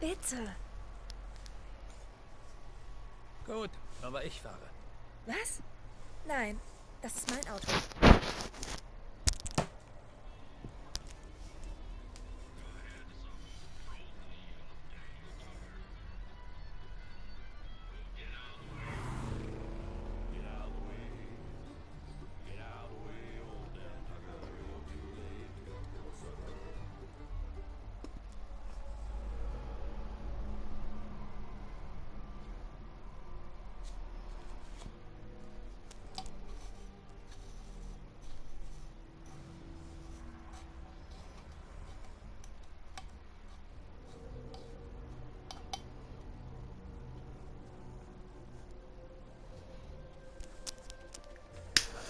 Bitte. Gut, aber ich fahre. Was? Nein, das ist mein Auto.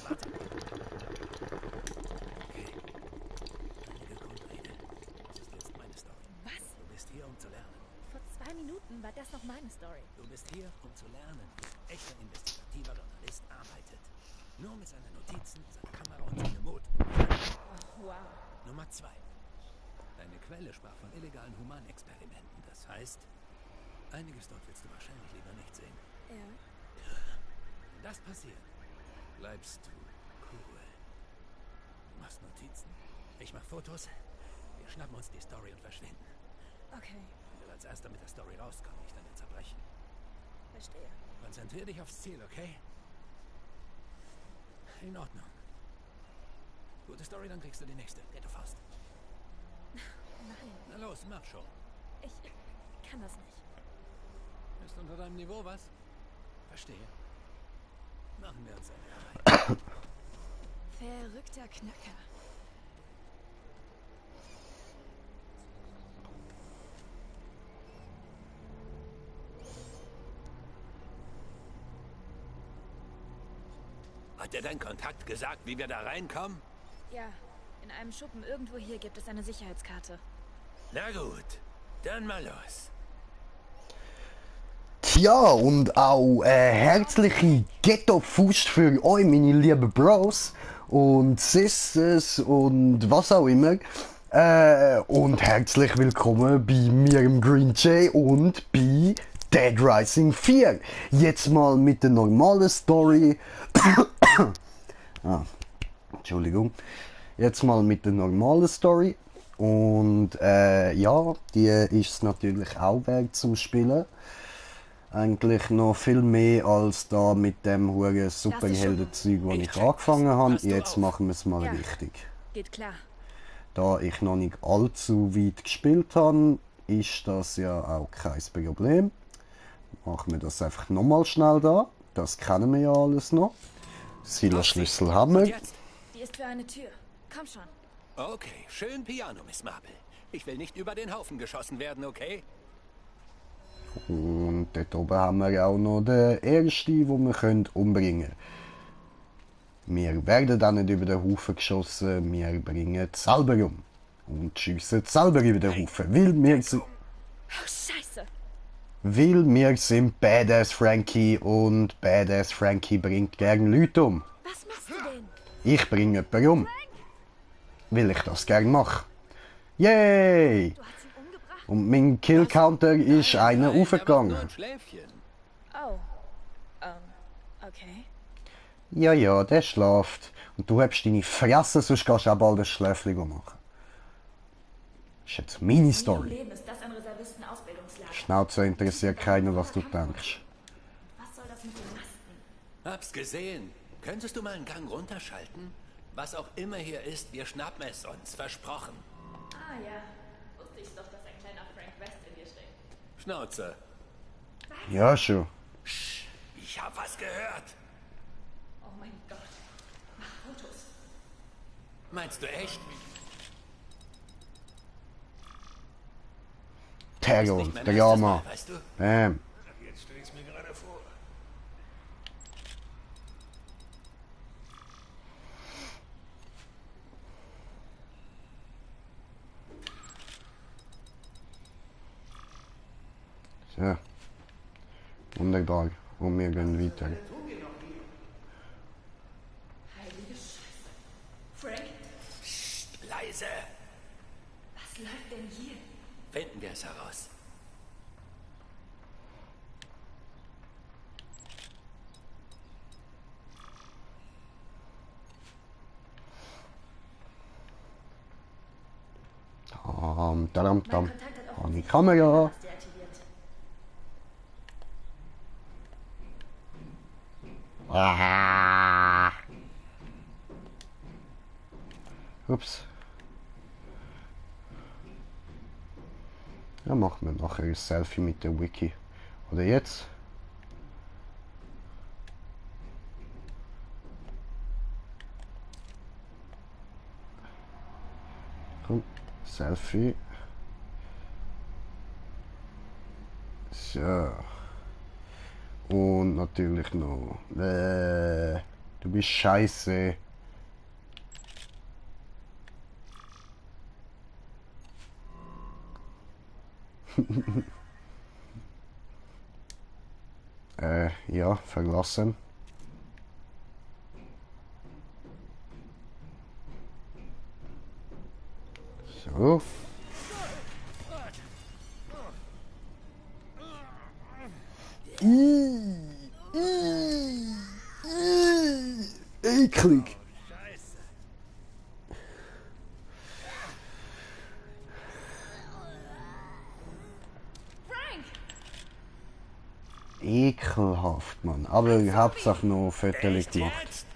Warte. Okay. Einige Grundregeln. Das ist jetzt meine Story. Was? Du bist hier, um zu lernen. Vor 2 Minuten war das noch meine Story. Du bist hier, um zu lernen, wie ein echter investigativer Journalist arbeitet. Nur mit seinen Notizen, seiner Kamera und seinem Mut. Oh, wow. Nummer 2. Deine Quelle sprach von illegalen Humanexperimenten. Das heißt, einiges dort willst du wahrscheinlich lieber nicht sehen. Ja. Wenn das passiert, bleibst du cool. Du machst Notizen. Ich mach Fotos. Wir schnappen uns die Story und verschwinden. Okay, Ich will als erster mit der Story rauskommen, nicht an den Zerbrechen. verstehe. Konzentrier dich aufs Ziel, okay? In Ordnung. Gute Story, dann kriegst du die nächste. Geht auf Faust. Nein, Na los, mach schon. ich kann das nicht. Ist unter deinem Niveau was? Verstehe. Machen wir uns eine Arbeit. Verrückter Knacker. Hat dir dein Kontakt gesagt, wie wir da reinkommen? Ja, in einem Schuppen irgendwo hier gibt es eine Sicherheitskarte. Na gut, dann mal los. Tja, und auch herzliche Ghetto-Faust für euch, meine lieben Bros und Sisters und was auch immer. Und herzlich willkommen bei mir im Green Jay und bei Dead Rising 4. Jetzt mal mit der normalen Story. Entschuldigung. Jetzt mal mit der normalen Story. Und ja, die ist natürlich auch wert zum Spielen. Eigentlich noch viel mehr als da mit dem huren Superheldenzeug, wo ich angefangen habe. Jetzt machen wir es mal Ja. richtig. Geht klar. Da ich noch nicht allzu weit gespielt habe, ist das ja auch kein Problem. Machen wir das einfach nochmal schnell da. Das kennen wir ja alles noch. Silo-Schlüssel haben Und wir. jetzt? Die ist für eine Tür. Komm schon. Okay, schön Piano, Miss Marple. Ich will nicht über den Haufen geschossen werden, okay? Und dort oben haben wir ja auch noch den ersten, den wir umbringen können. Wir werden dann nicht über den Haufen geschossen, wir bringen es selber um. Und schiessen selber über den Haufen, Oh, Scheiße. weil wir sind Badass Frankie und Badass Frankie bringt gern Leute um. Was machst du denn? Ich bringe jemanden um, weil ich das gern mache. Yay! Du hast ihn umgebracht? Und mein Kill-Counter ist einer Nein, da war nur aufgegangen. ein Schläfchen. Oh. Okay. Ja, ja, der schlaft. Und du hast deine Fresse, sonst kannst du auch bald ein Schläfchen machen. Das ist jetzt meine Im Story. Leben ist das ein Reservisten-Ausbildungslager. Schnauze interessiert keiner, was du denkst. Was soll das mit den Masten? Hab's gesehen. Könntest du mal einen Gang runterschalten? Was auch immer hier ist, wir schnappen es uns. Versprochen. Ah ja. Wusste ich doch, dass ein kleiner Frank West in dir steckt. Schnauze. Ja, schon. Ich hab was gehört. Oh mein Gott. Mach Fotos. Meinst du echt? Terror, Nicht mein der erstes Drama. Mal, weißt du? Jetzt stell ich's mir gerade vor. So. Wunderbar. Und wir gehen weiter. Heilige Scheiße. Frank, Psst, leise. was läuft denn hier? Finden wir es heraus. Tadam, Mein tam. Kontakt hat An die offensichtlich Kamera. was deaktiviert. Ah. Ups. Ja, machen wir nachher ein Selfie mit der Wiki. Oder jetzt? Komm, Selfie. So. Und natürlich noch. Du bist scheiße. Ja, verlassen. So. Eklig. Scheiße. Frank! Ekelhaft, Mann. Aber Hauptsache noch Fotos gemacht. Jetzt?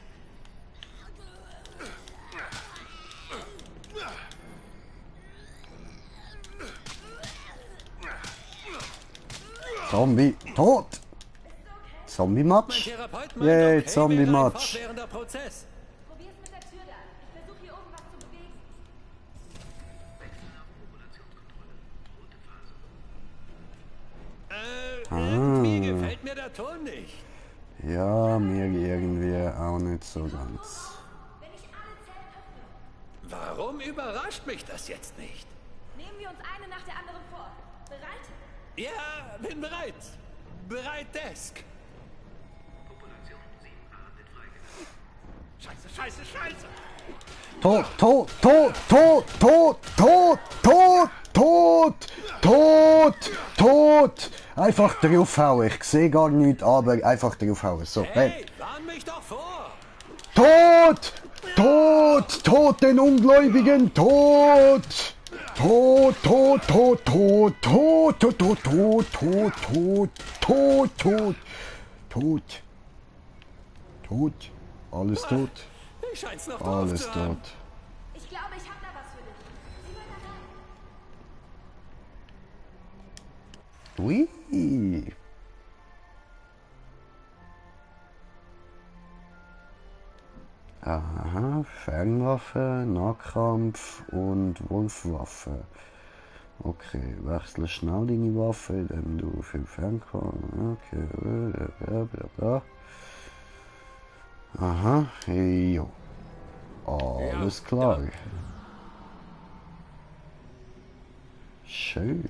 Zombie. Tot. Zombie Mein Match. Therapeut Yay, meint, okay, Zombie wäre ein Match. fortwährender Prozess. Probier's mit der Tür da. Ich versuche hier oben was zu bewegen. Irgendwie gefällt mir der Ton nicht. Ja, mir irgendwie auch nicht so ganz. Wenn ich alle Zellen öffne, Warum überrascht mich das jetzt nicht? nehmen wir uns eine nach der anderen vor. Bereit? Ja, bin bereit. Bereit, Desk. Scheiße, scheiße, scheiße. Tot, tot, tot, tot, tot, tot, tot, tot, tot, tot. Einfach draufhauen. Ich sehe gar nichts, aber einfach draufhauen. So, bam. Hey, warn mich doch vor. Tot! Tot! Tot den Ungläubigen! Tot! Tot, tot, tot, tot, tot, tot, tot, tot, tot, tot, tot, tot, tot, tot, alles tot, Ich schein's noch drauf alles zu haben. tot. Ich glaube, ich habe da was für dich. Sieh mal da rein. Ui. Aha, Fernwaffe, Nahkampf und Wolfwaffe. Okay, wechsle schnell deine Waffe, wenn du für Fernkampf. Okay, bla bla bla. Aha, hey, jo. Alles klar. Schön.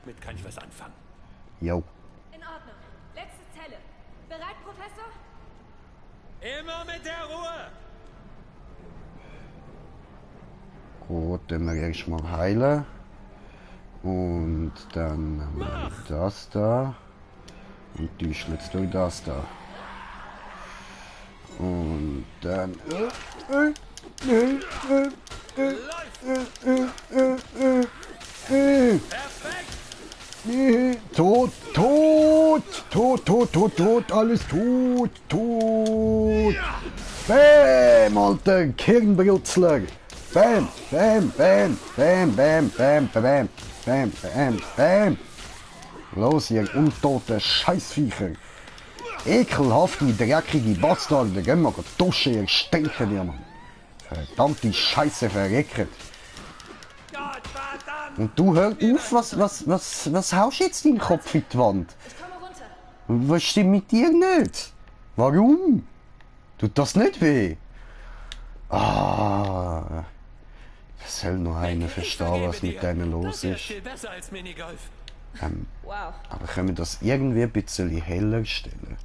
Damit kann ich was anfangen. Jo. In Ordnung. Letzte Zelle. Bereit, Professor? Immer mit der Ruhe. Gut, dann wir erstmal heilen. Und dann nehmen wir das da. Und die schlitzt durch das da. Und dann. Perfekt. Tot, tot, tot, tot, tot, tot, alles tot, tot. Bam, alter Kirnbrutzler. Bam, bam, bam, bam, bam, bam, bam, bam, bam, bam. Los, ihr untote Scheißviecher. Ekelhafte, dreckige Bastarde. Gehen wir duschen, ihr stinken, ihr Mann. Verdammte Scheiße, verreckert. Gott verdammt. Und du hör auf, was haust du jetzt deinen Kopf in die Wand? Ich komme runter. Und was stimmt mit dir nicht? Warum? Tut das nicht weh? Ah. Das soll noch einer verstehen, was mit denen los Das hier ist. viel besser als Minigolf. Wow. Aber können wir das irgendwie ein bisschen heller stellen?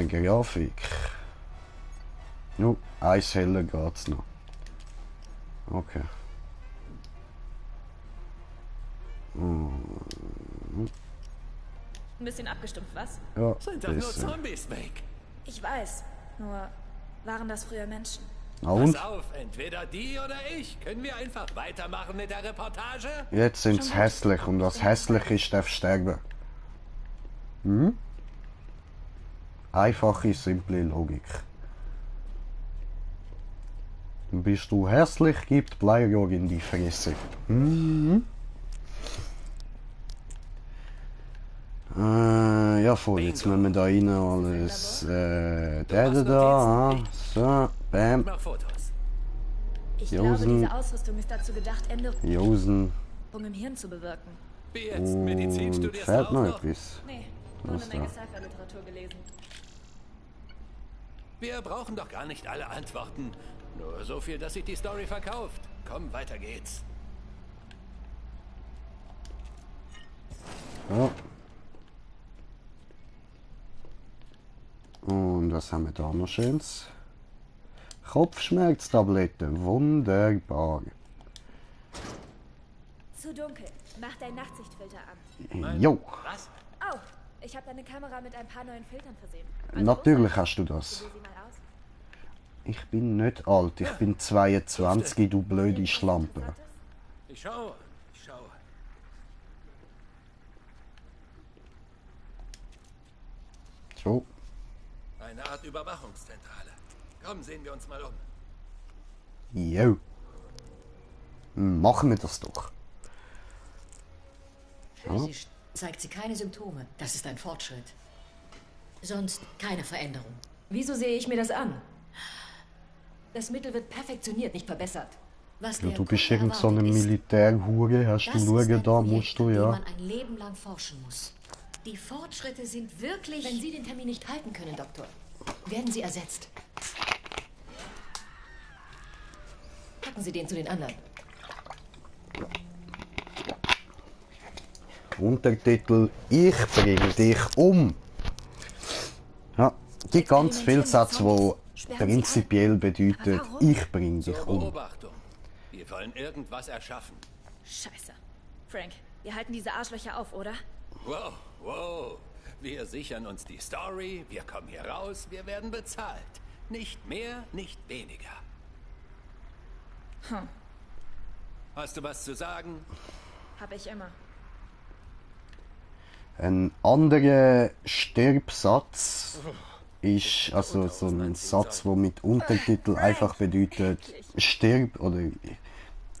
Grafik. No, eins heller geht's noch. Okay. Ein bisschen abgestumpft, was? Ja, Sind doch nur bisschen. Zombies, Meg. Ich weiß. Nur Waren das früher Menschen? Na und? Pass auf, entweder die oder ich. Können wir einfach weitermachen mit der Reportage? Jetzt sind's hässlich und was hässlich ist, darf sterben. Hm? Einfache, simple Logik. Bist du hässlich, gibt Bleierjog in die Fresse. Mhm. Ja voll, jetzt müssen wir da rein alles da, so, bam, Mach Fotos. Ich glaube, Josen. diese Ausrüstung ist dazu gedacht, Änderungen Josen im Hirn zu bewirken. Wie jetzt? Medizin und studierst du fehlt auch noch noch? etwas. Nee, nur Was eine Menge da? Cypher-Literatur gelesen. Wir brauchen doch gar nicht alle Antworten. Nur so viel, dass sich die Story verkauft. Komm, weiter geht's. Ja. Und was haben wir da noch Schönes? Kopfschmerztablette, wunderbar. Zu dunkel. Mach deinen Nachtsichtfilter an. Jo, Was? Oh, ich habe deine Kamera mit ein paar neuen Filtern versehen. natürlich hast du das. Probier sie mal aus. Ich bin nicht alt, ich bin 22, du blöde Schlampe. Ich schaue. Ich schaue. So, Eine Art Überwachungszentrale. Komm, sehen wir uns mal um. jo. Machen wir das doch. Physisch zeigt sie keine Symptome. Das ist ein Fortschritt. Sonst keine Veränderung. Wieso sehe ich mir das an? Das Mittel wird perfektioniert, nicht verbessert. Was Ja, der du bist Kunde irgend so eine erwartet, ist, Militärhure, hast du das ist schauen, ein da Projekt, musst du, an dem ja. man ein Leben lang forschen muss. Die Fortschritte sind wirklich... Wenn Sie den Termin nicht halten können, Doktor, werden Sie ersetzt. Packen Sie den zu den anderen. Untertitel: Ich bringe dich um. Ja, die ganz viele Sätze, die prinzipiell bedeuten, ich bringe dich um. Beobachtung. Wir wollen irgendwas erschaffen. Scheiße. Frank, wir halten diese Arschlöcher auf, oder? Wow, wow. Wir sichern uns die Story, wir kommen hier raus, wir werden bezahlt. Nicht mehr, nicht weniger. Hast du was zu sagen? Hab ich immer. Ein anderer Stirbsatz ist also so ein Satz, der mit Untertitel einfach bedeutet, stirb oder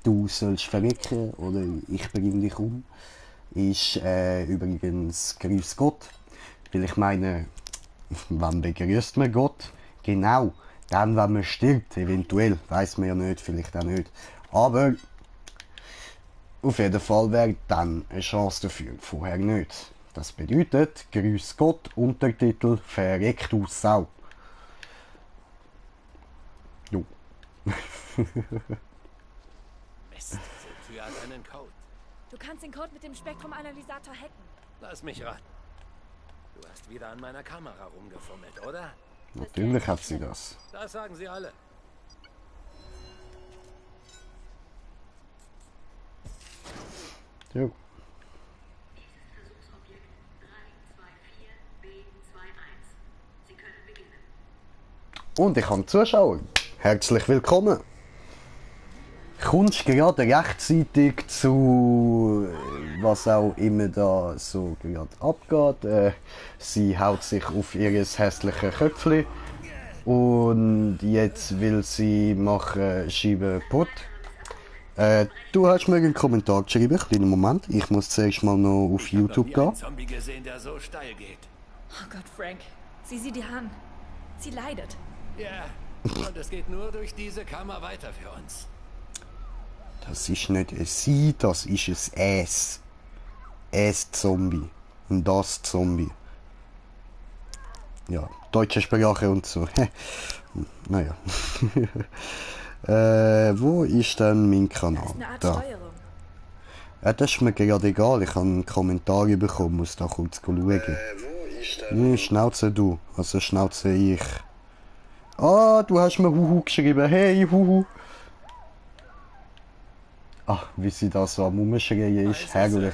du sollst verrecken oder ich bringe dich um. Ist übrigens Grüß Gott, weil ich meine, wann begrüßt man Gott? Genau, dann, wenn man stirbt, eventuell, weiß man ja nicht, vielleicht auch nicht. Aber auf jeden Fall wäre dann eine Chance dafür, vorher nicht. Das bedeutet, Grüß Gott, Untertitel, verreckt du Sau. Jo. Mist, Sophia hat einen Code. Du kannst den Code mit dem Spektrumanalysator hacken. Lass mich raten. Du hast wieder an meiner Kamera rumgefummelt, oder? Natürlich hat sie das. Das sagen sie alle. Jo. Und ich habe Zuschauer. Herzlich willkommen. Kommst gerade rechtzeitig zu was auch immer da so gerade abgeht. Sie haut sich auf ihr hässliches Köpfchen und jetzt will sie machen Scheibe putt. Du hast mir einen Kommentar geschrieben, kleinen Moment. Ich muss zuerst mal noch auf YouTube Ich habe noch gehen. nie einen Zombie gesehen, der so steil geht. Oh Gott, Frank. Sieh sie dir an. Sie leidet. Ja, und es geht nur durch diese Kammer weiter für uns. Das ist nicht ein Sie, das ist ein Es. Es Zombie. Und das Zombie. Ja, deutsche Sprache und so. Naja. Wo ist denn mein Das Kanal? ist eine Art Da. Steuerung. Ja, das ist mir gerade egal. Ich habe einen Kommentar bekommen, muss da kurz schauen. Wo ist denn... Schnauze du, also Schnauze ich. Ah, du hast mir Huhu geschrieben. Hey, Huhu. Ach, wie sie da so am Umschreien ist. Herrlich.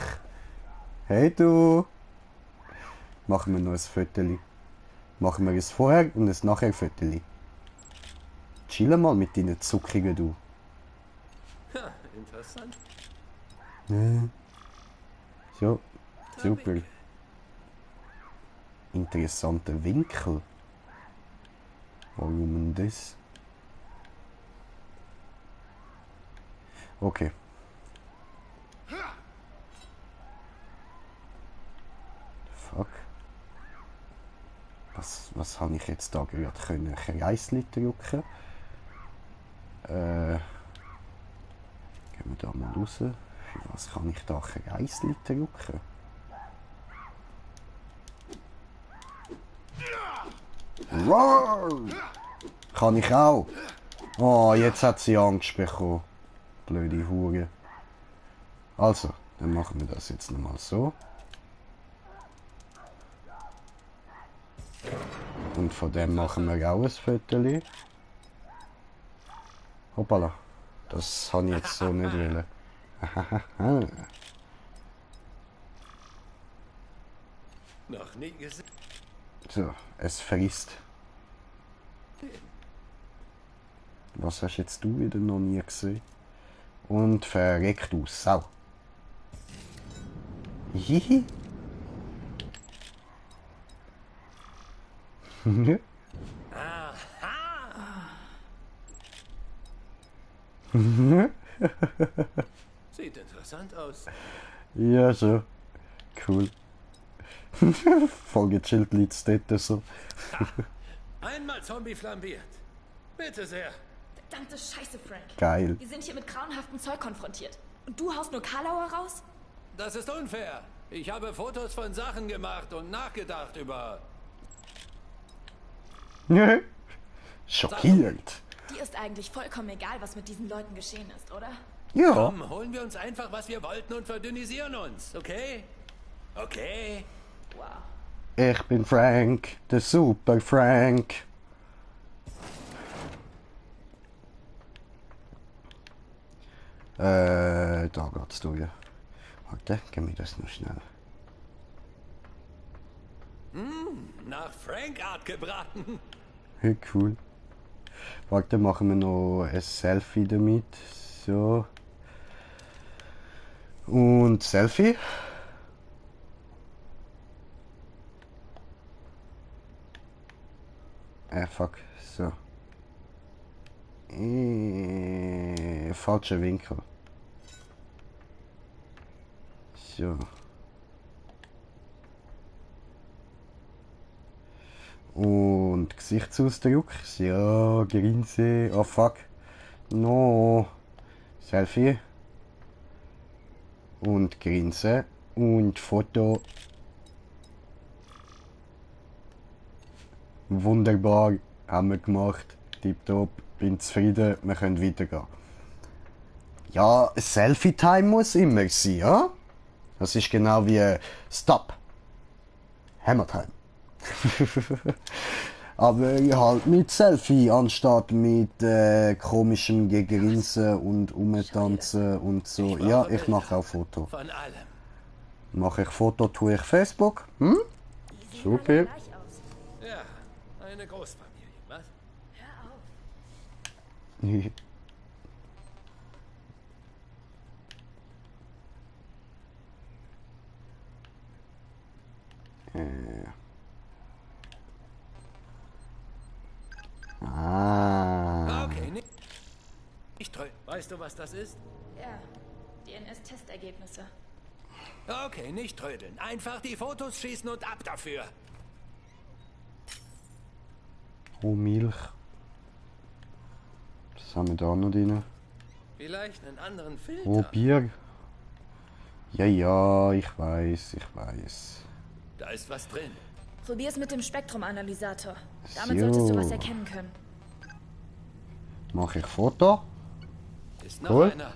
Hey du. Machen wir noch ein Foto. Machen wir es vorher und ein nachher Foto. chill mal mit deinen Zuckungen, du. Ha, interessant. So, super. Interessanter Winkel. Warum denn das? Okay. Fuck. Was habe ich jetzt da gerade können? Kreisli drücken. Gehen wir da mal raus. Für was kann ich da Kreisli drücken? Roar! Kann ich auch. Oh, jetzt hat sie Angst bekommen. Blöde Hure. Also, dann machen wir das jetzt nochmal so. Und von dem machen wir auch ein Foto. Hoppala. Das habe ich jetzt so nicht wollen. Noch nie gesehen. So, es frisst. Was hast jetzt du wieder noch nie gesehen? Und verreckt du Sau. Hihi. Sieht interessant aus. Ja, so. Cool. Voll gechillt liegt's dort so. Einmal Zombie flambiert. Bitte sehr. Verdammte Scheiße, Frank. Geil. Wir sind hier mit grauenhaftem Zeug konfrontiert. Und du haust nur Karlauer raus? Das ist unfair. Ich habe Fotos von Sachen gemacht und nachgedacht über... Schockiert. Dir ist eigentlich vollkommen egal, was mit diesen Leuten geschehen ist, oder? Ja. Komm, holen wir uns einfach, was wir wollten und verdünnisieren uns, okay? Okay. Wow. Ich bin Frank, der Super Frank. Da geht's durch. Warte, gib mir das noch schnell. Nach Frank-Art gebraten. Hey, cool. Warte, machen wir noch ein Selfie damit. So. Und Selfie. Fuck. So. Falscher Winkel. So. Und Gesichtsausdruck. Ja, Grinse. Oh fuck. No. Selfie. Und Grinse. Und Foto. Wunderbar. Haben wir gemacht. Tipptopp. Bin zufrieden. Wir können weitergehen. Ja, Selfie-Time muss immer sein, ja? Das ist genau wie Stop. Hammer-Time. Aber halt mit Selfie anstatt mit komischem Gegrinsen und Umtanzen und so. Ja, ich mache auch Foto. Von allem. Mache ich Foto, tue ich Facebook. Die sehen Super. alle gleich aus. Ja, eine Großfamilie, was? Hör auf. Okay, nicht treu. Weißt du, was das ist? Ja, DNS-Testergebnisse. Okay, nicht trödeln. Einfach die Fotos schießen und ab dafür. Oh, Milch. Was haben wir da noch drin? Vielleicht einen anderen Filter. Oh, Bier. Ja, ich weiß. Da ist was drin. Probier es mit dem Spektrumanalysator. Damit So. solltest du was erkennen können. Mache ich Foto? Ist noch Cool. einer.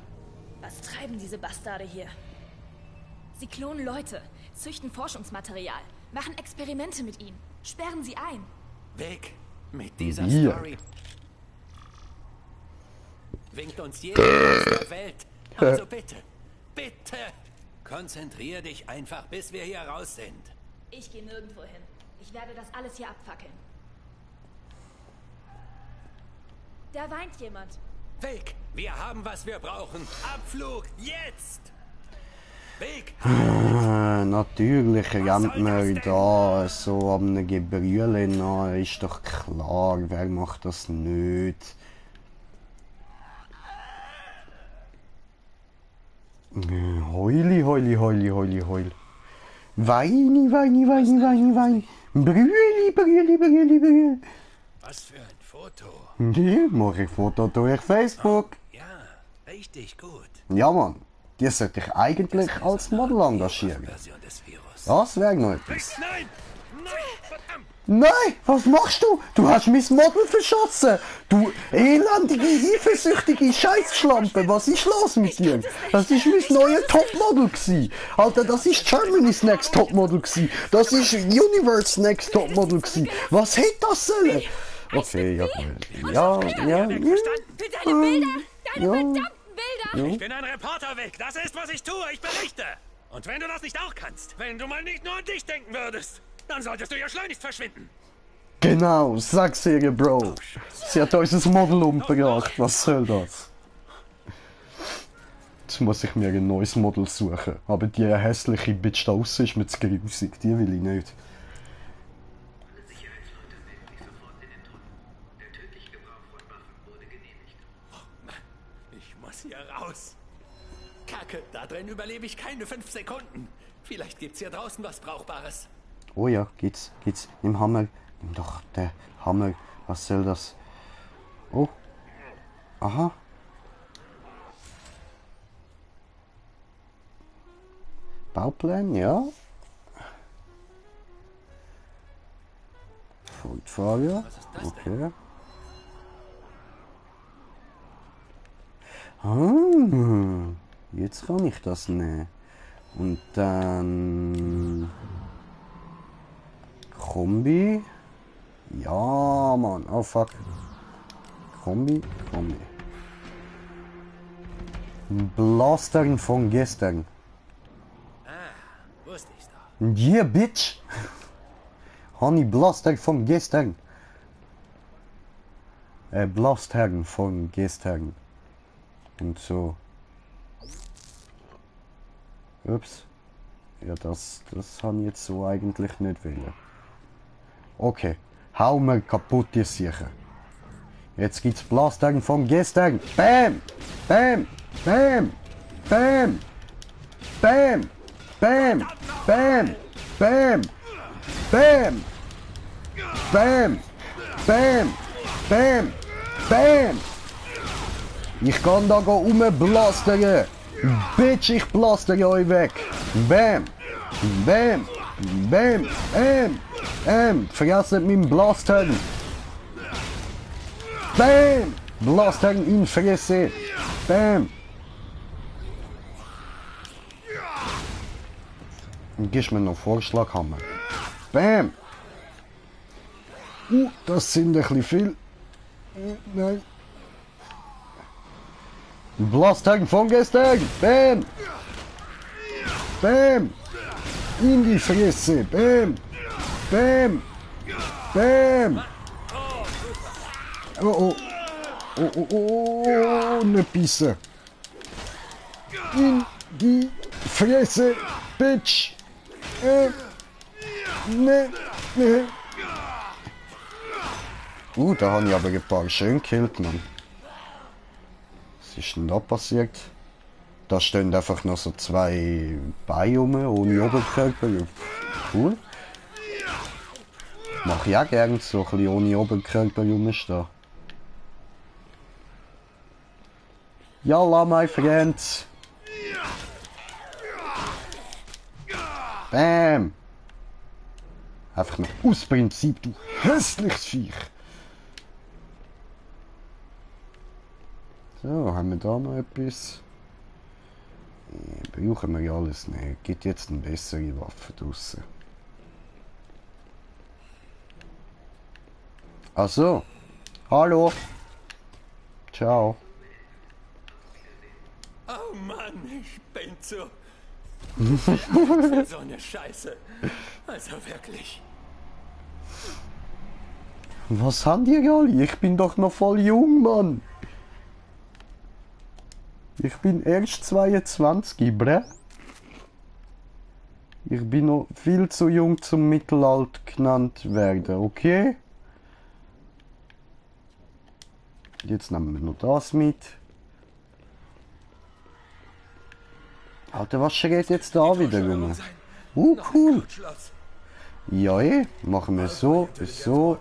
Was treiben diese Bastarde hier? Sie klonen Leute, züchten Forschungsmaterial, machen Experimente mit ihnen, sperren sie ein. Weg mit dieser Bier. Story. Winkt uns jeder aus der Welt. Also bitte, bitte, konzentrier dich einfach, bis wir hier raus sind. Ich gehe nirgendwo hin. Ich werde das alles hier abfackeln. Da weint jemand. Weg! Wir haben, was wir brauchen. Abflug! Jetzt! Weg! Natürlich rennt man da so an einem Gebrüll nach. Ist doch klar, wer macht das nicht? Heuli, heuli, heuli, heuli, heuli. Weini, weini, weini, weini, weini. Brüli, brüli, brüli, brüli. Was für ein Foto. Nee, mach ich Foto durch Facebook. Ja, richtig gut. Ja, Mann. Die sollte ich eigentlich als Model engagieren. Version des Virus. Das wäre noch etwas. Nein! Nein! Verdammt! Nein, was machst du? Du hast mein Model verschossen. Du elendige, eifersüchtige Scheißschlampe. Was ist los mit dir? Das ist mein neues Topmodel gsi. Alter, das ist Germany's Next Topmodel gsi. Das ist Universe Next Topmodel gsi. Was hätte das sollen? Okay, ja, ja, ja. Für deine Bilder! Deine Ja. verdammten Bilder! Ich bin ein Reporter weg. Das ist, was ich tue. Ich berichte. Und wenn du das nicht auch kannst, wenn du mal nicht nur an dich denken würdest, dann solltest du ja schleunigst verschwinden. Genau, sag's ihr, Bro. Sie hat unser Model umgebracht. Was soll das? Jetzt muss ich mir ein neues Model suchen. Aber die hässliche Bitch da draussen ist mir zu grusig. Die will ich nicht. Ich muss hier raus. Kacke, da drin überlebe ich keine 5 Sekunden. Vielleicht gibt's hier draußen was Brauchbares. Oh ja, geht's. Nimm Hammer. Nimm doch der Hammer. Was soll das? Oh. Aha. Bauplan, ja. Fortfahren. Was ist das denn? Okay. Ah, jetzt kann ich das nehmen. Und dann... Kombi. Ja, Mann. Oh, fuck. Kombi. Blastern von gestern. Wusste ich's doch. Yeah, bitch. Honey Blaster von gestern. Blastern von gestern. Und so. Ups. Ja, das habe ich jetzt so eigentlich nicht wollen. Okay. Hau mir kaputt die Sache. Jetzt gibt's Blastern von gestern. Bam! Bam! Bam! Bam! Bam! Bam! Bam! Bam! Bam! Bam! Bam! Bam! Bam! Ich kann da rumblastern. Bitch, ich blastere euch weg. Bam! Bam! Bam! Bam! Vergesst meinen Blastern. Bam! Blastern in Fresse. Bam! Und gibst mir noch Vorschlaghammer. Bam! Das sind ein bisschen viel. Nein. Blastern von gestern! Bam! Bam! In die Fresse! Bam! Bam! Bam! Oh, ne Pisse! In die Fresse! Bitch! Ne. Da habe ich aber ein paar schön gekillt, Mann. Was ist denn da passiert? Da stehen einfach noch so 2 Beine rum, ohne Oberkörper. Cool. Mach ich auch gerne so ein bisschen ohne Oberkörper rumstehen. Yalla, my friend. Bam! Einfach nur aus Prinzip, du hässliches Viech! So, haben wir da noch etwas? Brauchen wir ja alles nicht. Gibt jetzt eine bessere Waffe draussen. Ach so. Hallo. Ciao. Oh Mann, ich bin zu... für so eine Scheiße. Also wirklich. Was haben die alle? Ich bin doch noch voll jung, Mann. Ich bin erst 22, bre. Ich bin noch viel zu jung zum Mittelalter genannt werden, okay? Jetzt nehmen wir noch das mit. Alter, was schreit jetzt da wieder rum? Cool. Ja, machen wir so, so.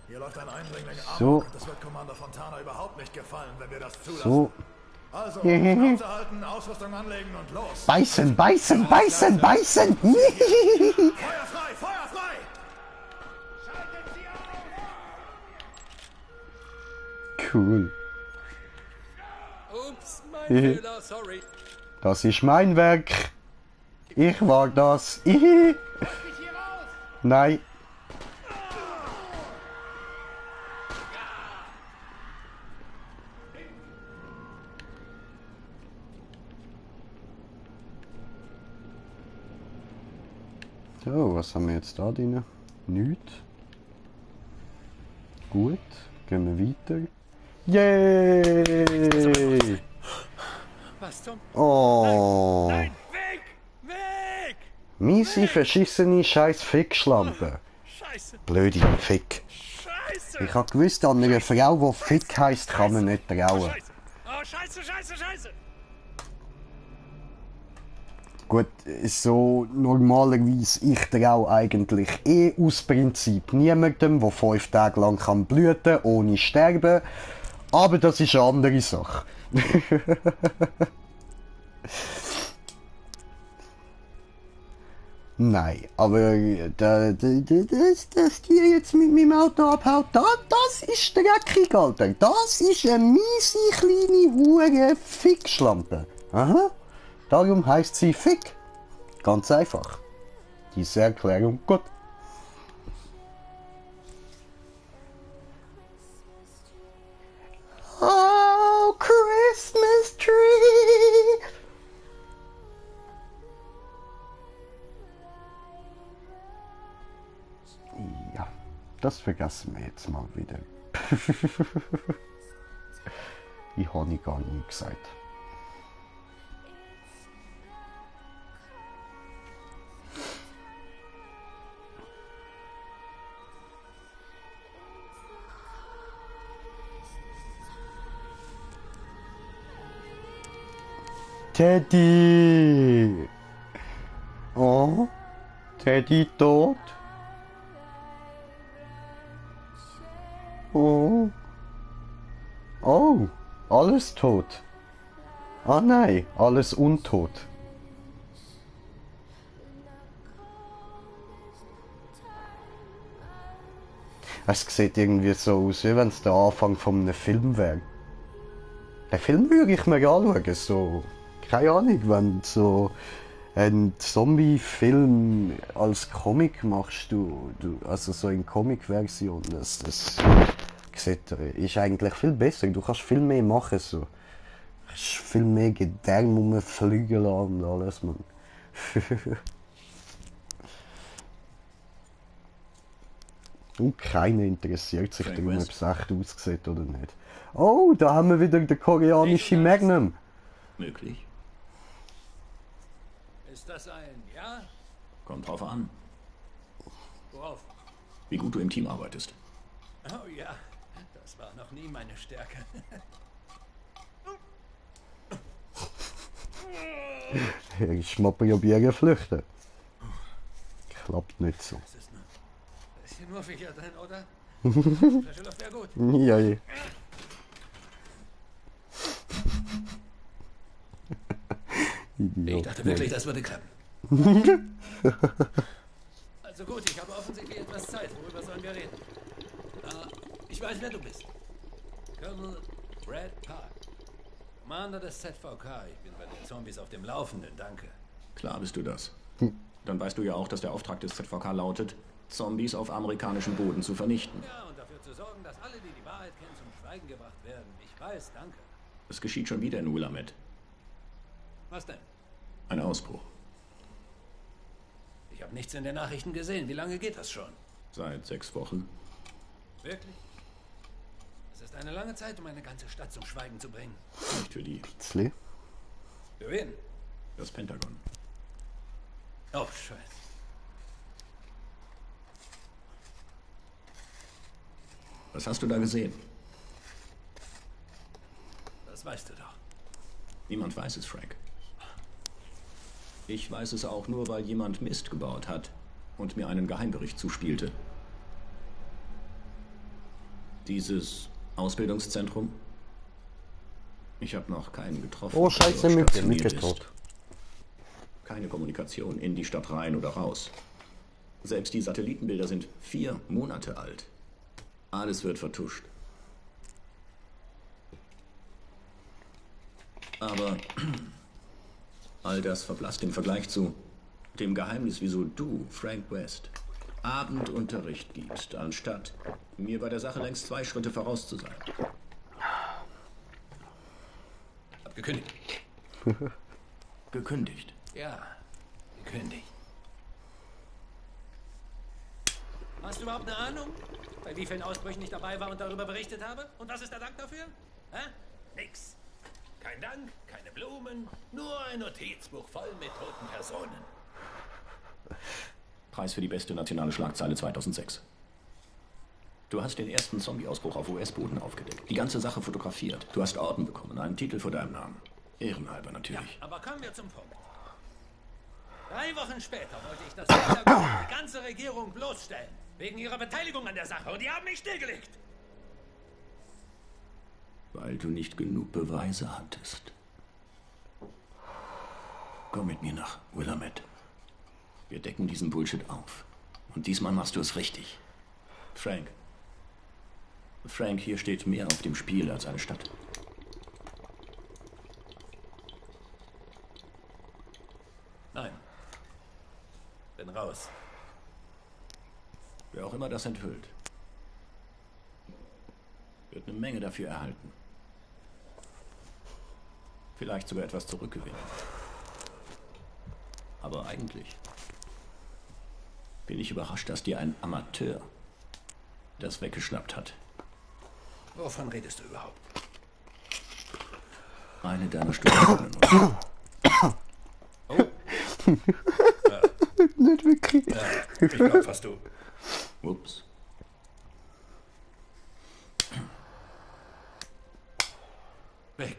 Hier läuft ein Eindringling So. amok. Das wird Commander Fontana überhaupt nicht gefallen, wenn wir das zulassen. So. Also, Schnauze halten, Ausrüstung anlegen und los. Beißen, beißen, beißen, beißen. Feuer frei, Feuer frei! Cool. Ups, mein Fehler, sorry. Das ist mein Werk. Ich war das. Nein. So, was haben wir jetzt da drin? Nichts. Gut, gehen wir weiter. Yay! Was zum... Oh. Nein, weg! Weg! Miese, verschissene scheiß Fickschlampe. Scheiße, Blöde Fick. scheiße! Ich hab gewusst, an einer Frau, die Fick heisst, kann man nicht trauen. Scheiße! Oh, scheiße, scheiße, scheiße! Gut, so normalerweise, ich traue eigentlich aus Prinzip niemandem, der 5 Tage lang kann blüten ohne sterben. Aber das ist eine andere Sache. Nein, aber dass die jetzt mit meinem Auto abhaut, das ist dreckig, Alter. Das ist eine miese kleine Hure Fickschlampe. Aha. Darum heißt sie Fick. Ganz einfach. Diese Erklärung gut. Oh, Christmas tree. Ja, das vergessen wir jetzt mal wieder. Ich habe gar nie gesagt. Teddy! Oh, Teddy tot? Oh. Oh, alles tot. Ah nein, alles untot. Es sieht irgendwie so aus, wie wenn es der Anfang von einem Film wäre. Den Film würde ich mir anschauen, so... Keine Ahnung, wenn du so einen Zombie-Film als Comic machst, also so in Comic-Version, das sieht, ist eigentlich viel besser. Du kannst viel mehr machen, so. Du kannst viel mehr Gedärme rumfliegen lassen und alles, man. Und keiner interessiert sich darum, ob es echt aussieht oder nicht. Oh, da haben wir wieder den koreanischen Magnum. Möglich. Ist das ein Ja? Kommt drauf an, Worauf? wie gut du im Team arbeitest. Oh ja, das war noch nie meine Stärke. Ich mal probieren flüchten. Klappt nicht so. Das ist ein bisschen muffig hier drin, oder? Frische Luft wäre gut. Ja, ja. Ich dachte wirklich, das würde klappen. Also gut, ich habe offensichtlich etwas Zeit. Worüber sollen wir reden? Ich weiß, wer du bist. Colonel Brad Park. Commander des ZVK. Ich bin bei den Zombies auf dem Laufenden, danke. Klar bist du das. Dann weißt du ja auch, dass der Auftrag des ZVK lautet, Zombies auf amerikanischem Boden zu vernichten. Ja, und dafür zu sorgen, dass alle, die die Wahrheit kennen, zum Schweigen gebracht werden. Ich weiß, danke. Es geschieht schon wieder in Willamette. Was denn? Ein Ausbruch. Ich habe nichts in den Nachrichten gesehen. Wie lange geht das schon? Seit 6 Wochen. Wirklich? Es ist eine lange Zeit, um eine ganze Stadt zum Schweigen zu bringen. Nicht für die. Slay. Für wen? Das Pentagon. Oh, Scheiße. Was hast du da gesehen? Das weißt du doch. Niemand weiß es, Frank. Ich weiß es auch nur, weil jemand Mist gebaut hat und mir einen Geheimbericht zuspielte. Dieses Ausbildungszentrum? Ich habe noch keinen getroffen. Oh, scheiße, der dort Mücke stationiert ist. tot. Keine Kommunikation in die Stadt rein oder raus. Selbst die Satellitenbilder sind 4 Monate alt. Alles wird vertuscht. Aber all das verblasst im Vergleich zu dem Geheimnis, wieso du, Frank West, Abendunterricht gibst, anstatt mir bei der Sache längst 2 Schritte voraus zu sein. Hab gekündigt. Gekündigt. Ja, gekündigt. Hast du überhaupt eine Ahnung, bei wie vielen Ausbrüchen ich dabei war und darüber berichtet habe? Und was ist der Dank dafür? Hä? Nix. Kein Dank, keine Blumen, nur ein Notizbuch voll mit toten Personen. Preis für die beste nationale Schlagzeile 2006. Du hast den ersten Zombie-Ausbruch auf US-Boden aufgedeckt. Die ganze Sache fotografiert. Du hast Orden bekommen, einen Titel vor deinem Namen. Ehrenhalber natürlich. Ja, aber kommen wir zum Punkt. 3 Wochen später wollte ich das Pentagon und die ganze Regierung bloßstellen. Wegen ihrer Beteiligung an der Sache. Und die haben mich stillgelegt. Weil du nicht genug Beweise hattest. Komm mit mir nach Willamette. Wir decken diesen Bullshit auf. Und diesmal machst du es richtig. Frank. Frank, hier steht mehr auf dem Spiel als eine Stadt. Nein. Bin raus. Wer auch immer das enthüllt, wird eine Menge dafür erhalten. Vielleicht sogar etwas zurückgewinnen. Aber eigentlich bin ich überrascht, dass dir ein Amateur das weggeschnappt hat. Wovon redest du überhaupt? Eine deiner Studentinnen. Oder? Nicht wirklich. Ja, ich glaub fast du. Ups. Weg.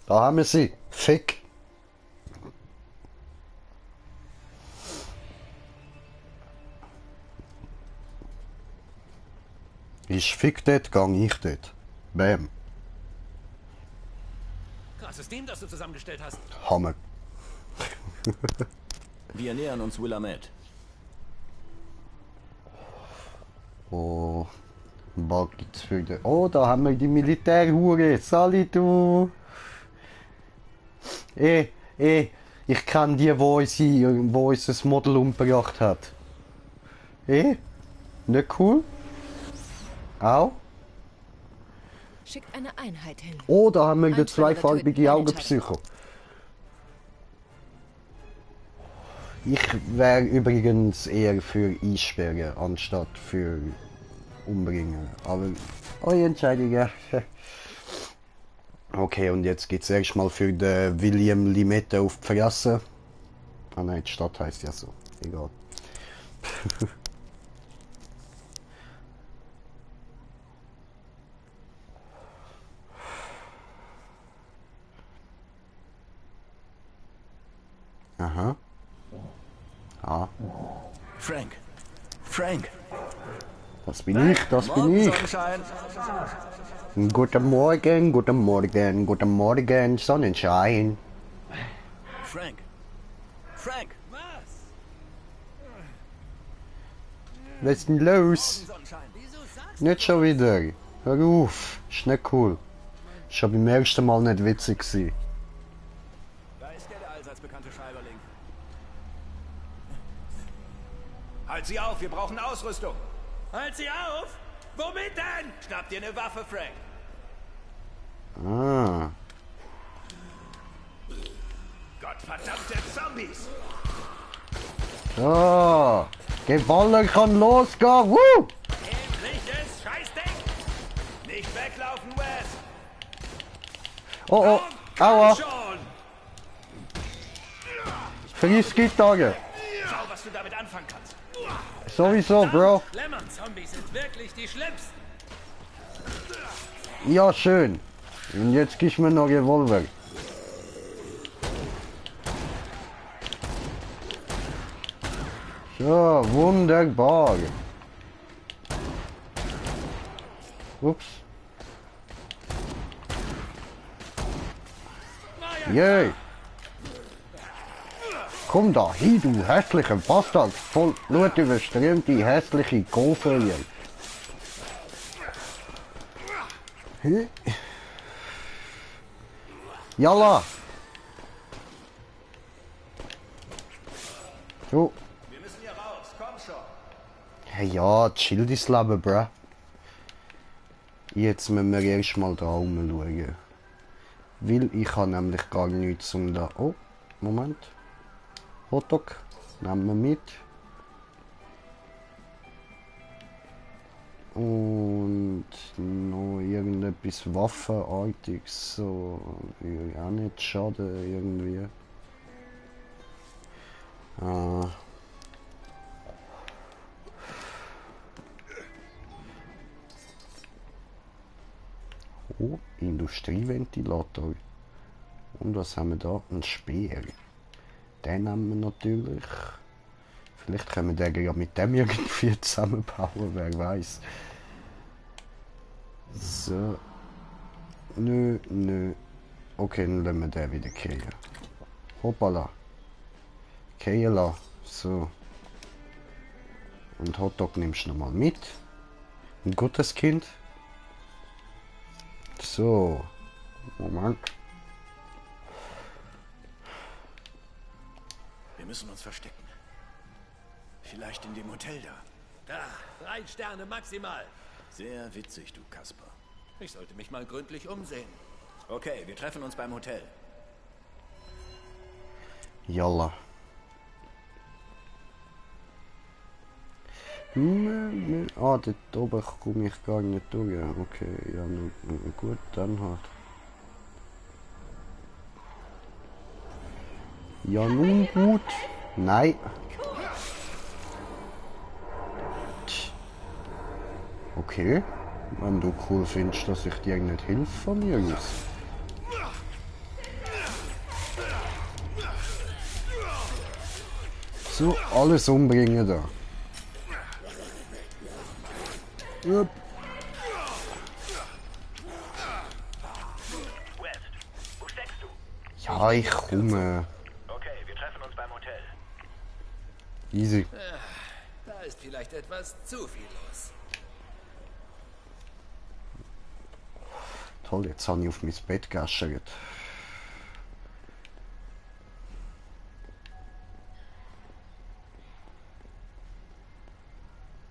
Da haben wir sie. Fick. Ich fick dort, gang ich dort. Bam. Krasses Team, das du zusammengestellt hast. Hammer. Wir nähern uns Willamette. Oh. Was gibt's für die... Oh, da haben wir die Militärhure. Sali, du. Ich kenne die, wo uns das Model umgebracht hat. Nicht cool? Auch? Schickt eine Einheit hin. Oh, da haben wir den Einstellen der zweifarbige töten Augenpsycho. Ich wäre übrigens eher für einsperren, anstatt für umbringen. Aber eure Entscheidung, ja. Okay, und jetzt geht's erstmal für den William Limette auf die Fresse. Ah nein, die Stadt heisst ja so. Egal. Aha. Ah, Frank. Frank. das bin ich, das bin ich. Sonnenschein. Guten Morgen, guten Morgen, guten Morgen, Sonnenschein. Frank. Frank. Was? Was ist denn los? Sonnenschein. Wieso sagst Nicht schon wieder. Hör auf, ist nicht cool. Ist schon beim ersten Mal nicht witzig gewesen. Da ist der allseits bekannte Schreiberling. Halt sie auf, wir brauchen Ausrüstung. Halt sie auf! Womit denn? Schnapp dir eine Waffe, Frank. Ah, Gottverdammte Zombies. So, Geballer kann losgehen. Woo! Ähnliches Scheißding! Nicht weglaufen, Wes! Oh oh, Komm aua, schon! Friss-Gitarre. Schau, was du damit anfangen kannst. Sowieso, Bro. Lemon-Zombies sind wirklich die schlimmsten. Ja, schön. Und jetzt gibst du mir noch Revolver. So, wunderbar. Ups. Yay. Komm da hin, du hässlicher Bastard. Voll blutüberströmte, hässliche Kohlfolie. Jalla. So. Wir müssen hier raus, komm schon. Hey, ja, chill dein Leben, bruh. Jetzt müssen wir erst mal da rumschauen. Weil ich habe nämlich gar nichts um da... Oh, Moment. Hotdog. Nehmen wir mit. Und noch irgendetwas Waffenartiges. So, würde auch nicht schaden irgendwie. Oh, Industrieventilator. Und was haben wir da? Ein Speer. Den nehmen wir natürlich. Vielleicht können wir den ja mit dem irgendwie zusammenbauen, wer weiß. So. Nö, nö. Okay, dann lassen wir den wieder kriegen. Hoppala. Keila. So. Und Hotdog nimmst du nochmal mit. Ein gutes Kind. So. Moment. Wir müssen uns verstecken. Vielleicht in dem Hotel da. Da, 3 Sterne maximal. Sehr witzig, du Kasper. Ich sollte mich mal gründlich umsehen. Okay, wir treffen uns beim Hotel. Jalla. Ah, dort oben komme ich gar nicht durch. Okay, ja, gut, dann halt. Ja, nun gut. Nein. Okay. Wenn du cool findest, dass ich dir nicht Hilfe von mir muss. So, alles umbringen da. Yep. Wes, wo steckst du? Ja, ich komme. Okay, wir treffen uns beim Hotel. Easy. Da ist vielleicht etwas zu viel los. Toll, jetzt habe ich auf mein Bett geäschert.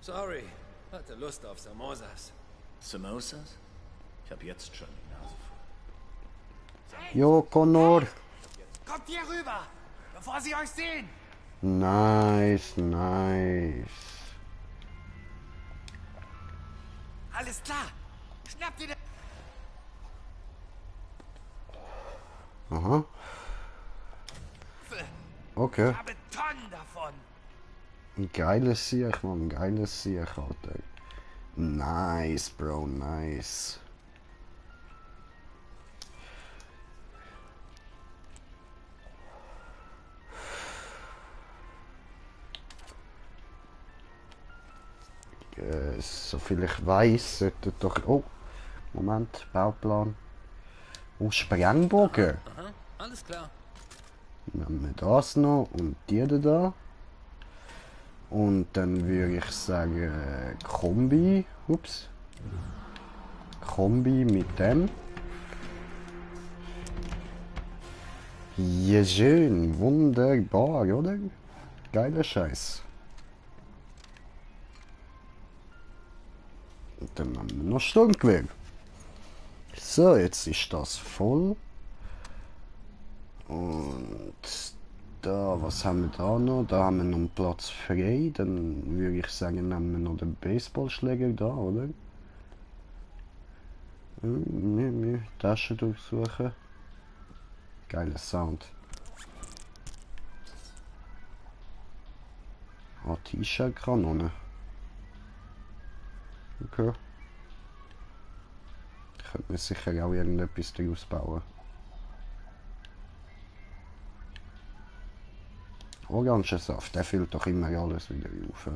Sorry, hatte Lust auf Samosas. Samosas? Ich habe jetzt schon die Nase voll. Jo, Connor. Kommt hier rüber, bevor sie euch sehen. Nice, nice. Alles klar. Schnappt ihr den... Aha. Okay. Ich habe Tonnen davon. Ein geiles Sieg, man, ein geiles Sieg, Alter. Nice, Bro, nice. Soviel ich weiß, sollte doch... Oh, Moment, Bauplan. Oh, Sprengbogen. Aha, alles klar. Nehmen wir das noch und die da. Und dann würde ich sagen Kombi. Ups. Kombi mit dem. Ja, schön, wunderbar, oder? Geiler Scheiß. Und dann haben wir noch Sturmgewehr. So, jetzt ist das voll. Und Da, was haben wir da noch? Da haben wir noch einen Platz frei. Dann würde ich sagen, nehmen wir noch den Baseballschläger da, oder? Tasche durchsuchen. Geiler Sound. Ah, T-Shirt-Kanone. Okay. Könnte man sicher auch irgendetwas daraus bauen. Orangensaft, der füllt doch immer alles wieder auf.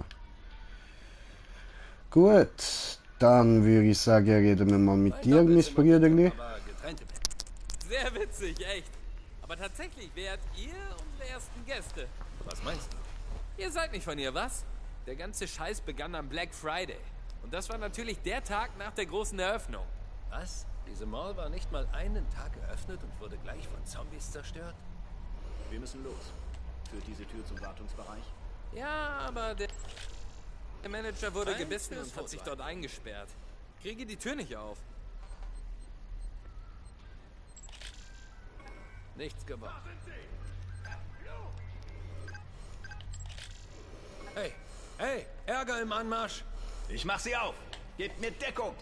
Gut, dann würde ich sagen, reden wir mal mit dir, mein Brüderli. Sehr witzig, echt. Aber tatsächlich wärt ihr unsere ersten Gäste. Was meinst du? Ihr seid nicht von hier, was? Der ganze Scheiß begann am Black Friday. Und das war natürlich der Tag nach der großen Eröffnung. Was? Diese Mall war nicht mal einen Tag geöffnet und wurde gleich von Zombies zerstört? Wir müssen los. Führt diese Tür zum Wartungsbereich? Ja, aber der Manager wurde Nein, gebissen fürs und hat sich Foto. dort eingesperrt. Kriege die Tür nicht auf. Nichts gewonnen. Hey, hey, Ärger im Anmarsch. Ich mach sie auf! Gebt mir Deckung!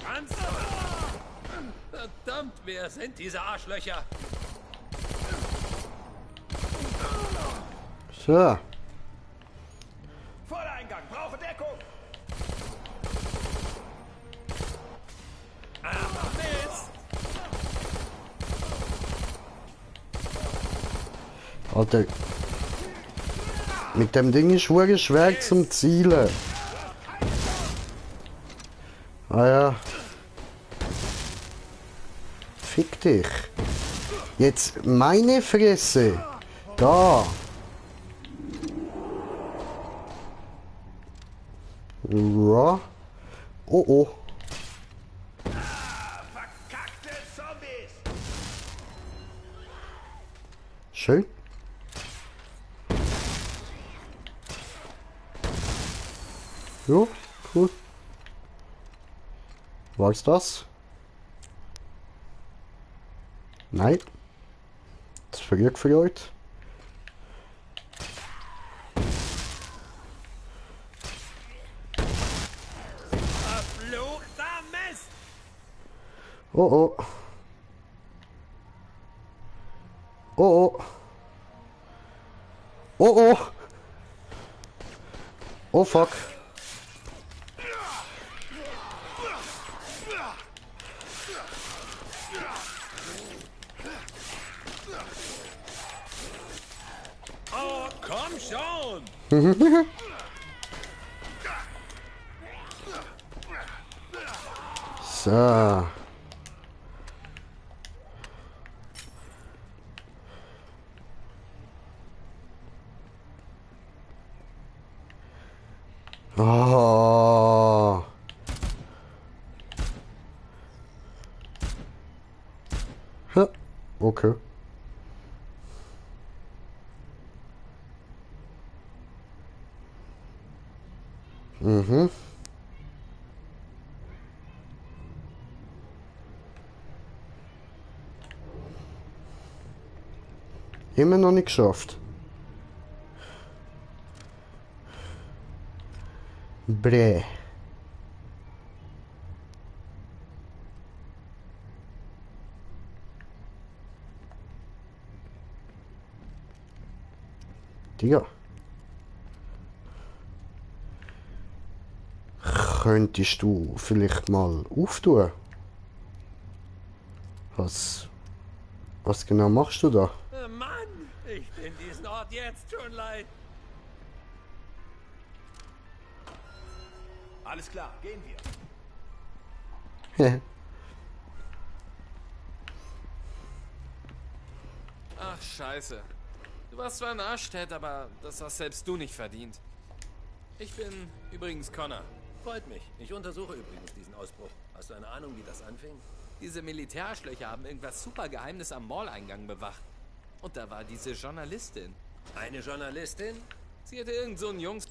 Ganz verdammt, wer sind diese Arschlöcher? So. Vordereingang, brauche Deckung! Alter. Mit dem Ding ist wirklich schwer zum Zielen. Ah ja. Fick dich. Jetzt meine Fresse. Da. Ja. Oh oh. Verkackte Zombies! Schön. Jo, cool. War's das? Nein. Das verliert für euch. Verfluchter Mist! Oh oh. Oh oh. Oh oh. Oh fuck. Oh, komm schon! So. Oh. Ja, okay. Mhm. Immer noch nicht geschafft. Bräh. Digga. Könntest du vielleicht mal auftun? Was genau machst du da? Mann, ich bin diesen Ort jetzt schon leid. Alles klar, gehen wir. Ach, scheiße. Du warst zwar ein Arschtäter, aber das hast selbst du nicht verdient. Ich bin übrigens Connor. Freut mich. Ich untersuche übrigens diesen Ausbruch. Hast du eine Ahnung, wie das anfing? Diese Militärschlöcher haben irgendwas super Geheimnis am Mall-Eingang bewacht. Und da war diese Journalistin. Eine Journalistin? Sie hatte irgend so einen Jungs...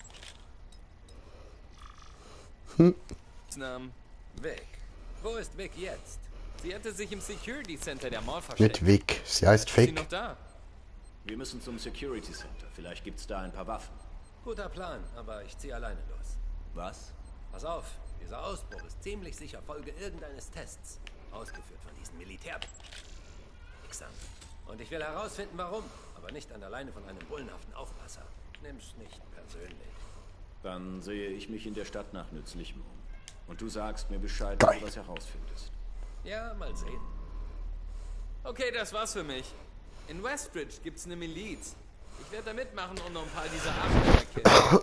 Namen. Vic. Wo ist Vic jetzt? Sie hatte sich im Security Center der Mall versteckt. Nicht Vic, sie heißt Ist sie Fick. noch da? Wir müssen zum Security Center. Vielleicht gibt's da ein paar Waffen. Guter Plan, aber ich ziehe alleine los. Was? Pass auf, dieser Ausbruch ist ziemlich sicher Folge irgendeines Tests. Ausgeführt von diesen Militärwichsern. Und ich will herausfinden, warum. Aber nicht an der Leine von einem bullenhaften Aufpasser. Nimm's nicht persönlich. Dann sehe ich mich in der Stadt nach Nützlichem um. Und du sagst mir Bescheid, wenn du was herausfindest. Ja, mal sehen. Okay, das war's für mich. In Westbridge gibt's eine Miliz. Ich werde da mitmachen und noch ein paar dieser Arschlöcher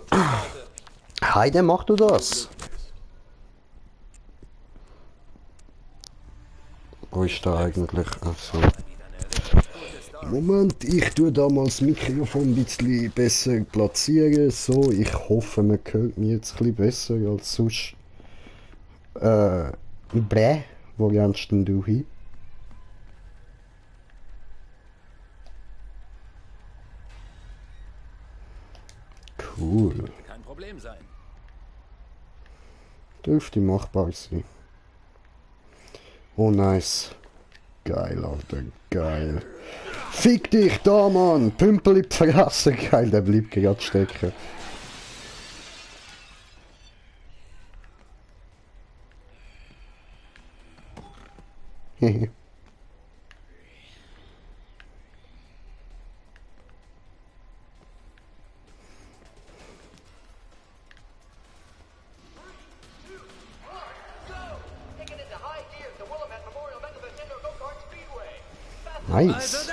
killen. Heide, mach du das? Wo ist da eigentlich? Achso. Moment, ich tue da mal das Mikrofon ein bisschen besser platzieren. So, ich hoffe, man hört mich jetzt ein bisschen besser als sonst. Bräh, wo rennst denn du hin? Cool. Kein Problem sein. Dürfte machbar sein. Oh nice. Geil, Alter, geil. Fick dich da, Mann! Pümpel in die Fresse, geil, der bleibt gerade stecken. Hehe. Nice.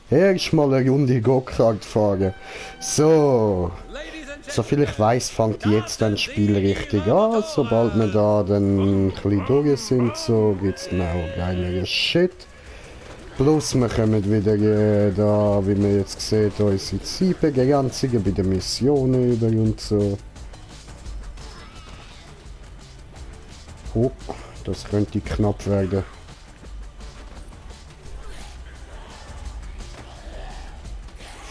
Erst mal eine Runde Go-Kart fahren. So. Soviel ich weiß, fängt jetzt das Spiel richtig an. Sobald wir da dann ein bisschen durch sind, so gibt's dann auch geilere Shit. Plus wir kommen wieder da, wie man jetzt sieht, unsere Zeitbegrenzungen bei den Missionen über und so. Oh, das könnte knapp werden.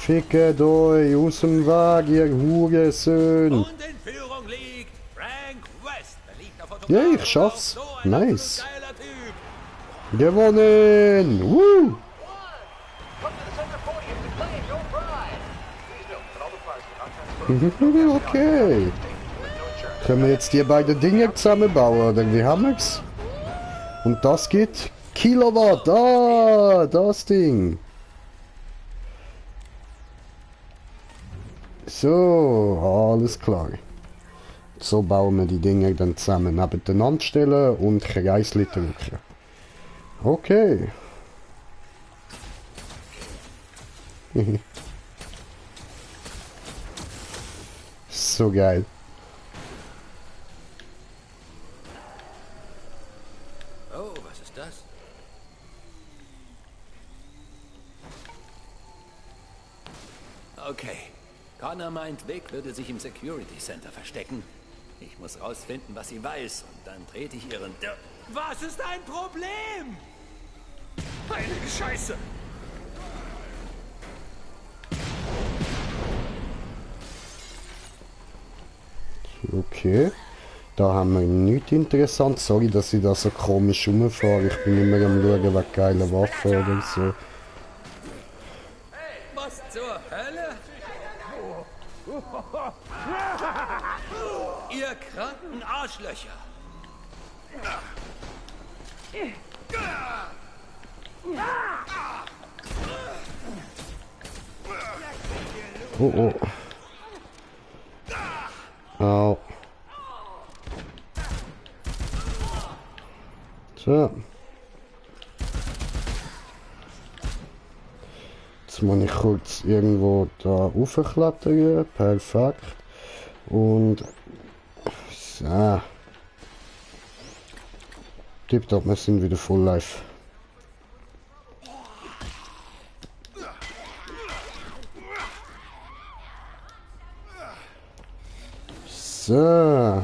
Fickt euch aus dem Weg, ihr Hurensöhne! Und in Führung liegt Frank West. Ja, ich schaff's. Nice. Gewonnen! Woo! Okay. Können wir jetzt die beiden Dinge zusammenbauen, oder wie haben wir's? Und das geht Kilowatt. Ah, das Ding. So, alles klar. So bauen wir die Dinge dann zusammen nebeneinander stellen und Kreisli drücken. Okay. So geil. Oh, was ist das? Okay. Connor meint, Vic würde sich im Security Center verstecken. Ich muss rausfinden, was sie weiß, und dann trete ich ihren... Was ist dein Problem? Heilige Scheiße! Okay. Da haben wir nichts interessant. Sorry, dass ich da so komisch rumfahre. Ich bin immer am schauen, was geile Waffen oder so. Was zur Hölle? Ihr kranken Arschlöcher! Oh oh. Au. So. Jetzt muss ich kurz irgendwo da raufklettern. Perfekt. Und so. Tipptopp, wir sind wieder full life. So.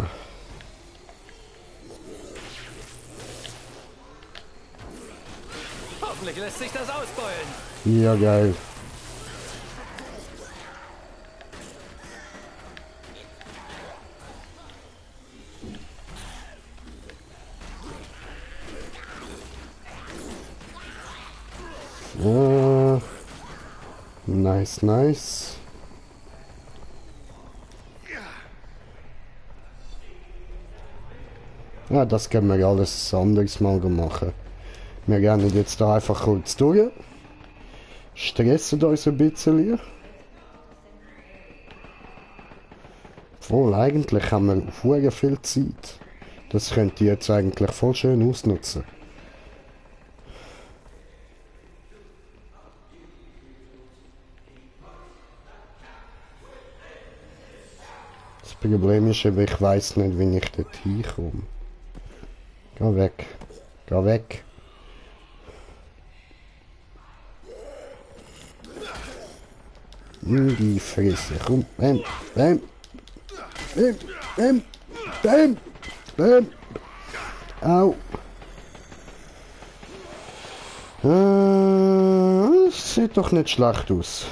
Hoffentlich lässt sich das ausbeulen. Ja, geil. Nice, nice. Ja, das können wir alles anderes mal machen. Wir gehen jetzt da einfach kurz durch. Stressen uns ein bisschen. Obwohl, eigentlich haben wir vorher viel Zeit. Das könnt ihr jetzt eigentlich voll schön ausnutzen. Das Problem ist eben, ich weiss nicht, wie ich dort hinkomme. Geh weg. Geh weg. In die Fresse. Komm. Bam. Bam. Bam. Bam. Bam. Bam. Au. Das sieht doch nicht schlecht aus.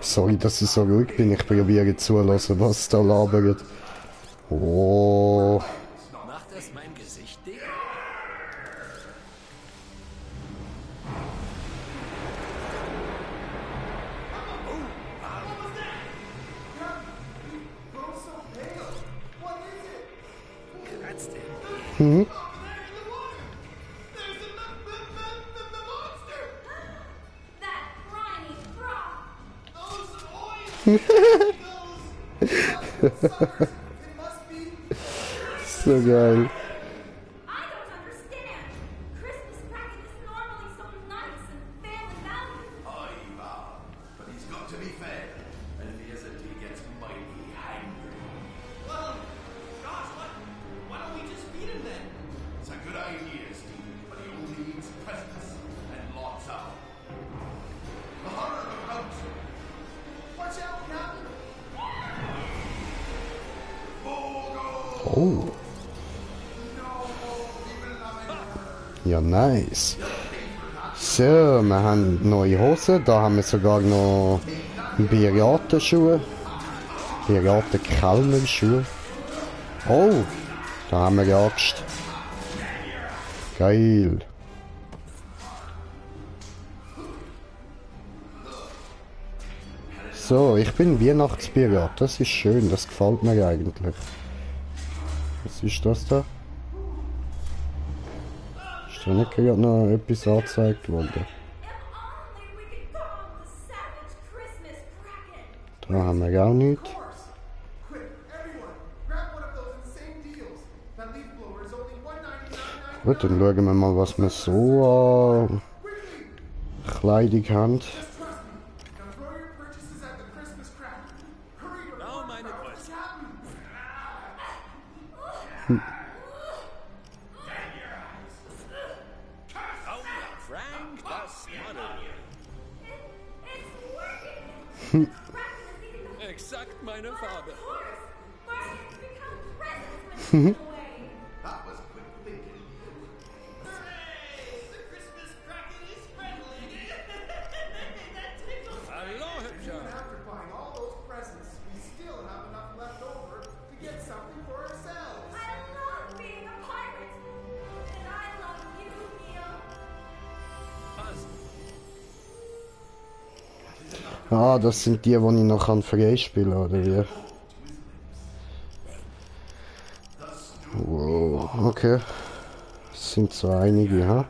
Sorry, dass ich so ruhig bin. Ich probiere zulassen, was da labert. Oh. Macht das mein Gesicht dick? Kratzt er? Mhm. So geil. Oh. Ja, nice. So, wir haben neue Hosen. Da haben wir sogar noch Piratenschuhe. Piraten-Kellnerschuhe. Oh, da haben wir Axt. Geil. So, ich bin Weihnachtspirat. Das ist schön, das gefällt mir eigentlich. Was ist das da? Ist da nicht gerade noch etwas angezeigt worden? Da haben wir auch nichts. Gut, dann schauen wir mal, was wir so an Kleidung haben. Exakt meine Farbe. Hallo, Ah, das sind die ich noch freispielen kann, oder wie? Wow, okay. Das sind so einige, ha?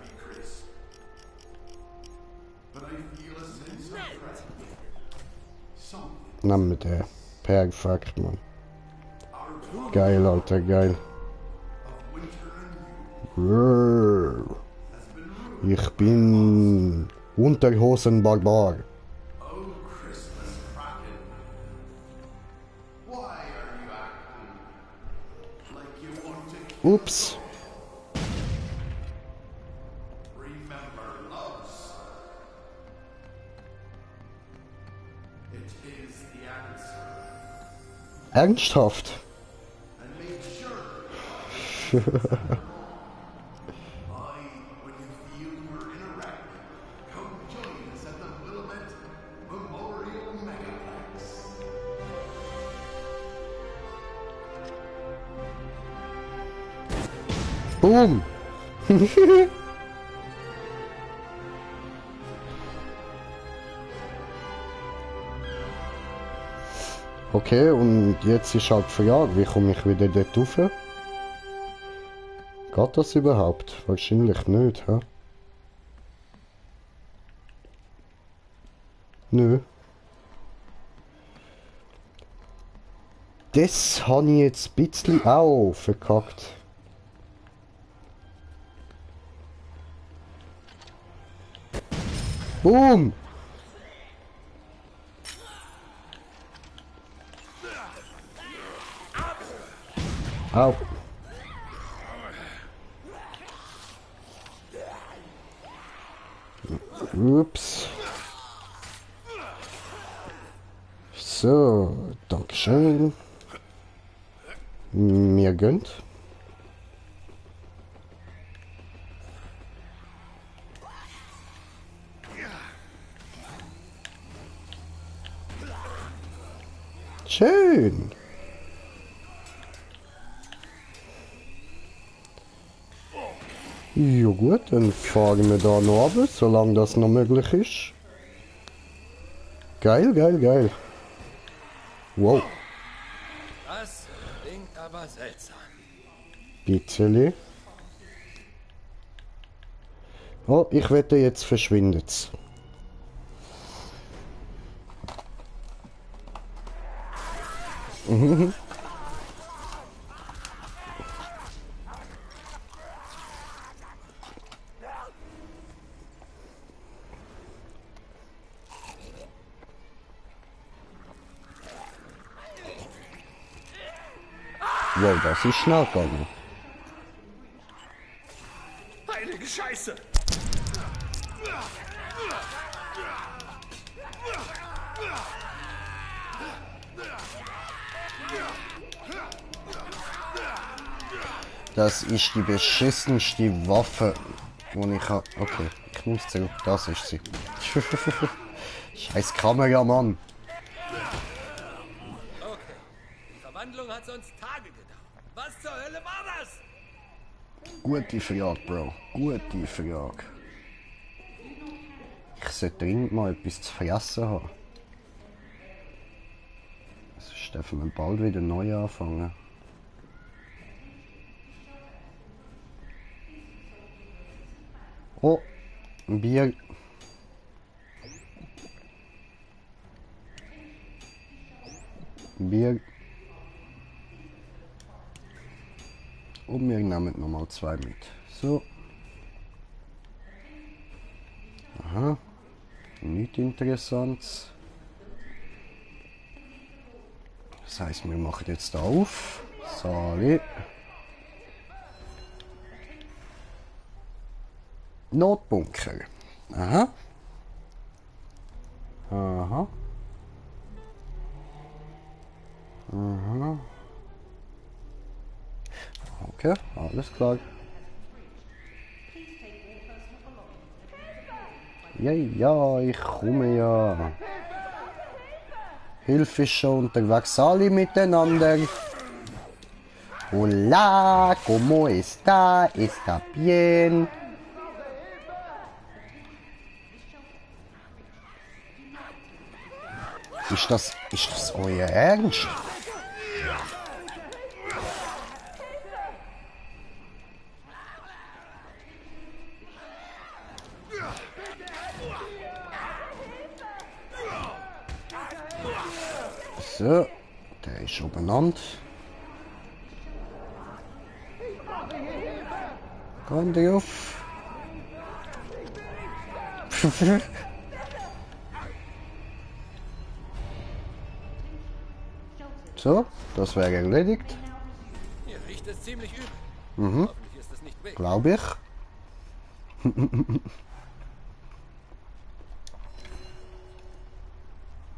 Nehmen wir den. Perfekt, Mann. Geil, Alter, geil. Ich bin Unterhosenbarbar. Ups. Ernsthaft? Boom! Okay, und jetzt ist halt die Frage, wie komme ich wieder dort rauf? Geht das überhaupt? Wahrscheinlich nicht, hä? Nö. Das habe ich jetzt ein bisschen auch verkackt. Boom! Au. Ups. So, Dankeschön. Mir gönnt. Schön. Ja gut, dann fahren wir da noch runter, solange das noch möglich ist. Geil, geil, geil. Wow. Das klingt aber seltsam. Bitte. Oh, ich wette, jetzt verschwindet's. Wow, das ist schnell gegangen. Heilige Scheiße! Das ist die beschissenste Waffe, die ich habe. Okay, ich muss zurück. Das ist sie. Scheiß Kameramann. Okay. Die Verwandlung hat sonst Tage gedauert. Was zur Hölle war das? Gute Frage, Bro. Gute Frage. Ich sollte dringend mal etwas zu fressen haben. Sonst dürfen wir bald wieder neu anfangen. Oh, ein Bier. Ein Bier. Und wir nehmen nochmal 2 mit. So. Aha. Nichts Interessantes. Das heisst, wir machen jetzt auf. Sorry. Notbunker. Aha. Aha. Aha. Okay, alles klar. Ja, ja, ich komme ja. Hilfe ist schon unterwegs, alle miteinander. Hola, ¿cómo está? ¿Está bien? Ist das euer Ernst? So, der ist schon benannt. Komm dir auf. So, das wäre erledigt. Hier riecht es ziemlich übel. Mhm. Hoffentlich ist es nicht weg. Glaube ich.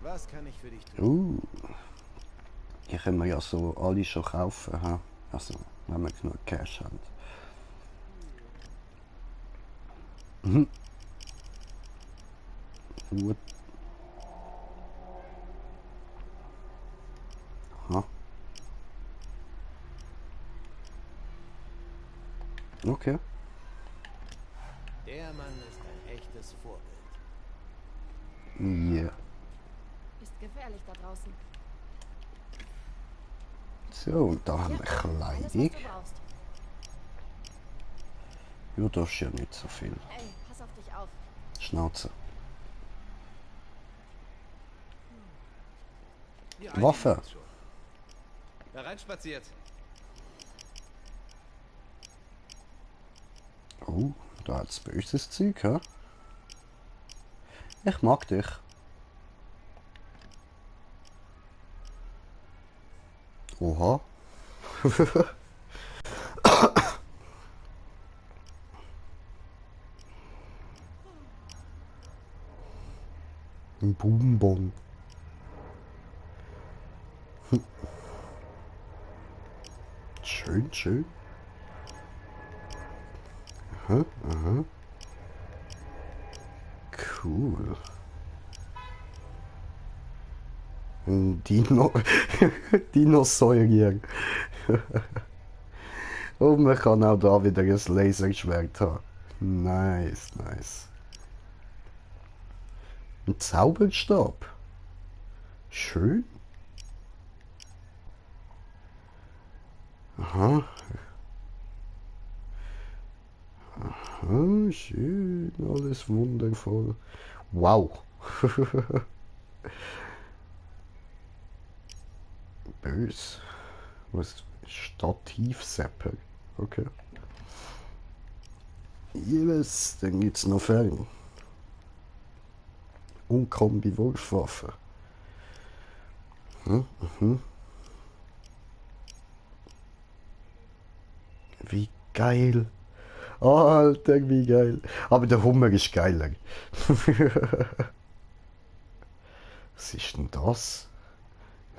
Was kann ich für dich tun? Hier können wir ja so alle schon kaufen. Ha? Also, wenn wir genug Cash haben. Mhm. Gut. Aha. Okay. Der Mann ist ein echtes Vorbild. Ja. Ist gefährlich da draußen. So, und da haben wir Kleidung. Ja, das ist ja nicht so viel. Hey, pass auf dich auf. Schnauze. Wir Waffe. einigen uns schon. Hereinspaziert. Oh, da hat's böses Zeug, hä? Ich mag dich. Oha. Ein Bonbon. Schön, schön. Aha, aha. Cool. Ein Dinosaurier. Und man kann auch da wieder ein Laserschwert haben. Nice, nice. Ein Zauberstab. Schön. Aha. Aha, schön. Alles wundervoll. Wow. Bös. Was? Stativsepper. Okay. Yes, dann gibt's noch Fern. Und Kombi-Wurfwaffe. Wie geil. Alter, wie geil. Aber der Hummer ist geiler. Was ist denn das?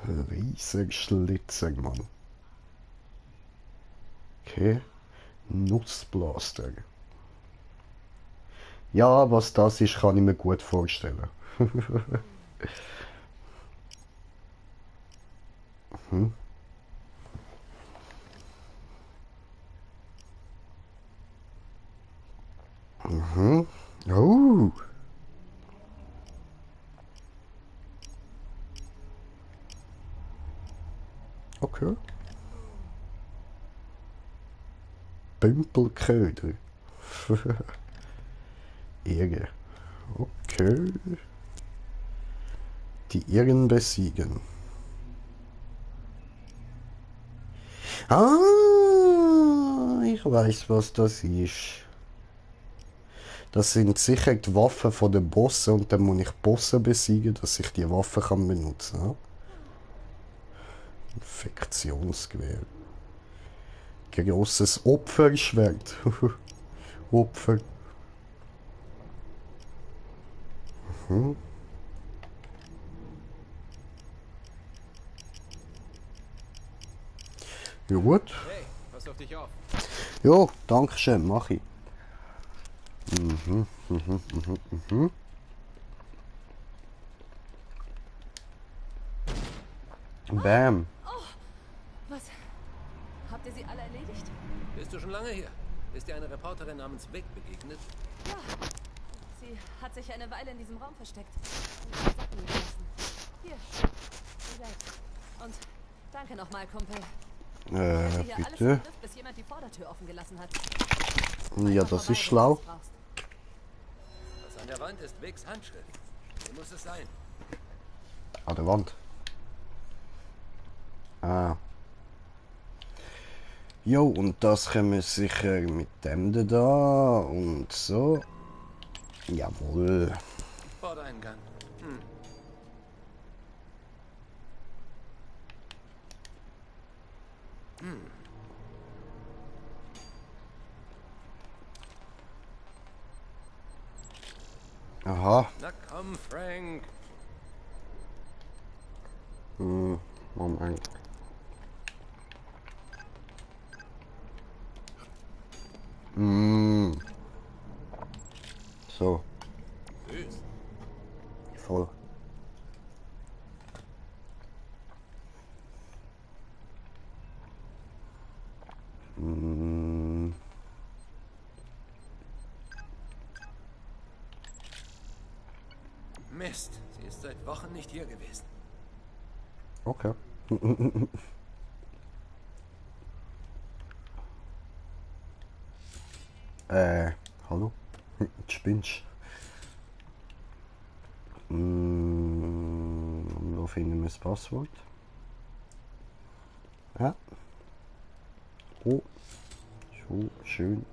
Ein riesiger Schlitzer, Mann. Okay. Nutzblaster. Ja, was das ist, kann ich mir gut vorstellen. Oh. Okay. Pimpelköder. Irre. Okay. Die Irren besiegen. Ah, ich weiß, was das ist. Das sind sicher die Waffen von den Bossen und dann muss ich Bosse besiegen, dass ich die Waffe kann benutzen kann. Infektionsgewehr. Grosses Opferschwert. Opfer. Ja gut. Hey, pass auf dich auf. Jo, danke schön, mach ich. Bam. Oh, was? Habt ihr sie alle erledigt? Bist du schon lange hier? Ist dir eine Reporterin namens Vic begegnet? Ja. Sie hat sich eine Weile in diesem Raum versteckt. Und Sachen gelassen. Hier, Danke nochmal, Kumpel. Hier alles im bitte. Griff, bis jemand die Vordertür offen gelassen hat. Ja, das ist schlau. Was an der Wand ist Vicks Handschrift. Wie muss es sein? An der Wand. Ah. Jo, und das können wir sicher mit dem da und so. Jawohl. Vordereingang. Aha. Na komm, Frank. Moment. So. Süß. Voll. Mist, sie ist seit Wochen nicht hier gewesen. Okay. Hallo? Spinnst? Wo finden wir das Passwort? Ja. Oh. So, schön.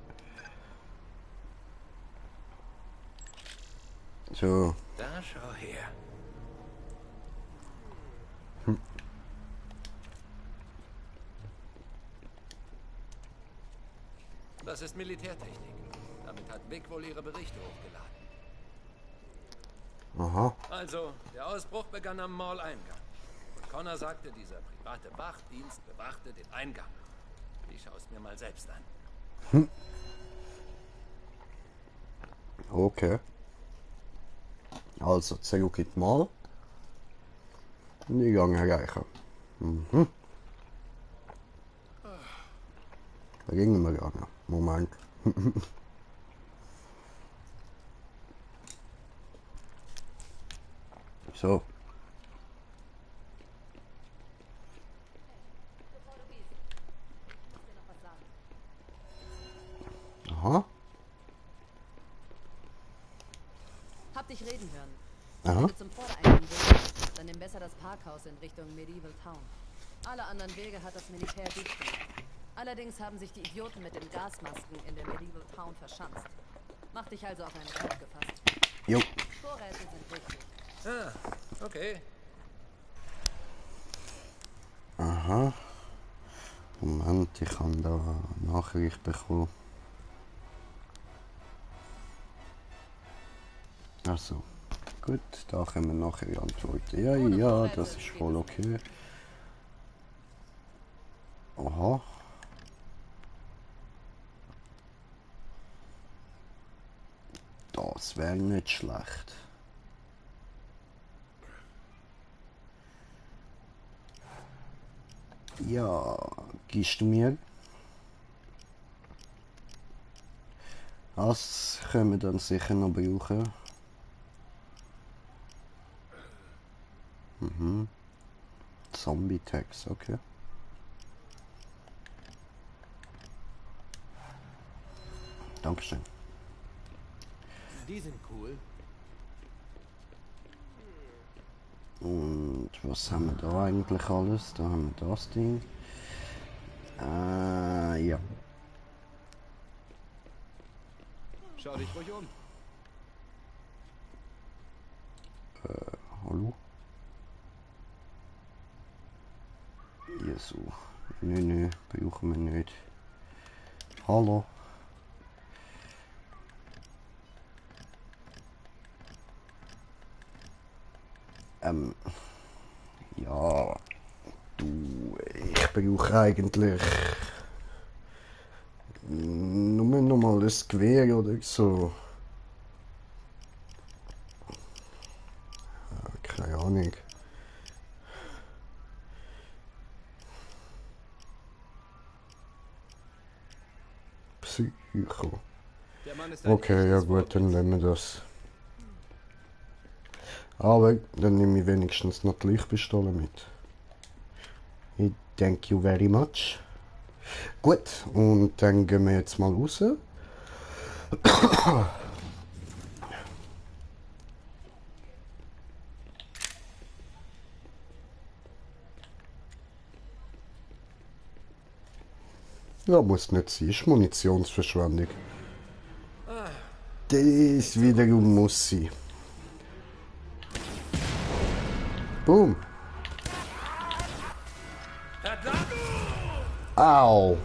So. Da schau her. Das ist Militärtechnik. Damit hat Vic wohl ihre Berichte hochgeladen. Aha. Also, der Ausbruch begann am Mall-Eingang. Und Connor sagte, dieser private Wachdienst bewachte den Eingang. Ich schaue es mir mal selbst an. Okay. Also, zurück in die Mall. Und die Gang erreichen. Da gingen wir gegangen. Moment. So. Aha. Hab dich reden hören. Aha. Wenn du zum Vordereingang willst, dann nimm besser das Parkhaus in Richtung Medieval Town. Alle anderen Wege hat das Militär dicht gemacht. Allerdings haben sich die Idioten mit den Gasmasken in der Medieval Town verschanzt. Mach dich also auf einen Kampf gefasst. Jo. Vorräte sind wichtig. Ah, okay. Aha. Moment, ich habe da eine Nachricht bekommen. Also, gut, da können wir nachher antworten. Ja, ja, das ist voll okay. Aha. Das wäre nicht schlecht. Ja, gibst du mir? Das können wir dann sicher noch brauchen. Zombie-Tags, okay. Dankeschön. Die sind cool. Und was haben wir da eigentlich alles? Da haben wir das Ding. Ja. Schau dich ruhig um. Hallo? Ja, so. Nö, brauchen wir nicht. Hallo? Ja, du, ich brauche eigentlich nur noch mal ein Gewehr oder so. Keine Ahnung. Psycho. Okay, ja gut, dann nehmen wir das. Aber dann nehme ich wenigstens noch die Lichtpistole mit. Thank you very much. Gut, und dann gehen wir jetzt mal raus. Ja, muss nicht sein, ist Munitionsverschwendung. Das wiederum muss sein. Boom. Au.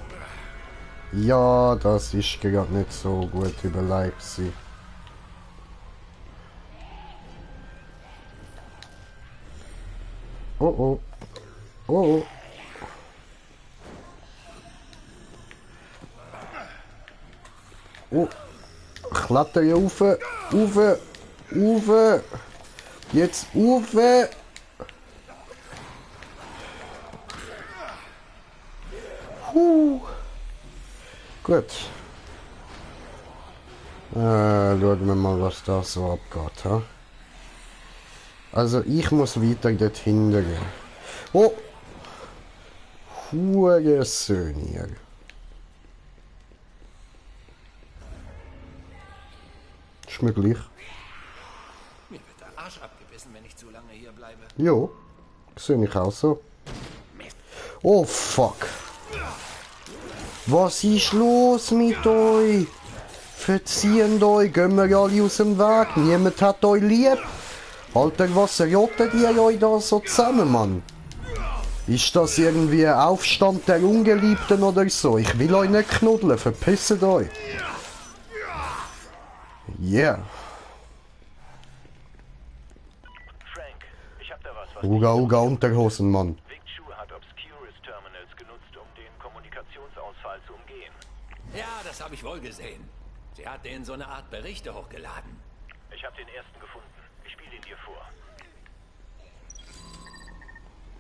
Ja, das ist gerade nicht so gut überlegt gewesen. Oh oh. Oh oh. Oh. Kletter hier rauf. Rauf. Rauf. Jetzt rauf. Gut. Schauen wir mal, was da so abgeht. Ha? Also ich muss weiter dort hinten gehen. Oh! Hure Söhne hier. Ist mir gleich. Mir wird der Arsch abgebissen, wenn ich zu lange hier bleibe. Jo, sehe ich auch so. Oh fuck. Was ist los mit euch? Verzieht euch, gehen wir alle aus dem Weg. Niemand hat euch lieb. Alter, was rottet ihr euch da so zusammen, Mann? Ist das irgendwie ein Aufstand der Ungeliebten oder so? Ich will euch nicht knuddeln, verpisst euch. Yeah. Frank, ich hab da was, Uga Uga Unterhosen, Mann. Vic Chu hat Obscurus Terminals genutzt, um den Kommunikationsausfall zu umgehen. Ja, das habe ich wohl gesehen. Sie hat denen so eine Art Berichte hochgeladen. Ich habe den ersten gefunden. Ich spiele ihn dir vor.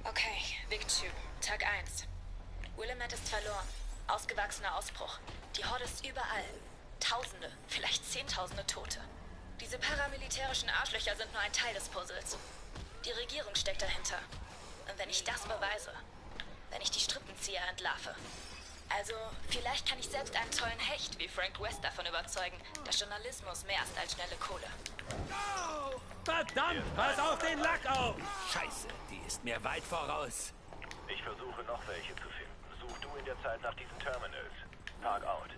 Okay, Vic Chu, Tag 1. Willamette ist verloren. Ausgewachsener Ausbruch. Die Horde ist überall. Tausende, vielleicht Zehntausende Tote. Diese paramilitärischen Arschlöcher sind nur ein Teil des Puzzles. Die Regierung steckt dahinter. Und wenn ich das beweise, wenn ich die Strippenzieher entlarve, also vielleicht kann ich selbst einen tollen Hecht wie Frank West davon überzeugen, dass Journalismus mehr ist als schnelle Kohle. Verdammt, pass auf den Lack auf! Scheiße, die ist mir weit voraus. Ich versuche noch welche zu finden. Such du in der Zeit nach diesen Terminals. Tag out.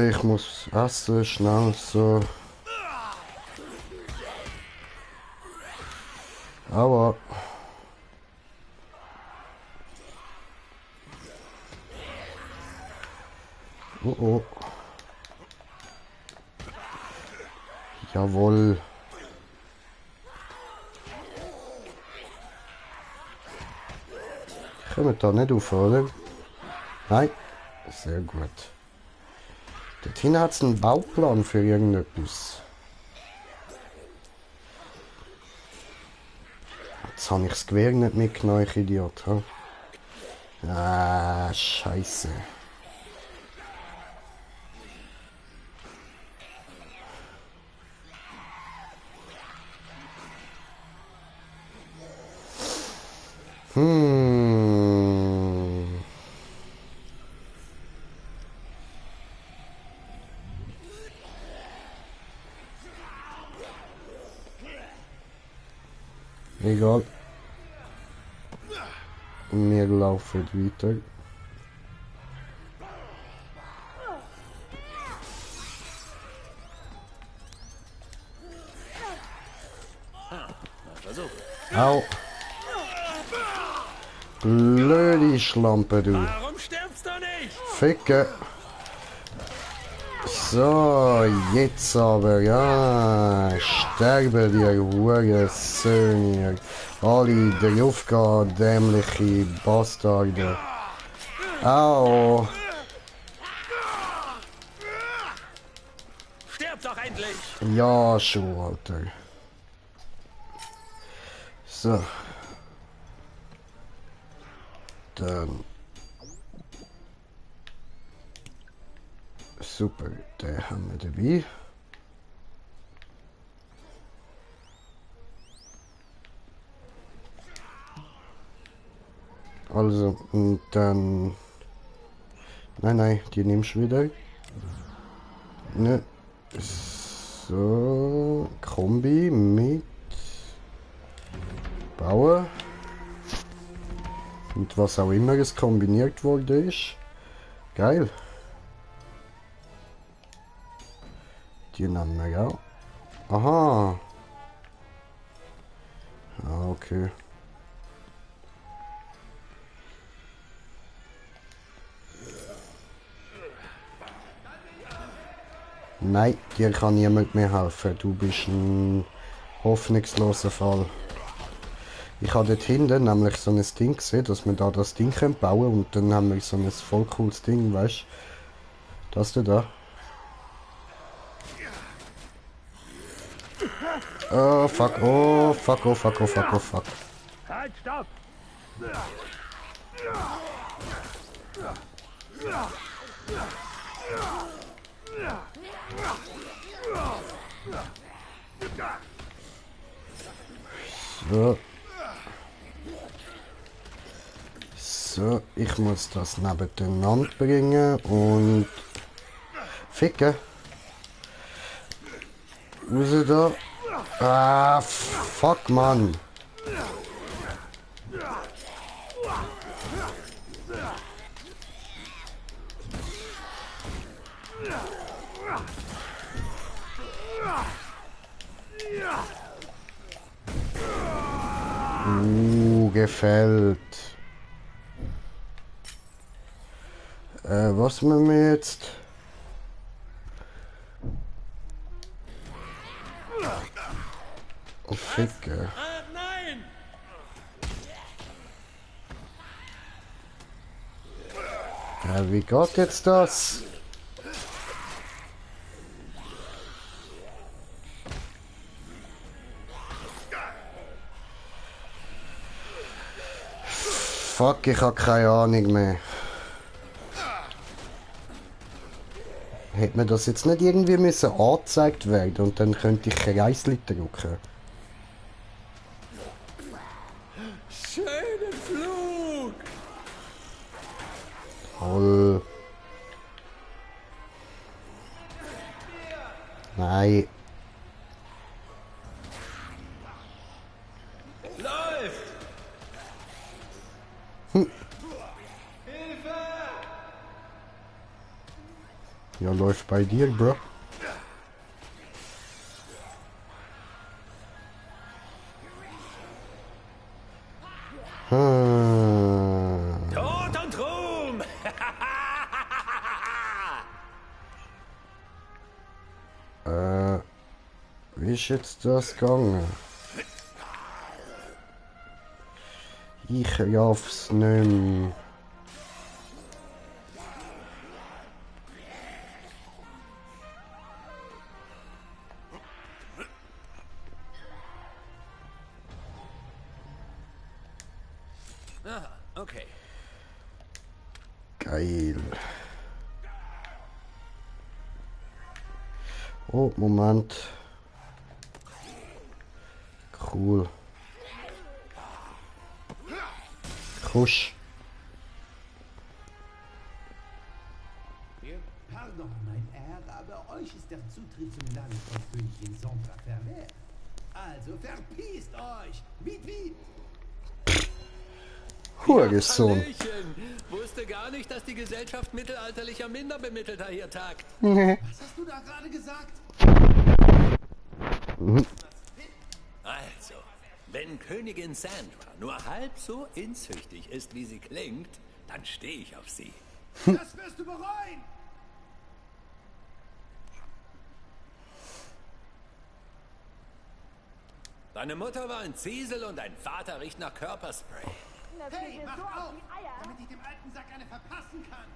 Ich muss essen, schnell so. Aber. Oh oh. Jawohl. Kommen da nicht auf, oder? Nein. Sehr gut. Dorthin hat es einen Bauplan für irgendetwas. Jetzt habe ich das Gewehr nicht mitgenommen, ich Idiot. He? Ah, Scheiße. Egal. Wir laufen weiter. Au. Blöde Schlampe, du. Warum stirbst du nicht? Ficke. So, jetzt aber, ja. Sterbe dir, hure Söhne. Alle draufgehen, dämliche Bastarde. Au. Stirb doch endlich! Ja, schon, Alter. So. Dann Super, den haben wir dabei. Also, und dann... Nein, die nimmst du wieder. Ne. So, Kombi mit Bauen. Und was auch immer es kombiniert worden ist. Geil. Die nehmen wir auch. Aha. Ah, okay. Nein, dir kann niemand mehr helfen. Du bist ein hoffnungsloser Fall. Ich habe dort hinten nämlich so ein Ding gesehen, dass wir da das Ding bauen können und dann haben wir so ein voll cooles Ding, weißt du? Das da. Oh fuck, oh fuck, oh fuck, oh fuck, oh fuck. Halt, stopp! So. So, ich muss das nebeneinander bringen und ficken. Raus da. Ah, fuck, Mann. Gefällt. Was machen wir jetzt? Oh, Ficke. Nein! Ja, wie geht jetzt das? Fuck, ich habe keine Ahnung mehr. Hätte mir das jetzt nicht irgendwie müssen angezeigt werden und dann könnte ich Kreisli drücken. Schönen Flug! Toll. Nein. Läuft! Hm. Hilfe! Ja, läuft bei dir, Bro. Tod und Ruhm! Wie ist jetzt das gegangen? Ich schaff's nicht mehr. Aha, okay. Geil. Oh, Moment. Cool. Kusch. Pardon, mein Herr, aber euch ist der Zutritt zum Land von Königin Sondra verwehrt. Also verpisst euch! Wie? Hurensohn. Hallöchen. Wusste gar nicht, dass die Gesellschaft mittelalterlicher Minderbemittelter hier tagt. Was hast du da gerade gesagt? Also, wenn Königin Sandra nur halb so inzüchtig ist, wie sie klingt, dann stehe ich auf sie. Das wirst du bereuen! Deine Mutter war ein Ziesel und dein Vater riecht nach Körperspray. Hey, mach auf, damit ich dem alten Sack eine verpassen kann!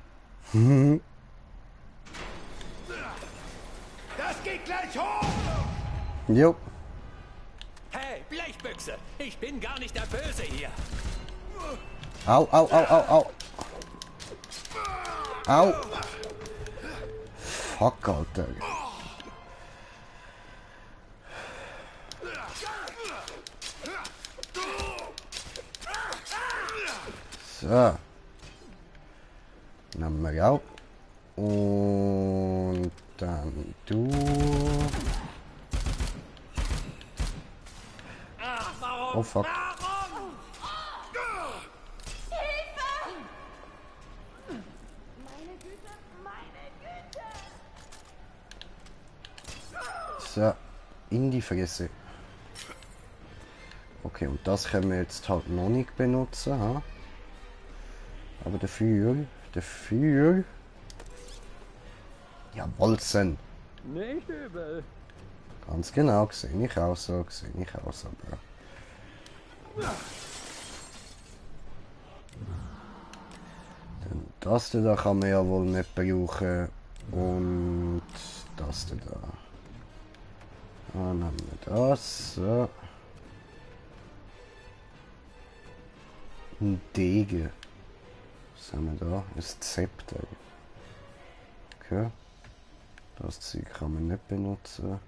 Das geht gleich hoch! Jo. Hey, Blechbüchse, ich bin gar nicht der Böse hier. Au, au, au, au, au. Au. fuck, Alter. So. Nehmen wir auch. Und dann du. Oh fuck. So, in die Fresse. Okay, und das können wir jetzt halt noch nicht benutzen, ha? Aber dafür. Ja, Bolzen. Nicht übel. Ganz genau, sehe ich auch so, aber. Dann das da kann man ja wohl nicht brauchen. Und das da. Dann nehmen wir das. So. Ein Degen. Was haben wir da? Ein Zepter. Okay. Das Zeug kann man nicht benutzen.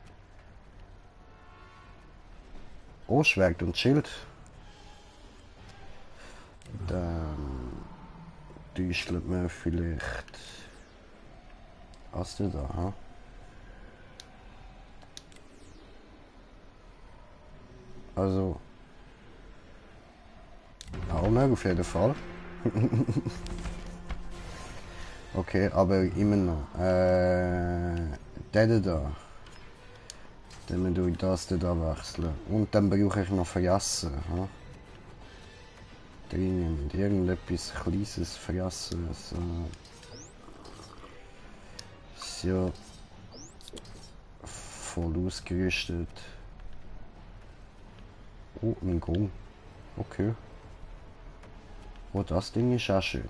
Oh, Schwert und Schild. Dann düstelt man vielleicht was da, ha? Also auch mehr auf jeden Fall. Okay, aber immer noch. Der da. Dann tue ich das da wechseln. Und dann brauche ich noch Verjassen. Ha? Dringend. Irgendetwas Kleines Verjassen. So. So. Voll ausgerüstet. Oh, ein Gong. Okay. Oh, das Ding ist auch schön.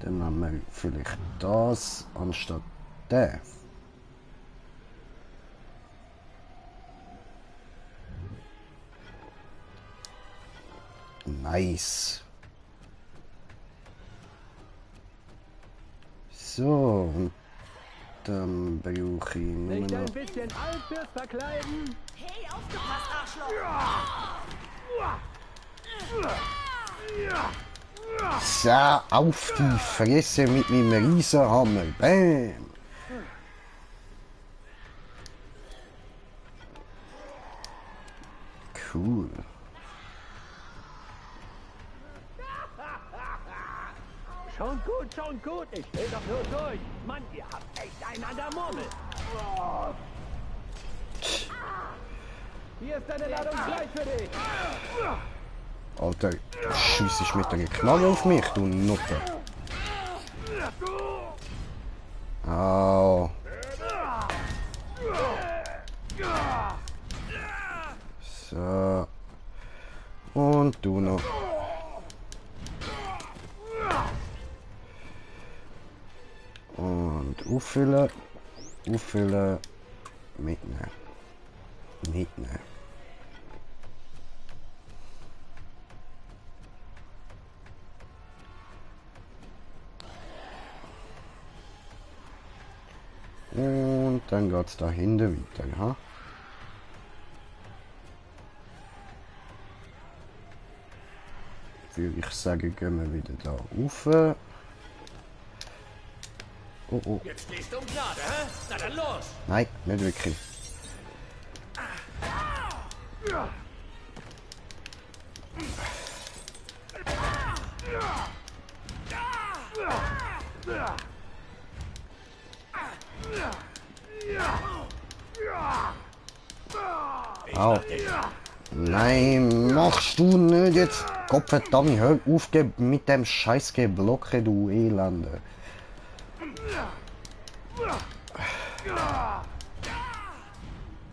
Dann haben wir vielleicht das anstatt der. Nice. So, und dann brauche ich nur Nicht noch... ein bisschen alt fürs Verkleiden? Hey, aufgepasst, Arschloch! So, auf die Fresse mit meinem Riesenhammer. Bam! Cool. Schon gut. Ich will doch nur durch. Mann, ihr habt echt einen an der Murmel. Hier ist deine Ladung gleich für dich. Alter, schiessest mit der Knarre auf mich, du Nutte. Au. So. Und du noch. Und auffüllen. Auffüllen. Mitnehmen. Mitnehmen. Und dann geht's da hinten weiter, ha? Würde ich sagen, gehen wir wieder da rauf. Oh oh. Jetzt stehst du um Gnade, hä? Na dann los! Nein, nicht wirklich. Au. Nein, machst du nicht jetzt. Gottverdammt, hör auf mit dem scheiß Geblocke, du Elende.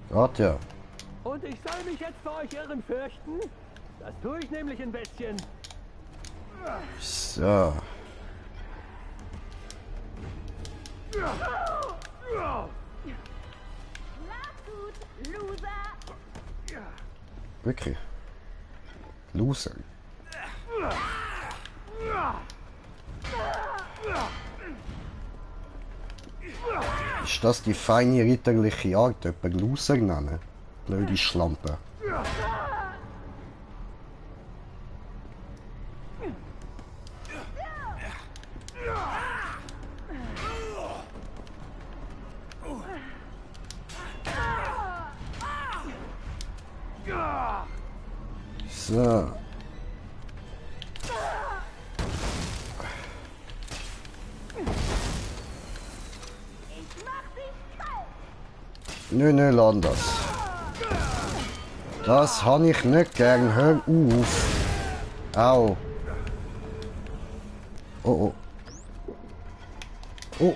Gott, ja. Und ich soll mich jetzt vor euch Irren fürchten? Das tue ich nämlich ein bisschen. So. Wirklich. Loser. Ist das die feine ritterliche Art, jemanden Loser nennen? Blöde Schlampe. So. Nö, lass das. Das habe ich nicht gern. Hör auf. Au. Oh. Oh.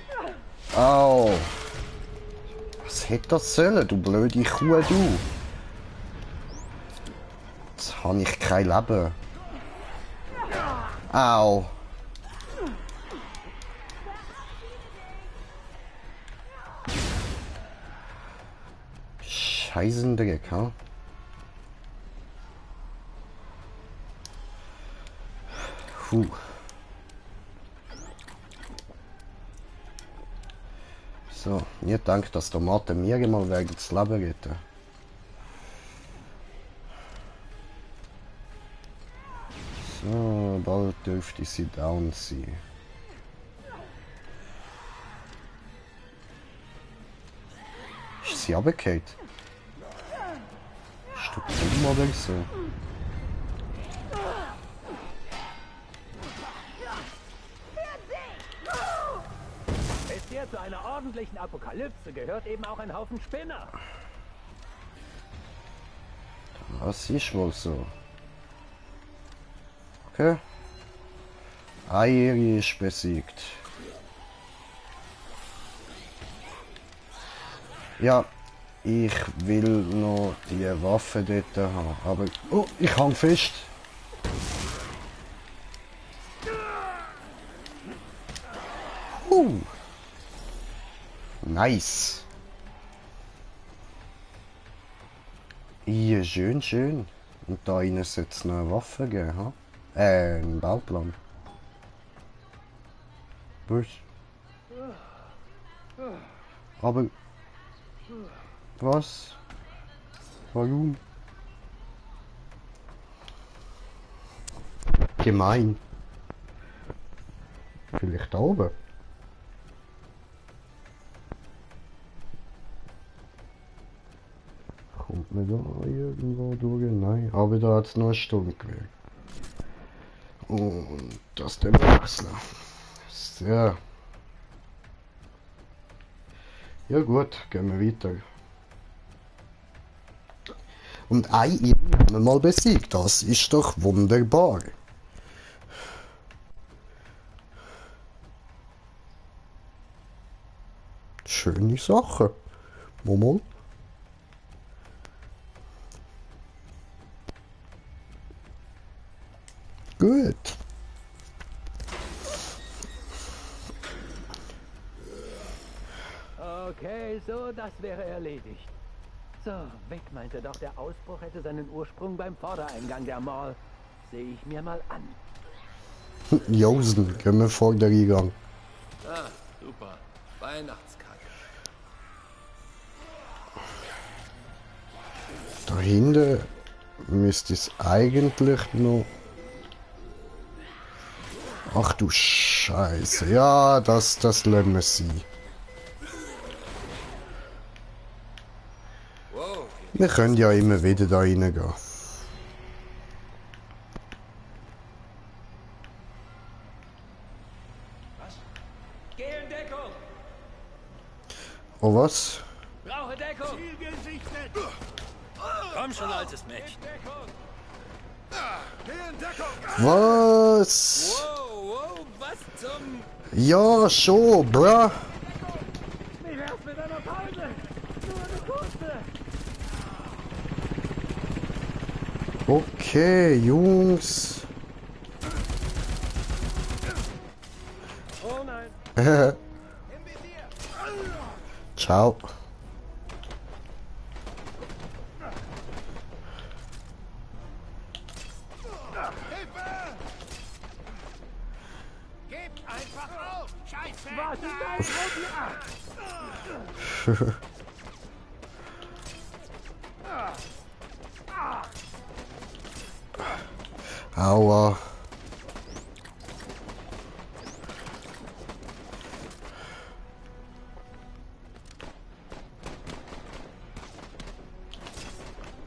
Au. Was hätte das sollen, du blöde Kuh, du? Jetzt habe ich kein Leben. Au. Scheißendreck, ha? Puh. So, ihr denkt, dass der Martin mir mal wegen das Leben retten. So, bald dürfte sie down sein. Ist sie runtergefallen? Ist du dumm oder so? Bisher zu einer ordentlichen Apokalypse gehört eben auch ein Haufen Spinner. Das ist wohl so. Okay. Airi ist besiegt. Ja, ich will noch die Waffe dort haben. Aber. Oh, ich hang fest. Nice. Ja, schön. Und da innen sollte es noch eine Waffe geben, ha? Ein Bauplan. Was? Aber... Was? Warum? Gemein. Vielleicht da oben? Kommt man da irgendwo durch? Nein, aber da hat es noch eine Stunde gewählt. Und das den wechseln. So. Ja gut, gehen wir weiter. Und ein Iri haben wir mal besiegt, das ist doch wunderbar. Schöne Sache. Mal. Gut. Okay, so, das wäre erledigt. So, Vic meinte doch, der Ausbruch hätte seinen Ursprung beim Vordereingang der Mall. Sehe ich mir mal an. Josen, können wir vor der Eingang. Ah, super. Weihnachtskacke. Dahinter müsste es eigentlich noch... Ach du Scheiße. Ja, das lassen wir sein. Wir können ja immer wieder da reingehen. Geh in Deckung! Oh was? Brauche Deckung! Komm schon, altes Mädchen. Was? Wow, was zum... Ja, schon, bruh. Wie wär's mit einer Pause? Nur eine kurze. Okay, Jungs. Oh nein. Ciao. einfach auf! Scheiße! Was ist ein Aua.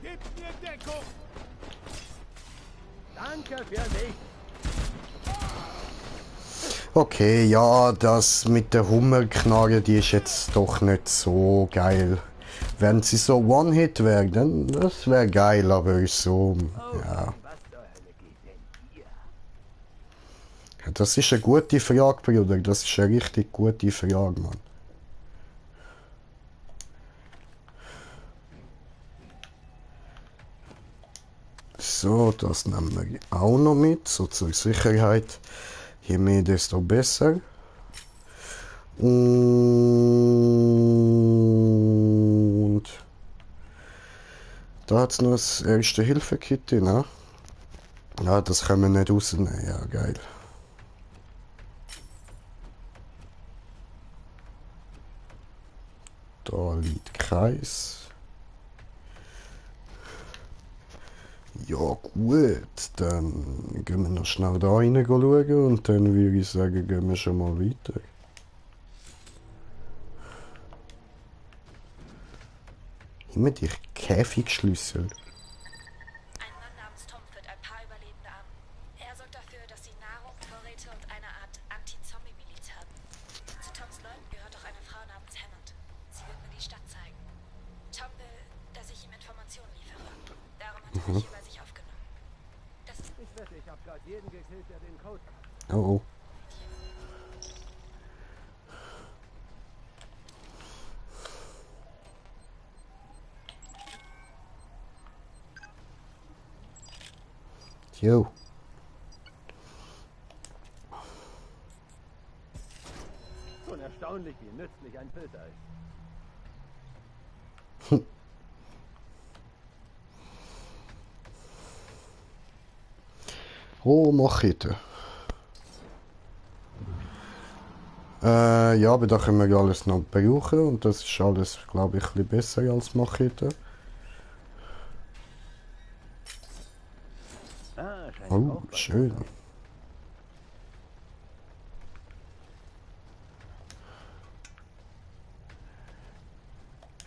Gib mir Deckung! Danke für nichts. Okay, ja, das mit der Hummerknarre, die ist jetzt doch nicht so geil. Wenn sie so One-Hit wäre, dann das wäre geil, aber so, ja. Ja, das ist eine gute Frage, Bruder. Das ist eine richtig gute Frage, Mann. So, das nehmen wir auch noch mit, so zur Sicherheit. Je mehr, desto besser. Und da hat es noch das Erste-Hilfe-Kit, ne? Ja, das können wir nicht rausnehmen. Ja, geil. Da liegt Kreis. Ja gut, dann gehen wir noch schnell da rein schauen und dann würde ich sagen, gehen wir schon mal weiter. Immer die Käfigschlüssel. Ein Mann namens Tom führt ein paar Überlebende an. Er sorgt dafür, dass sie Nahrung, Vorräte und eine Art Anti-Zombie-Miliz haben. Zu Toms Leuten gehört auch eine Frau namens Hammond. Sie wird mir die Stadt zeigen. Tom will, dass ich ihm Informationen liefere. Darum hat er mich über sich aufgenommen. Ich wette, ich hab grad jeden gekillt, der den Code hat. Oh oh. Jo. Schon erstaunlich, wie nützlich ein Filter ist. Oh, Machete. Ja, aber da können wir ja alles noch brauchen und das ist alles, glaube ich, ein bisschen besser als Machete. Oh, schön.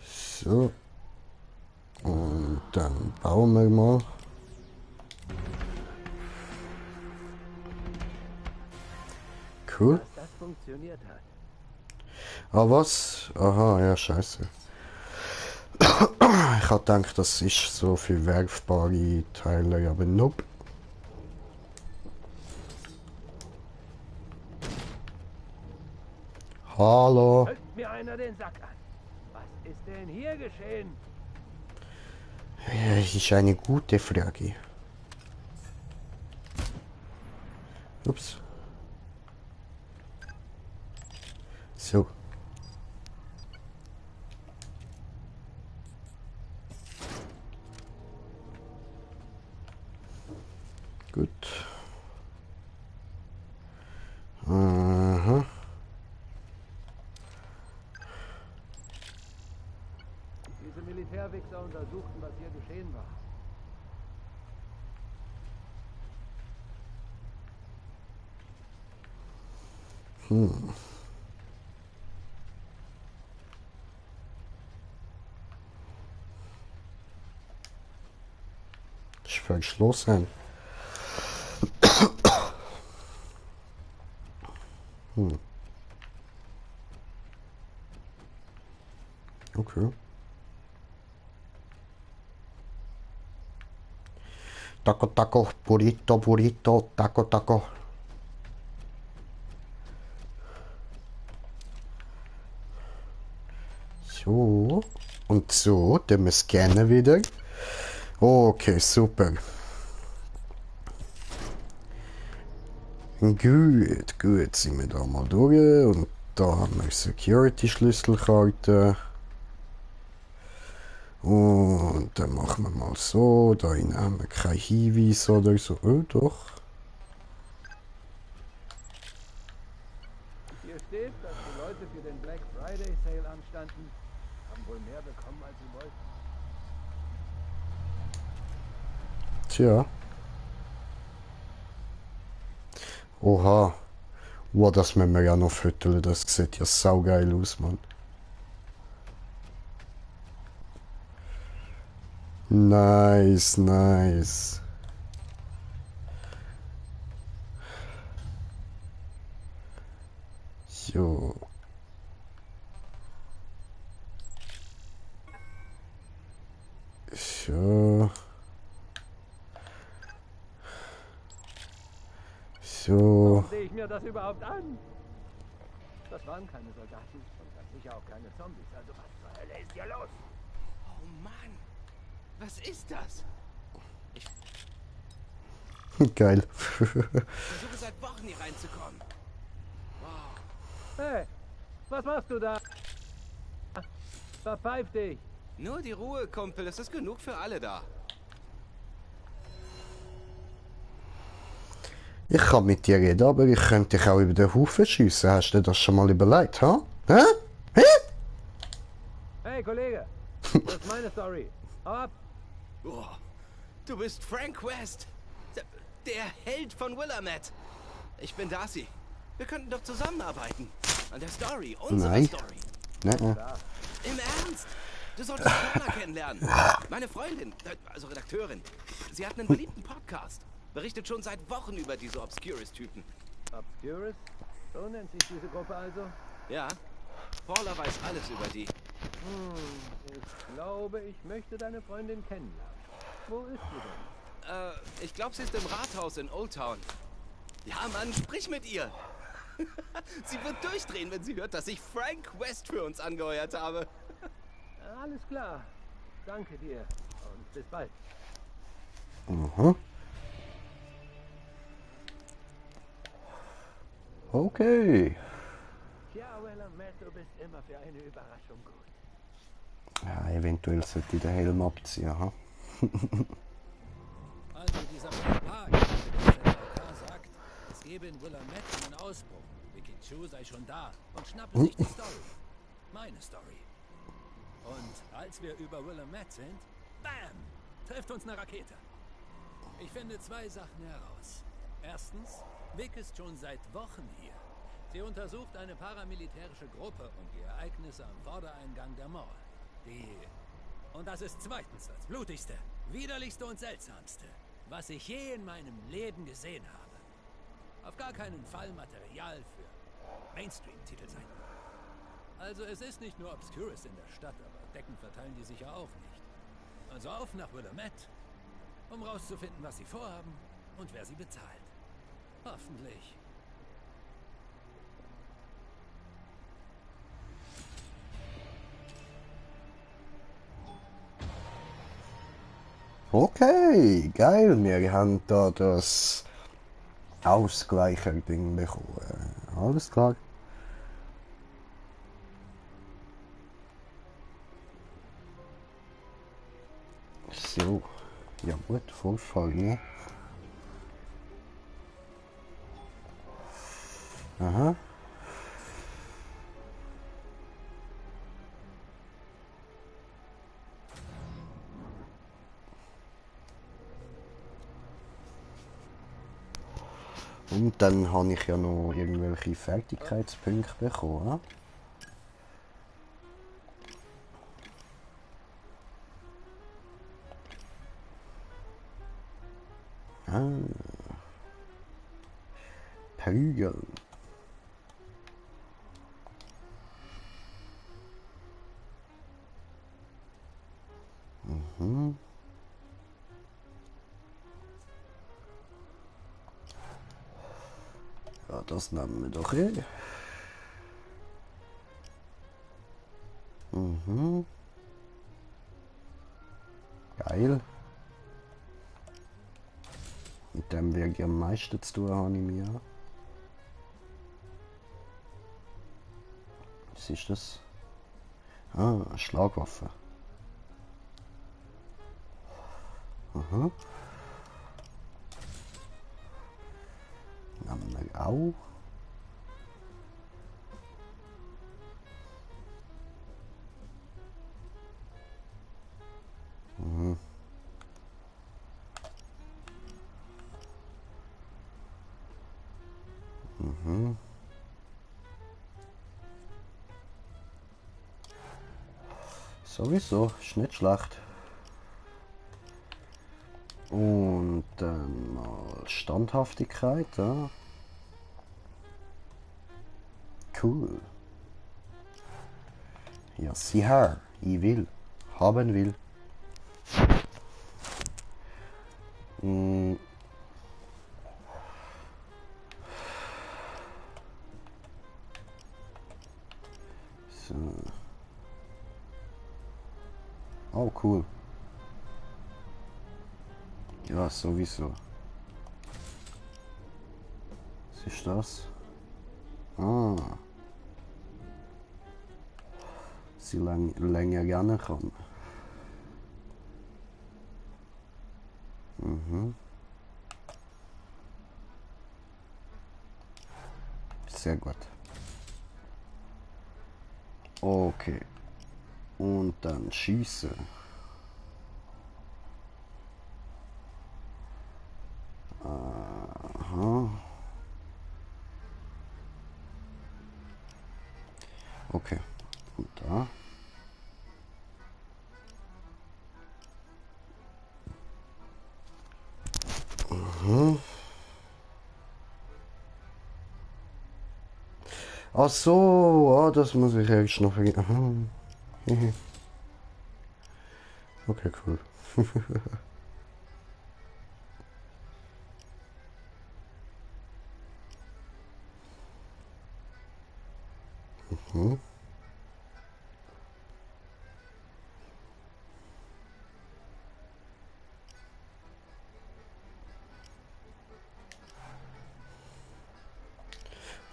So. Und dann bauen wir mal. Cool. Dass das funktioniert hat. Ah, was? Aha, ja, scheiße. Ich hatte gedacht, das ist so für werfbare Teile, aber nope. Hallo. Hält mir einer den Sack an. Was ist denn hier geschehen? Ja, das ist eine gute Frage. Ups. So. Gut. Aha. Diese Militärwichser untersuchten, was hier geschehen war. Ist verschlossen. Okay. Taco, taco, burrito, burrito, taco, taco. So. Und so, dann wir scannen wieder. Okay, super. Gut, gut, sind wir da mal durch. Und da haben wir Security-Schlüsselkarte. Und dann machen wir mal so. Da haben wir kein Hinweis oder so. Oh, doch. steht, dass die Leute für den Black Friday Sale anstanden, haben wohl mehr bekommen, als sie wollten. Tja. Oha. Wow, das müssen wir ja noch fütteln. Das sieht ja saugeil aus, Mann. Nice, nice. Jo. So. So. Warum sehe ich mir das überhaupt an? Das waren keine Soldaten und ganz sicher auch keine Zombies. Also was zur Hölle ist hier los? Oh Mann. Was ist das? Geil. Ich versuche seit Wochen hier reinzukommen. Wow. Hey, was machst du da? Verpfeif dich. Nur die Ruhe, Kumpel. Es ist genug für alle da. Ich kann mit dir reden, aber ich könnte dich auch über den Haufen schiessen. Hast du dir das schon mal überlegt, ha? Hä? Hä? Hey, Kollege. Das ist meine Story. Hau ab. Oh, du bist Frank West. Der Held von Willamette. Ich bin Darcy. Wir könnten doch zusammenarbeiten. An der Story, unserer Story. Nein. Im Ernst? Du solltest Connor kennenlernen. Meine Freundin, also Redakteurin. Sie hat einen beliebten Podcast. Berichtet schon seit Wochen über diese Obscurus-Typen. Obscurus? So nennt sich diese Gruppe also? Ja. Paula weiß alles über die. Ich glaube, ich möchte deine Freundin kennenlernen. Wo ist sie denn? Ich glaube, sie ist im Rathaus in Old Town. Ja, Mann, sprich mit ihr. Sie wird durchdrehen, wenn sie hört, dass ich Frank West für uns angeheuert habe. Alles klar. Danke dir. Und bis bald. Mhm. Okay. Tja, Willamette, du bist immer für eine Überraschung gut. Ja, eventuell sollte ich den Helm abziehen, ha? Also dieser Park, der ZVK sagt, es gebe in Willamette einen Ausbruch. Vicky Chu sei schon da und schnappe sich die Story. Meine Story. Und als wir über Willamette sind, bam, trifft uns eine Rakete. Ich finde zwei Sachen heraus. Erstens, Vic ist schon seit Wochen hier. Sie untersucht eine paramilitärische Gruppe und die Ereignisse am Vordereingang der Mall. Und das ist zweitens das blutigste, widerlichste und seltsamste, was ich je in meinem Leben gesehen habe. Auf gar keinen Fall Material für Mainstream-Titelseiten. Also es ist nicht nur Obscurus in der Stadt, aber Decken verteilen die sicher auch nicht. Also auf nach Willamette, um rauszufinden, was sie vorhaben und wer sie bezahlt. Hoffentlich. Okay, geil. Wir haben da das Ausgleicher-Ding bekommen. Alles klar. So, ja gut, Vorfall, ne? Aha. Und dann habe ich ja noch irgendwelche Fertigkeitspunkte bekommen. Prügel. Mhm. Ja, das nehmen wir doch eh. Mhm. Geil. Mit dem wir am meisten zu tun haben im Jahr. Was ist das? Ah, eine Schlagwaffe. Aha. Nehmen wir auch. Mhm. Sowieso, ist nicht schlecht. Und dann mal Standhaftigkeit, ja. Cool. Ja, sieh her, ich will. Haben will. So. Oh, cool. Ja, sowieso. Was ist das? Ah. Sie länger gerne kann. Mhm. Sehr gut. Okay. Und dann schießen. Aha. Okay. Und da. Mhm. Ach so, das muss ich eigentlich noch vergessen. Okay, cool. Mhm.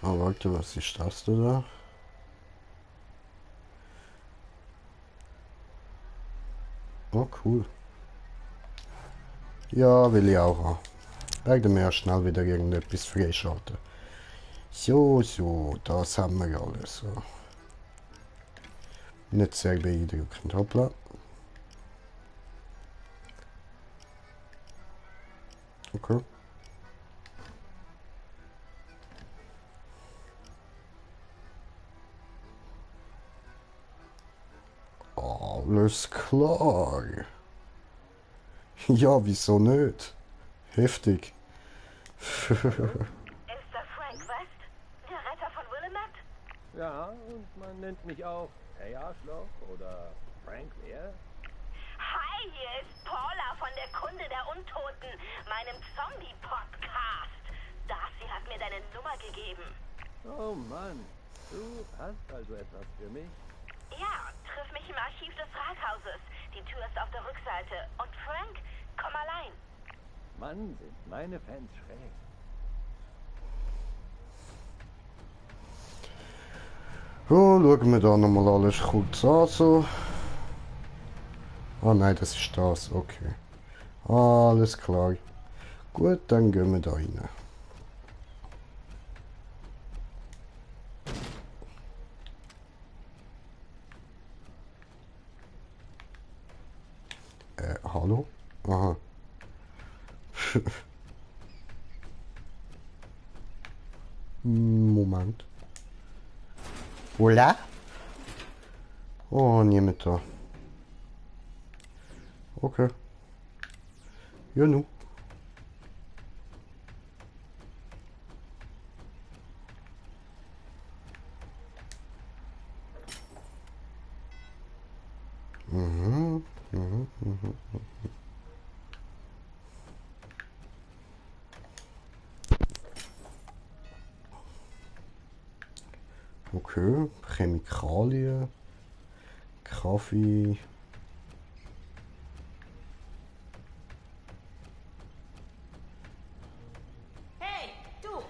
Ah, warte, was ist das da? Oh, cool. Ja, will ich auch haben. Werden wir ja schnell wieder irgendetwas freischalten. So, das haben wir alles. So. Nicht sehr beeindruckend. Hoppla. Okay. Alles klar. Ja, wieso nicht? Heftig. Ist das Frank West? Der Retter von Willamette? Ja, und man nennt mich auch Hey Arschloch oder Frank wer? Hi, hier ist Paula von der Kunde der Untoten, meinem Zombie-Podcast. Darcy hat mir deine Nummer gegeben. Oh Mann, du hast also etwas für mich? Ja, triff mich im Archiv des Rathauses. Die Tür ist auf der Rückseite. Und Frank, komm allein. Mann, sind meine Fans schräg. So, schauen wir da nochmal alles kurz an. So. Ah nein, das ist das. Okay. Alles klar. Gut, dann gehen wir da rein. Hallo? Aha. Moment. Hola? Oh, niemand da. Okay. Ja, nu. Mhm. Mhm. Mhm. Okay, Chemikalien, Kaffee. Hey, du!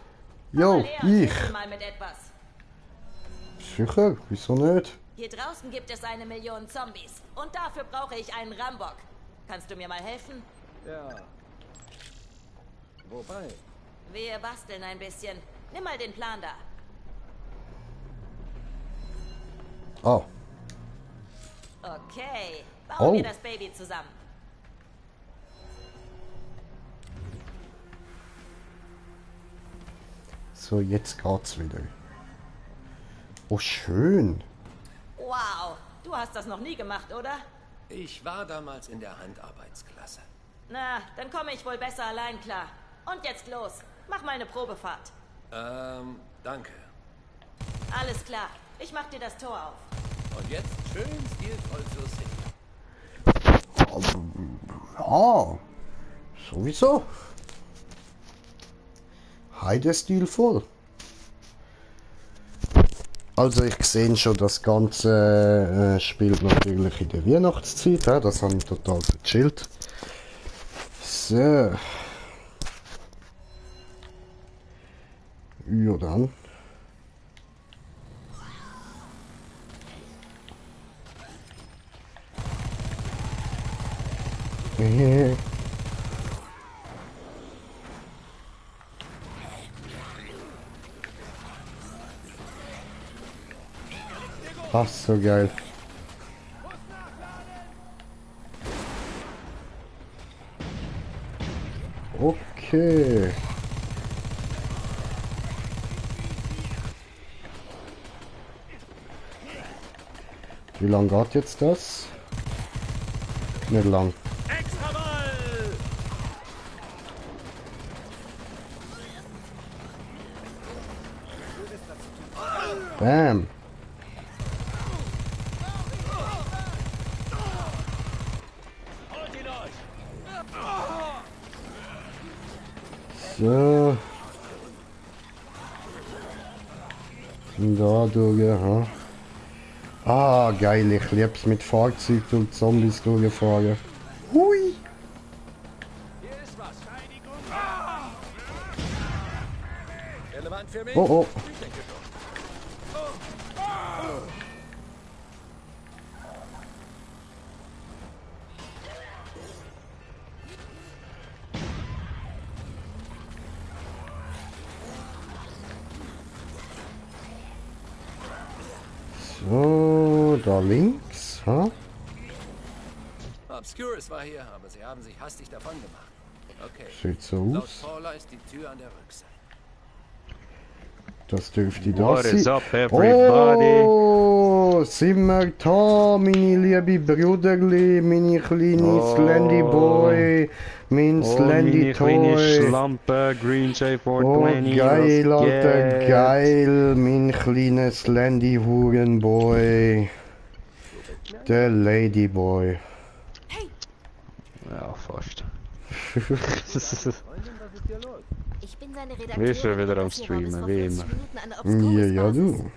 Jo, ich. Mal mit etwas. Sicher, wieso nicht? Hier draußen gibt es 1 Million Zombies. Und dafür brauche ich einen Rambock. Kannst du mir mal helfen? Ja. Wobei? Wir basteln ein bisschen. Nimm mal den Plan da. Ah. Okay, bauen wir das Baby zusammen. So, jetzt geht's wieder. Oh, schön. Wow, du hast das noch nie gemacht, oder? Ich war damals in der Handarbeitsklasse. Na, dann komme ich wohl besser allein klar. Und jetzt los. Mach mal eine Probefahrt. Danke. Alles klar. Ich mach dir das Tor auf. Und jetzt schön stilvoll zur City. Ja, sowieso. Heide stilvoll. Also ich sehe schon, das Ganze spielt natürlich in der Weihnachtszeit. Ja, das habe ich total gechillt. So. Ja dann. Ach, so geil. Okay. Wie lang geht jetzt das? Nicht lang. Bam. So. Da durch, ha. Ah, geil, ich lieb's mit Fahrzeug und Zombies durchfahren. Hui! Oh oh. So, da links, ha? Obscurus war hier, aber sie haben sich hastig davon gemacht. Okay. Sieht so Laut aus. Paula ist die Tür an der Rückseite. Das dürfte das What sein. is up, everybody? Oh, sind wir da, meine liebe Brüderli, meine kleine Slendy Boy, mein Slendy meine kleine Toy. Schlampe, Green J420. Oh, geil, was Alter, geht? geil, mein kleiner Slendy Hurenboy. Der Ladyboy. Ja, fast. Ich bin seine Redakteurin. Wir sind wieder am Streamen, wie immer. Ja, ja, du.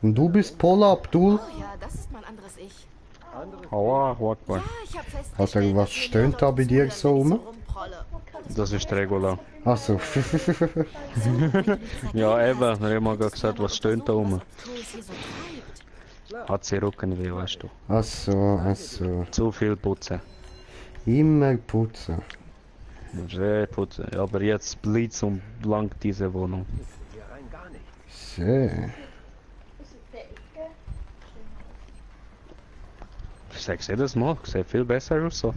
Und du bist Paula Abdul? Oh ja, das ist mein anderes Ich. Allah Akbar. Ja, ich hab festgestellt, Hat er was stöhnt da bei dir so rum? Das ist Regula. Achso. Ja, eben, wir haben mal gesagt, was stöhnt da rum? Hat sie Rücken weh, weißt du. Achso, achso. Zu viel putzen. Immer putzen. Sehr putzen. Ja, aber jetzt blitz und blank diese Wohnung. So. Ich sag's jedes Mal, sieht viel besser aus so.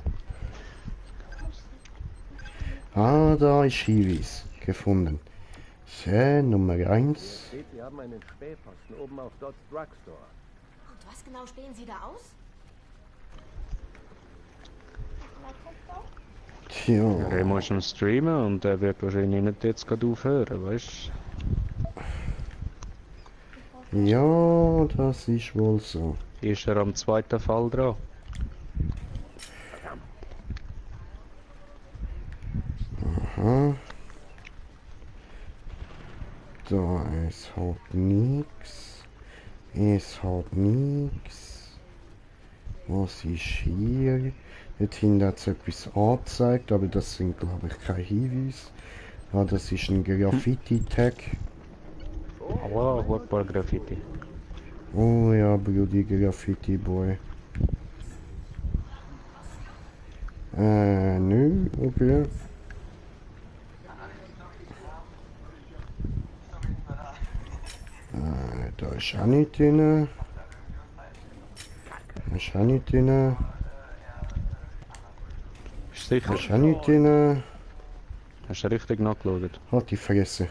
Ah, da ist Hinweis gefunden. So, Nummer 1. Wir haben einen Spähposten oben auf Dodds Drugstore. Und was genau spähen Sie da aus? Tja. Remo ist am Streamen und er wird wahrscheinlich nicht jetzt gerade aufhören, weißt du? Ja, das ist wohl so. Ist er am zweiten Fall dran? Aha. Da, es hat nix. Es hat nix. Was ist hier? Dort hinten hat es etwas angezeigt, aber das sind glaube ich keine Hinweise. Ah, das ist ein Graffiti-Tag. Allah Akbar Graffiti. Oh ja, Brudi Graffiti-Boy. Nö, okay. Da ist auch nicht drin. Da ist auch nicht drin. Sicher. Da ist auch nicht drin. Hast du richtig nachgeschaut? Halt die Fresse.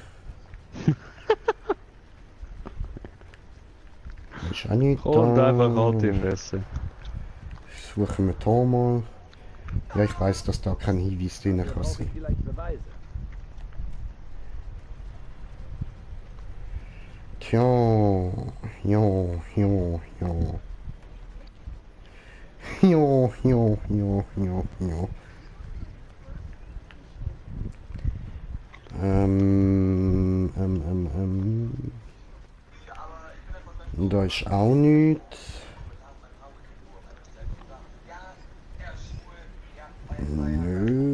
Ist auch nicht Und da. einfach halt die Fresse. Suchen wir hier mal. Ja, ich weiß, dass da kein Hinweis drin kann Brauche ich sein. vielleicht Beweise. Tja, ja. Ja. Da ist auch nichts. Nö.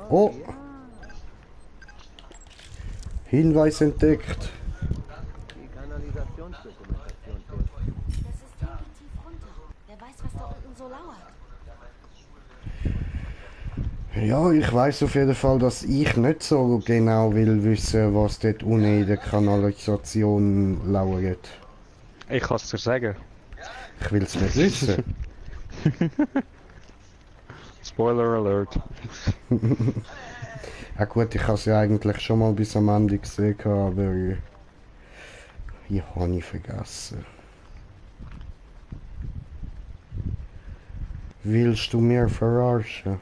Oh! Hinweis entdeckt. Die Kanalisationsdokumentation fehlt. Das System geht tief runter. Wer weiß, was da unten so lauert. Ja, ich weiß auf jeden Fall, dass ich nicht so genau will wissen, was dort unten in der Kanalisation lauert. Ich kann es dir sagen. Ich will es nicht wissen. Spoiler Alert. Ja gut, ich habe es ja eigentlich schon mal bis am Ende gesehen, aber ich habe ich vergessen. Willst du mir verarschen?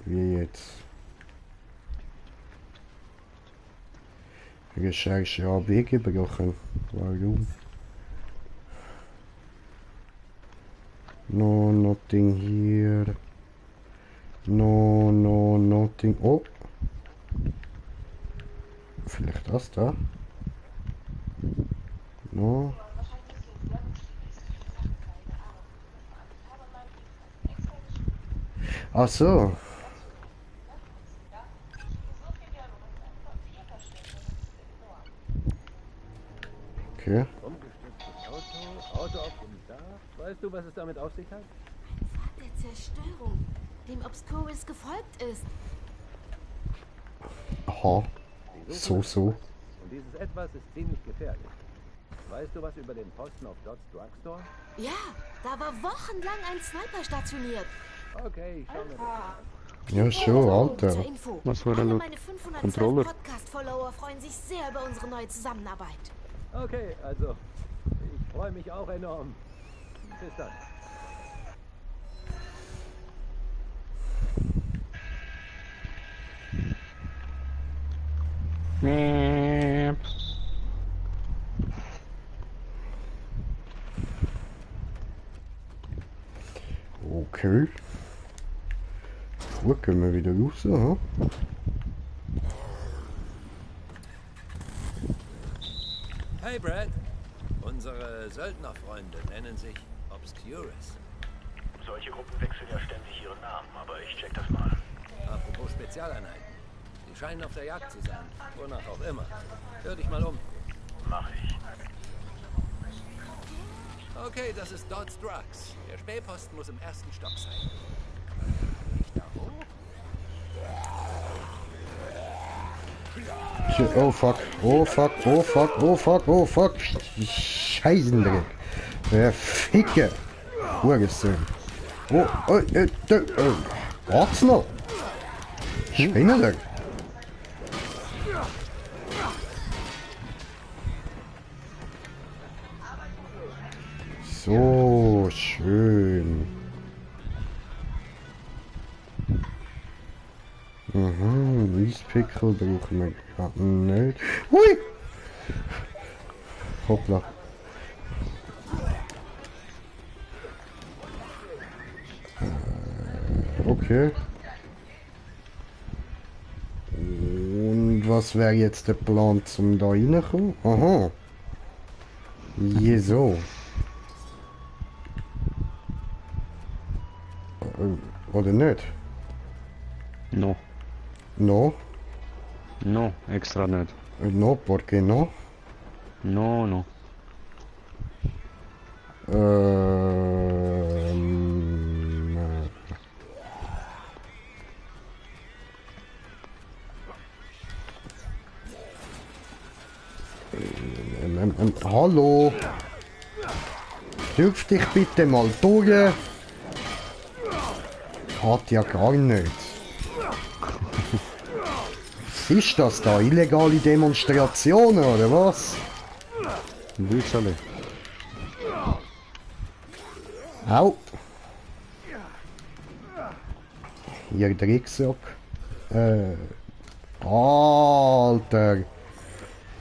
Wie jetzt? Recherche abgebrochen. Warum? No, nothing here. No, nothing. Oh! Vielleicht das da? No. Ach so. Okay. Umgestürztes Auto auf dem Dach. Weißt du, was es damit auf sich hat? Pfad der Zerstörung, dem Obscurus gefolgt ist. Aha. So. Und dieses Etwas ist ziemlich gefährlich. Weißt du was über den Posten auf Dot's Drugstore? Ja, da war wochenlang ein Sniper stationiert. Okay, schauen wir das an. Ja, schon, Alter. Zur Info. Was war Alle denn meine 512 Controller? Podcast-Follower freuen sich sehr über unsere neue Zusammenarbeit. Okay, also, ich freue mich auch enorm. Bis dann. Okay. Gut, können wir wieder raus, ha? Hey Brad, unsere Söldnerfreunde nennen sich Obscurus. Solche Gruppen wechseln ja ständig ihren Namen, aber ich check das mal. Apropos Spezialeinheiten. Die scheinen auf der Jagd zu sein, wonach auch immer. Hör dich mal um. Mach ich. Okay, das ist Dodds Drugs. Der Spähposten muss im ersten Stock sein. Ich da hoch? Oh fuck. Scheißendreck. Ficke. Hurensohn. Wart's noch. Spinnendreck. So schön. Eispickel brauchen wir gerade nicht. Hui! Hoppla. Okay. Und was wäre jetzt der Plan, zum da reinkommen? Aha. Jeso. Oder nicht? No. No? No, extra nicht. No, ¿por qué no? No. hallo. Dürft ich bitte mal durch? Hat ja gar nicht. Was ist das da? Illegale Demonstrationen oder was? Bücherli. Au. Ihr Drecksack. Alter.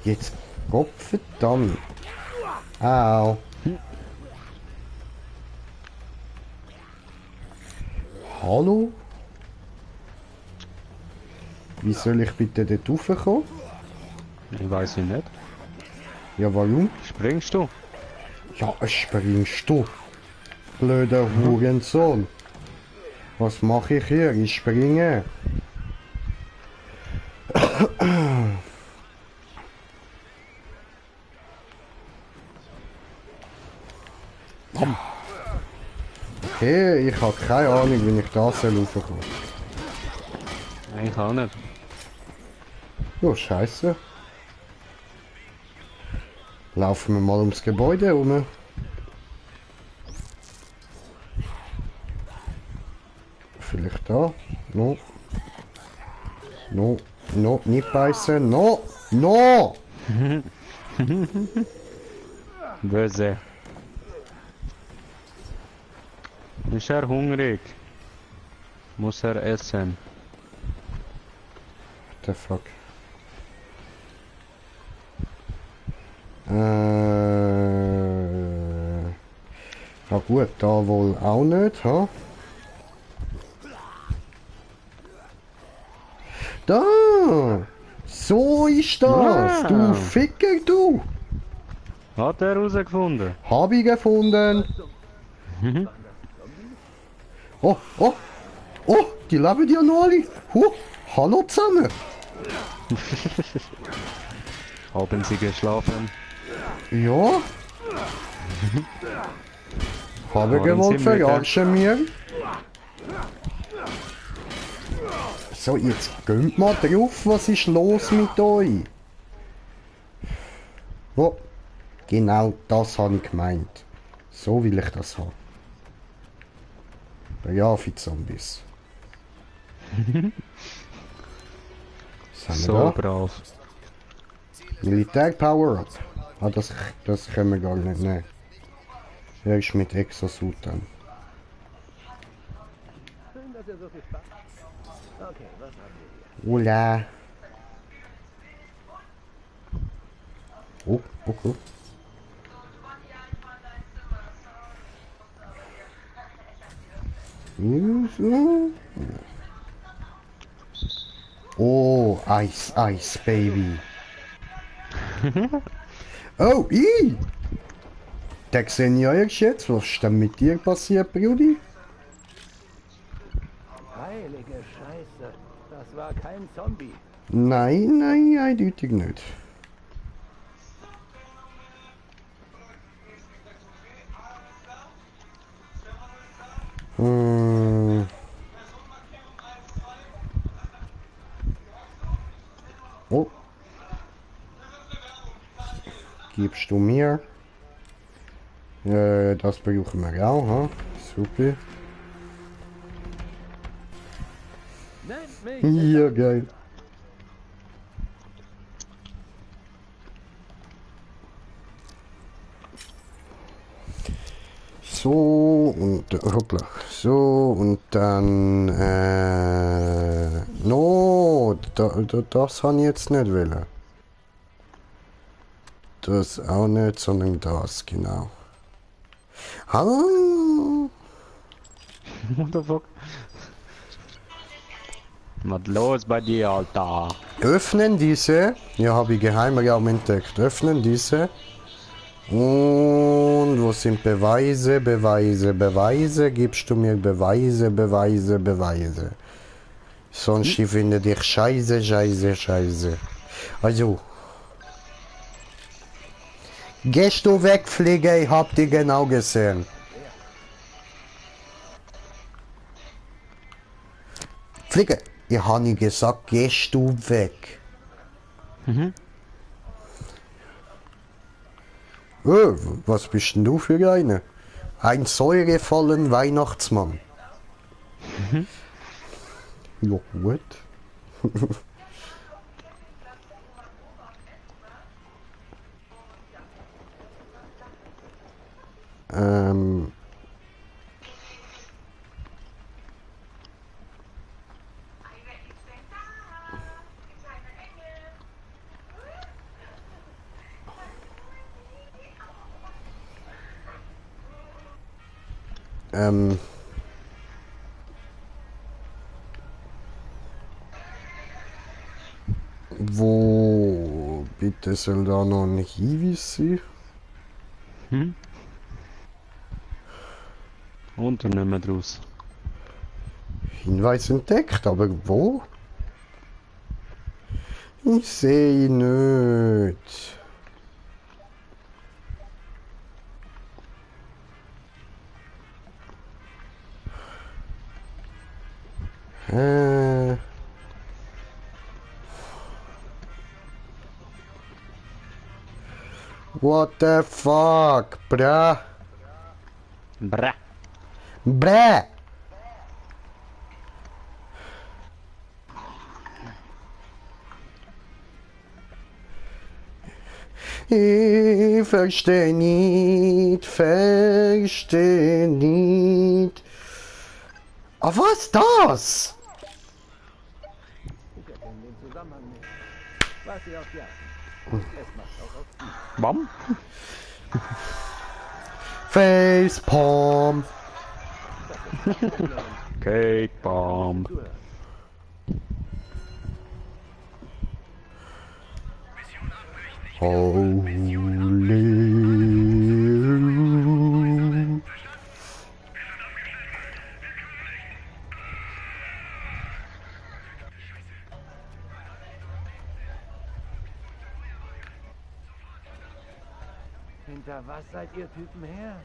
Jetzt Gottverdammt. Au. Hallo? Wie soll ich bitte dort raufkommen? Ich weiß nicht. Ja, warum? Springst du? Ja, springst du. Blöder Hurensohn. Was mache ich hier? Ich springe. Okay, ich habe keine Ahnung, wie ich da raufkomme. Ich auch nicht. Ja, scheiße. Laufen wir mal ums Gebäude herum. Vielleicht da? No. No. No, nicht beißen. No. No! Böse. Ist er hungrig? Muss er essen? What the fuck? Ja gut, da wohl auch nicht, ha? Da! So ist das! Ah. Du Ficker, du! Hat er herausgefunden? Hab ich gefunden! Oh, oh! Oh, die leben ja noch alle! Hallo zusammen! Haben sie geschlafen? Ja? Habe gewollt verarschen mir? So, jetzt gönnt mal drauf, was ist los mit euch? Wo? Genau das habe ich gemeint. So will ich das haben. Ja, für Zombies. So brav. Militär Power-Up. Ah, das können wir gar nicht nehmen. Er ist mit Exosuit dann. Schön, dass ihr so viel Spaß habt. Okay, was haben wir hier? Hola. Oh, okay. Oh, Ice, Ice, Baby. Oh, der Xenia jetzt, was ist denn mit dir passiert, Brudi? Heilige Scheiße. Das war kein Zombie. Nein, nein, eindeutig nicht. Oh. Gibst du mir? Das brauchen wir auch, ha? Super. Ja, geil. So und hoppla. So und dann no, das habe ich jetzt nicht wollen. Das auch nicht, sondern das, genau. Hallo. What the fuck? Was los bei dir, Alter? Öffnen diese. Ja, habe ich Geheimraum entdeckt. Öffnen diese. Und wo sind Beweise, Beweise, Beweise? Gibst du mir Beweise, Beweise, Beweise? Sonst ich finde dich scheiße, scheiße, scheiße. Also. Gehst du weg, Flieger? Ich hab dich genau gesehen. Flieger, ich habe nicht gesagt, gehst du weg. Was bist denn du für eine? Ein säurefallen Weihnachtsmann. Ja, gut. Wo bitte soll da noch ein Hinweis sein? Unternehmen draus. Hinweis entdeckt, aber wo? Ich sehe ihn nicht. What the fuck, bruh? Bruh. Bruh. Ich verstehe nicht, verstehe nicht. Ah, was ist das? Ich erkenne den Zusammenhang nicht. Was sie auch jagen. Es macht auch auf die. Bam. Facepalm. Cake Bomb. Holy. Hinter was seid ihr Typen her?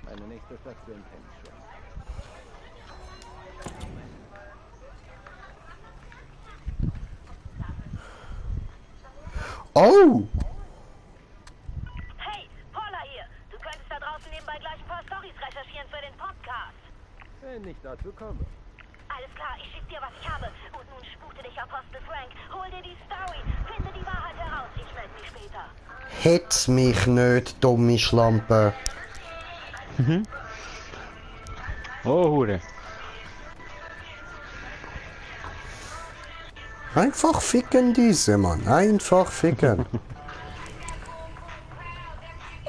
Meine nächste Station kennt ich schon. Oh! Hey, Paula hier. Du könntest da draußen nebenbei gleich ein paar Storys recherchieren für den Podcast. Wenn ich dazu komme. Alles klar, ich schick dir, was ich habe. Und nun spute dich Apostel Frank. Hol dir die Story. Finde die Wahrheit heraus. Ich melde mich später. Hetz mich nicht, dumme Schlampe. Oh, Hure. Einfach ficken diese, Mann. Einfach ficken.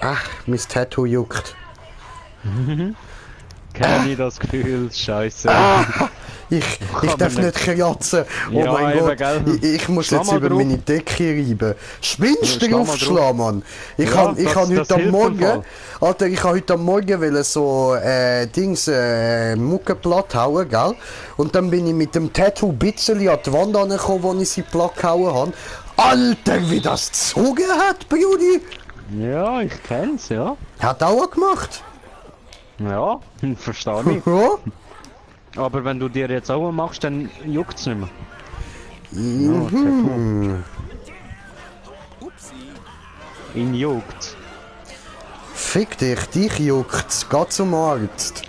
Ach, mein Tattoo juckt. Kenn ich das Gefühl, scheiße. Ich darf nicht kratzen. Oh Ja, mein eben, Gott. gell. Ich muss Schlag jetzt mal über drauf. meine Decke reiben. Spinnst Ja, du schlag mal aufschlagen, Mann? Ich Ja, kann das heute am hilft im Morgen... Fall. Alter, ich habe heute am Morgen wollen so Mucke platt hauen, gell? Und dann bin ich mit dem Tattoo ein bisschen an die Wand angekommen, wo ich sie platt gehauen habe. Alter, wie das gezogen hat, Brudi! Ja, ich kenn's, ja. Hat auch gemacht. Ja, verstehe ich. Ja? Aber wenn du dir jetzt auch machst, dann juckt's nicht mehr. Mhm. Ihn juckt. Fick dich juckt's. Geh zum Arzt.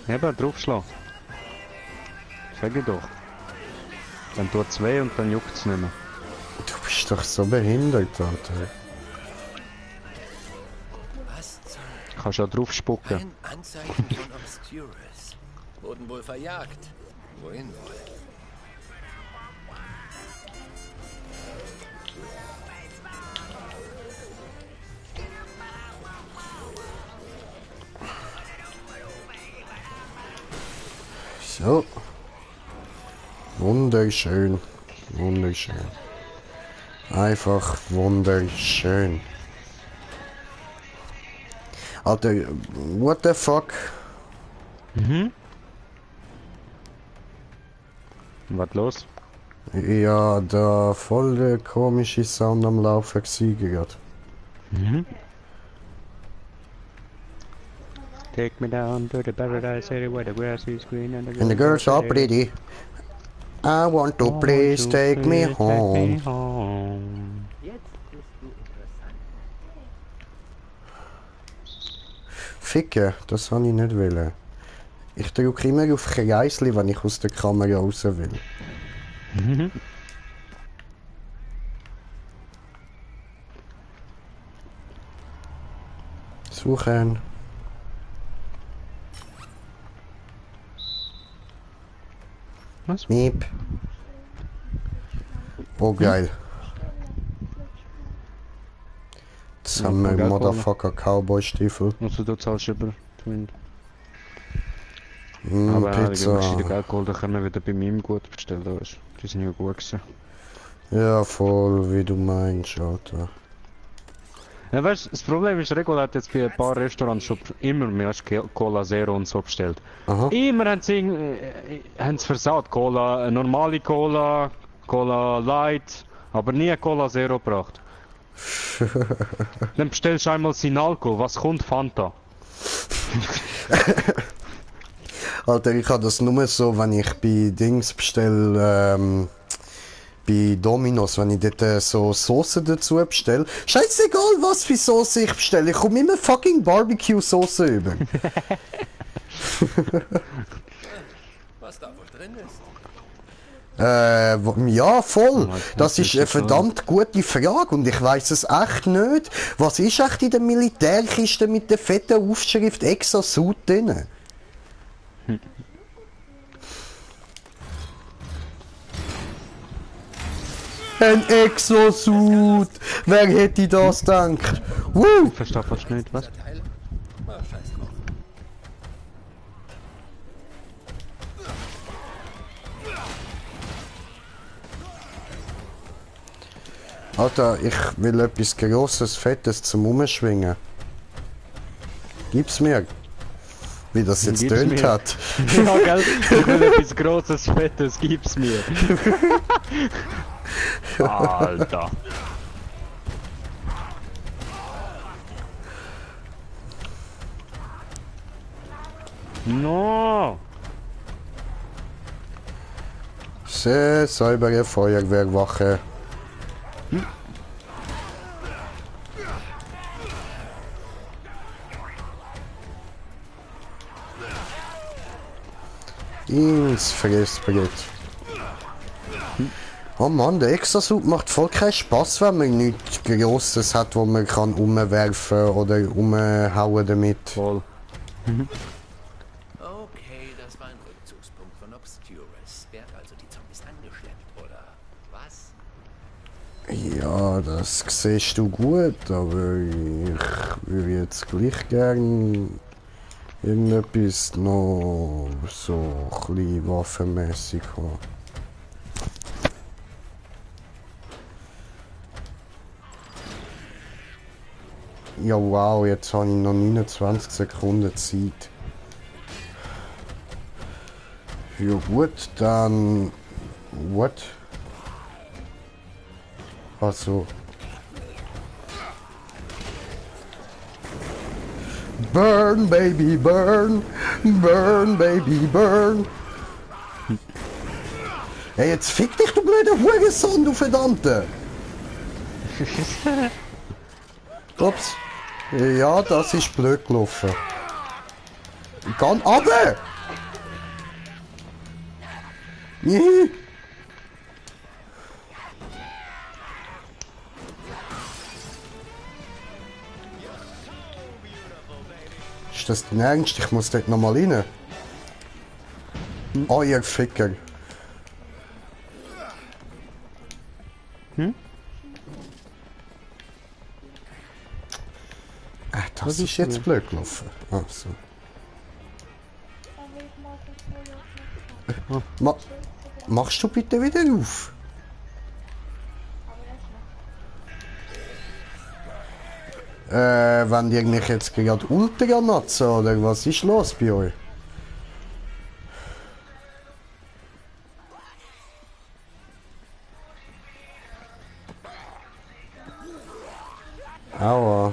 Eben, draufschlagen. Sag ich doch. Dann tut's weh und dann juckt's nicht mehr. Du bist doch so behindert, Alter. Was zum... Kannst ja drauf spucken. Ein Anzeichen von Obscurus. Wurden wohl verjagt. Wohin wohl? So. Wunderschön. Wunderschön. Einfach wunderschön. Alter, what the fuck? Was los? Ja, da voll der komische Sound am Laufen gewesen gerade. take me down to the paradise city where the grass is green and the girls are pretty. I want to please take me home. Ficken, das habe ich nicht wollen. Ich drücke immer auf Kreisli, wenn ich aus der Kamera raus will. Suchen. Was? Miep. Oh geil. Jetzt haben wir Motherfucker Cowboy-Stiefel. Also du zahlst über Twin. Mm, aber Pizza. ich habe Geld geholt, dann können wir wieder bei mir gut bestellen. Weißt. Die sind ja gut gewesen. Ja, voll, wie du meinst, Alter. Ja, weißt, das Problem ist, Regula hat jetzt bei ein paar Restaurants schon immer mehr Cola Zero und so bestellt. Aha. Immer haben sie versaut. Cola, normale Cola, Cola Light, aber nie Cola Zero gebracht. Dann bestellst du einmal Sinalco, was kommt? Fanta. Alter, ich habe das nur so, wenn ich bei Dings bestelle, bei Domino's, wenn ich dort so Soße dazu bestelle. Scheißegal, was für Soße ich bestelle, ich komme immer fucking Barbecue-Soße über. Was da wohl drin ist? Ja, voll. Das ist eine verdammt gute Frage und ich weiß es echt nicht. Was ist echt in der Militärkiste mit der fetten Aufschrift Exo-Suit drin? Ein Exosuit! Wer hätte das gedacht? Ich verstehe fast nicht, was? Alter, ich will etwas Grosses, Fettes zum Umschwingen. Gib's mir. Wie das jetzt tönt hat. Ja, gell? Ich will etwas Grosses, Fettes, gib's mir. Alter. No. Sehr saubere Feuerwehrwache. Ins Fressbrett. Oh Mann, der Exosuit macht voll keinen Spaß, wenn man nichts Grosses hat, wo man kann umwerfen oder umhauen damit. Voll. Okay, das war ein Rückzugspunkt von Obscurus. Wer hat also die Zombies angeschleppt, oder was? Ja, das siehst du gut, aber ich würde jetzt gleich gern irgendetwas noch so ein bisschen waffenmässig haben. Ja wow, jetzt habe ich noch 29 Sekunden Zeit. Ja gut, dann... What? Also... Burn, baby, burn! Burn, baby, burn! Hey, jetzt fick dich, du blöder Hurensohn, du Verdammte! Ups. Ja, das ist blöd gelaufen. Kann aber! Juhu. Ist das dein Ernst? Ich muss dort nochmal rein. Oh, ihr Ficker. Das ist jetzt blöd gelaufen. Ah, so. Machst du bitte wieder auf? Wenn die eigentlich jetzt gerade Ultranatzen oder was ist los bei euch? Aua.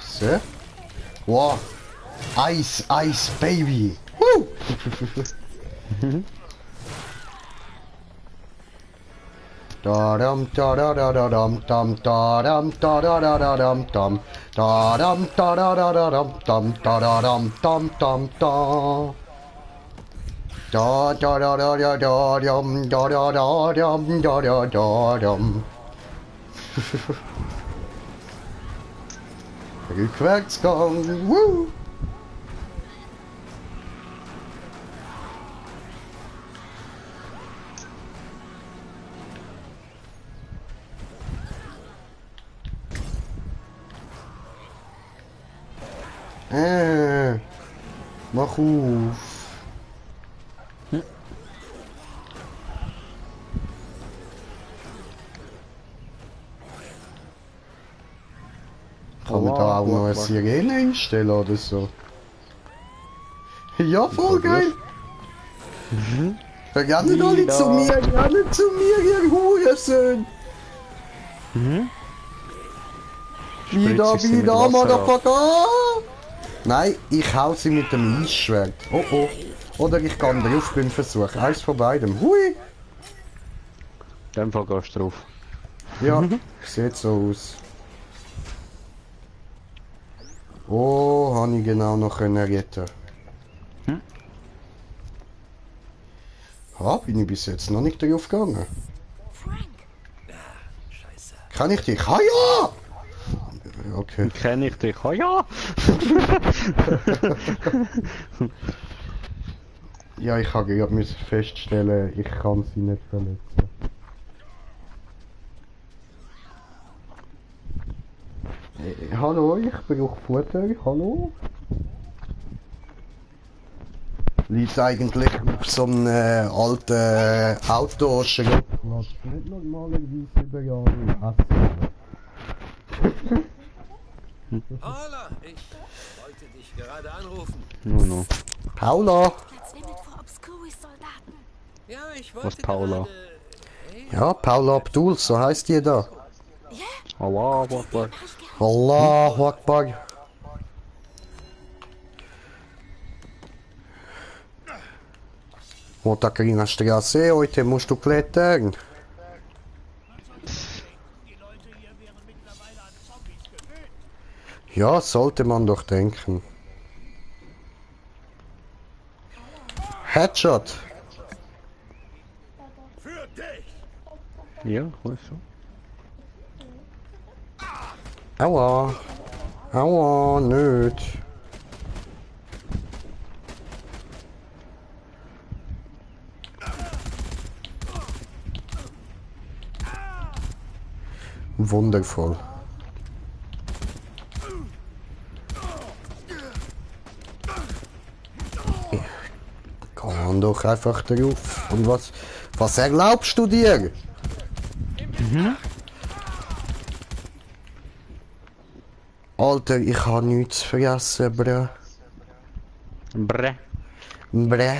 So. Wow. Ice, Ice, Baby. Woo! Da dam da da da da dam dam da dam da da da da dam dam da dam da da da da dam dam da da dam dam dam da da da da da da da dam da da da dam da da da dam. Rückwärtsgang. Woo! Mach auf. Kann man da auch noch eine Sirene einstellen oder so? Ja, voll geil! Rennen alle zu mir, rennen zu mir, ihr Hurensohn! Wieder, Motherfucker! Nein, ich hau sie mit dem Eisschwert. Oh oh. Oder ich kann drauf beim Versuch. Eins von beidem. Hui! In dem Fall gehst du drauf. Ja, sieht so aus. Oh, habe ich genau noch können retten. Ah, bin ich bis jetzt noch nicht drauf gegangen. Kann ich dich? Ah ja! Okay. Kenn ich dich? Ah ja! Ja, ich habe gerade feststellen, ich kann sie nicht verletzen. Hallo, ich brauche Futter, hallo? Liegt eigentlich auf so einem alten Autoschrottplatz. Nicht normalerweise überall essen. Paula, ich wollte dich gerade anrufen. No. Paula! Ja, ich Was wollte Paula? Ja, Paula Abdul, so heißt die da. Allahu Akbar. Allahu Akbar. Motakrina Straße, heute musst du klettern. Ja, sollte man doch denken. Headshot. Ja, weiß schon. Aua. Aua, nicht. Wundervoll. Komm doch einfach drauf. Und was erlaubst du dir? Alter, ich habe nichts vergessen, bre. Bre. Bre.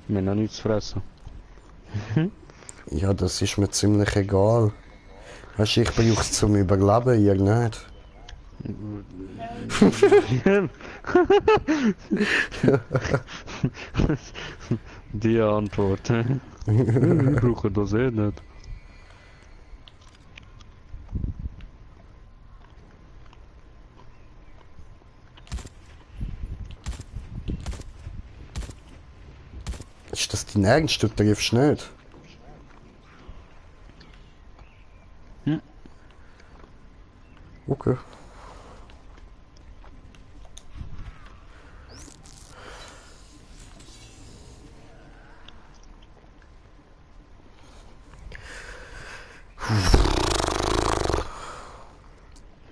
Wir haben noch nichts fressen. Ja, das ist mir ziemlich egal. Weißt du, ich brauche es zum Überleben, ihr nicht. Die Antwort. Ich brauche das eh nicht. Ist das dein Ernst? Du triffst nicht? Okay.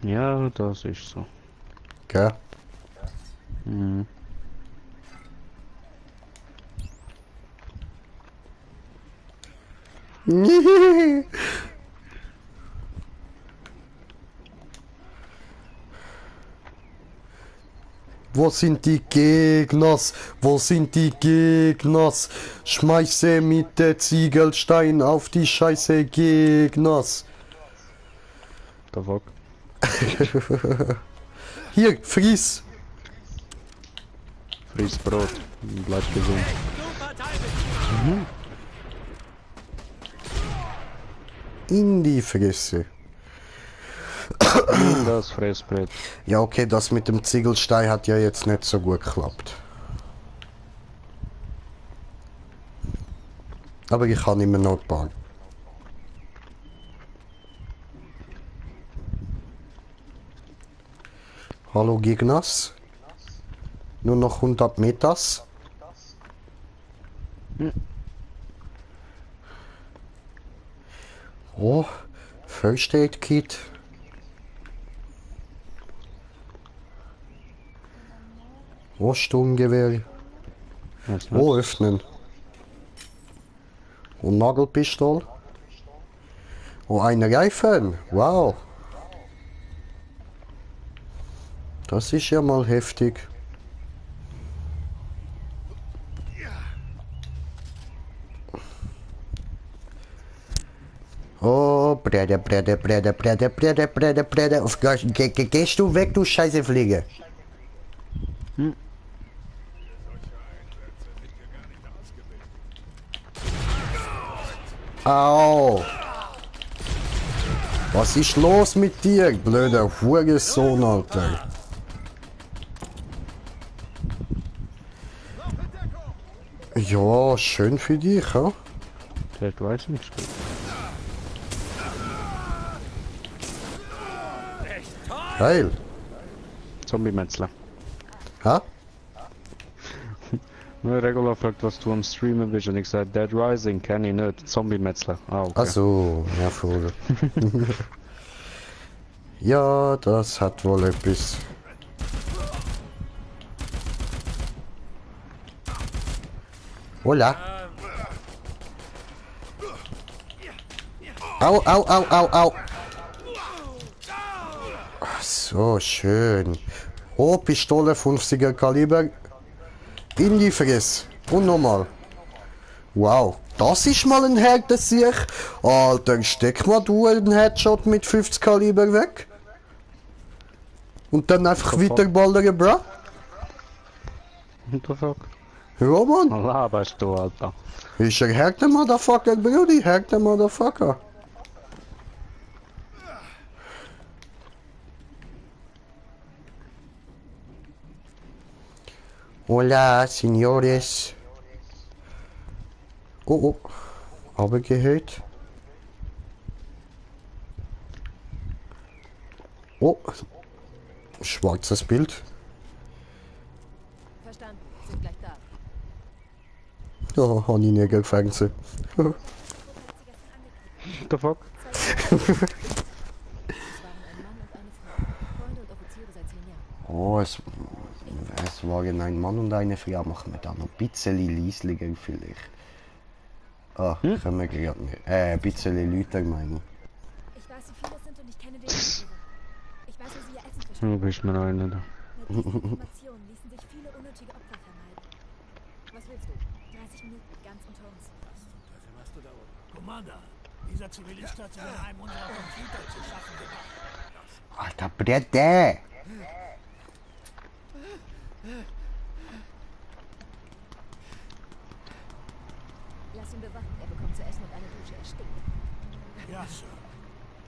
Ja, das ist so. Gell? Mhm. Wo sind die Gegners? Wo sind die Gegners? Schmeiße mit der Ziegelstein auf die scheiße Gegners. The fuck? Hier, friss! Friss Brot. Bleib gesund. In die Fresse. Das Fressbrett. Ja, okay, das mit dem Ziegelstein hat ja jetzt nicht so gut geklappt. Aber ich kann immer noch bauen. Hallo Gegners. Nur noch 100 Meters. Oh, First Aid Kit. Oh, Sturmgewehr. Oh, öffnen. Und Nagelpistol. Oh, eine Reifen. Wow. Das ist ja mal heftig. Oh, Brede. Auf, gehst du weg, du scheiße Fliege. Au! Was ist los mit dir, blöder Hurensohn, Alter? Ja, schön für dich, ja? Ich weiß nicht. Geil. Zombie-Metzler. Ha? Nur Regular fragt, was du am Streamen bist und ich sag Dead Rising, kenne ich nicht. Zombie-Metzler. Ah, okay. Ach so, ja, voll. Ja, das hat wohl etwas. Hola. Au, au, au, au, au. Ach, so schön. Oh, Pistole 50er Kaliber. In die Fresse. Und nochmal. Wow, das ist mal ein harter Sieg. Alter, steck mal du einen Headshot mit 50 Kaliber weg. Und dann einfach weiterballern, bro. What the fuck? Ja, Mann. Was laberst du, Alter? Ist ein harter Motherfucker, Brudi. Harter Motherfucker. Hola, Signores. Oh, oh. Aber gehört. Oh. Schwarzes Bild. Verstanden. Sind gleich da. Ja, habe ich nie gefallen. What the fuck? Oh, es waren ein Mann und eine Frau. Machen wir da noch ein bisschen leislicher vielleicht. Ah, können wir gerade nicht. Ein bisschen lauter meine ich. Ich weiß, wie viele es sind und ich kenne den Anführer. Ich weiß, wie sie ihr Essen Du verstecken. bist mir einer da. Mit diesen Informationen ließen sich viele unnötige Opfer vermeiden. Was willst du? 30 Minuten, ganz unter uns. Dafür machst du da oben. Commander, dieser Zivilist hat sich in einem unserer Computer zu schaffen gemacht. Alter, Brette! Lass ihn bewachen. Er bekommt zu essen und eine Dusche. Er stinkt. Ja, Sir.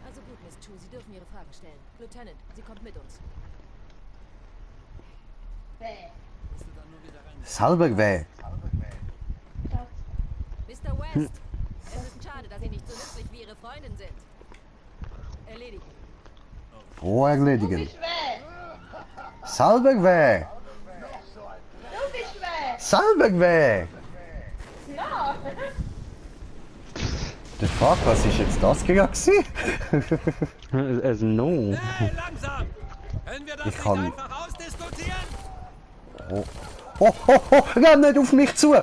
Also gut, Miss Chu, Sie dürfen Ihre Fragen stellen. Lieutenant, sie kommt mit uns. Salberg weh. Mr. West, es ist schade, dass Sie nicht so nützlich wie Ihre Freundin sind. Erledigen. Oh, erledigen. Salberg weh. Salberg weh. Ja. The fuck, was ist jetzt das gewesen? Es no. Hey, langsam! Können wir das Ich kann- nicht einfach ausdiskutieren? Oh. Oh, oh, oh, renn nicht auf mich zu!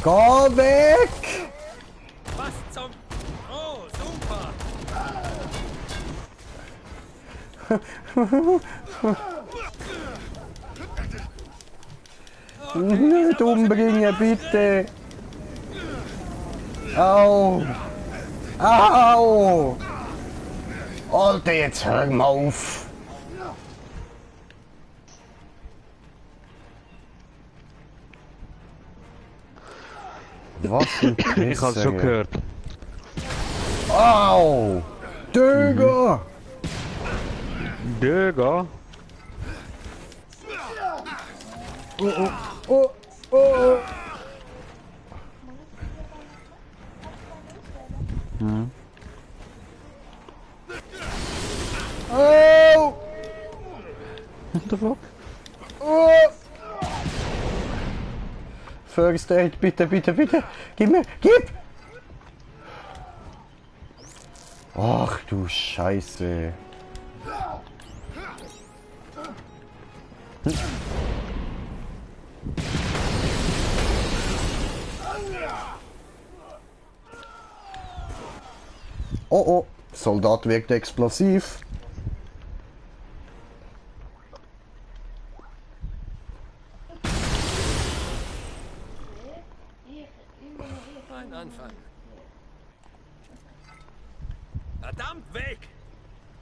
Geh weg! Was zum... Oh, super! Nicht umbringen, bitte! Au! Au! Alter, jetzt hör mal auf! Was ein Pisser. Ich hab's schon gehört. Au! Döger! Döger? Oh, oh, oh, oh! Hm. Oh! What the fuck? Oh! First Aid, bitte, bitte, bitte! Gib mir! Gib! Ach du Scheiße! Oh oh, Soldat wirkt explosiv. Ein Anfang. Verdammt weg!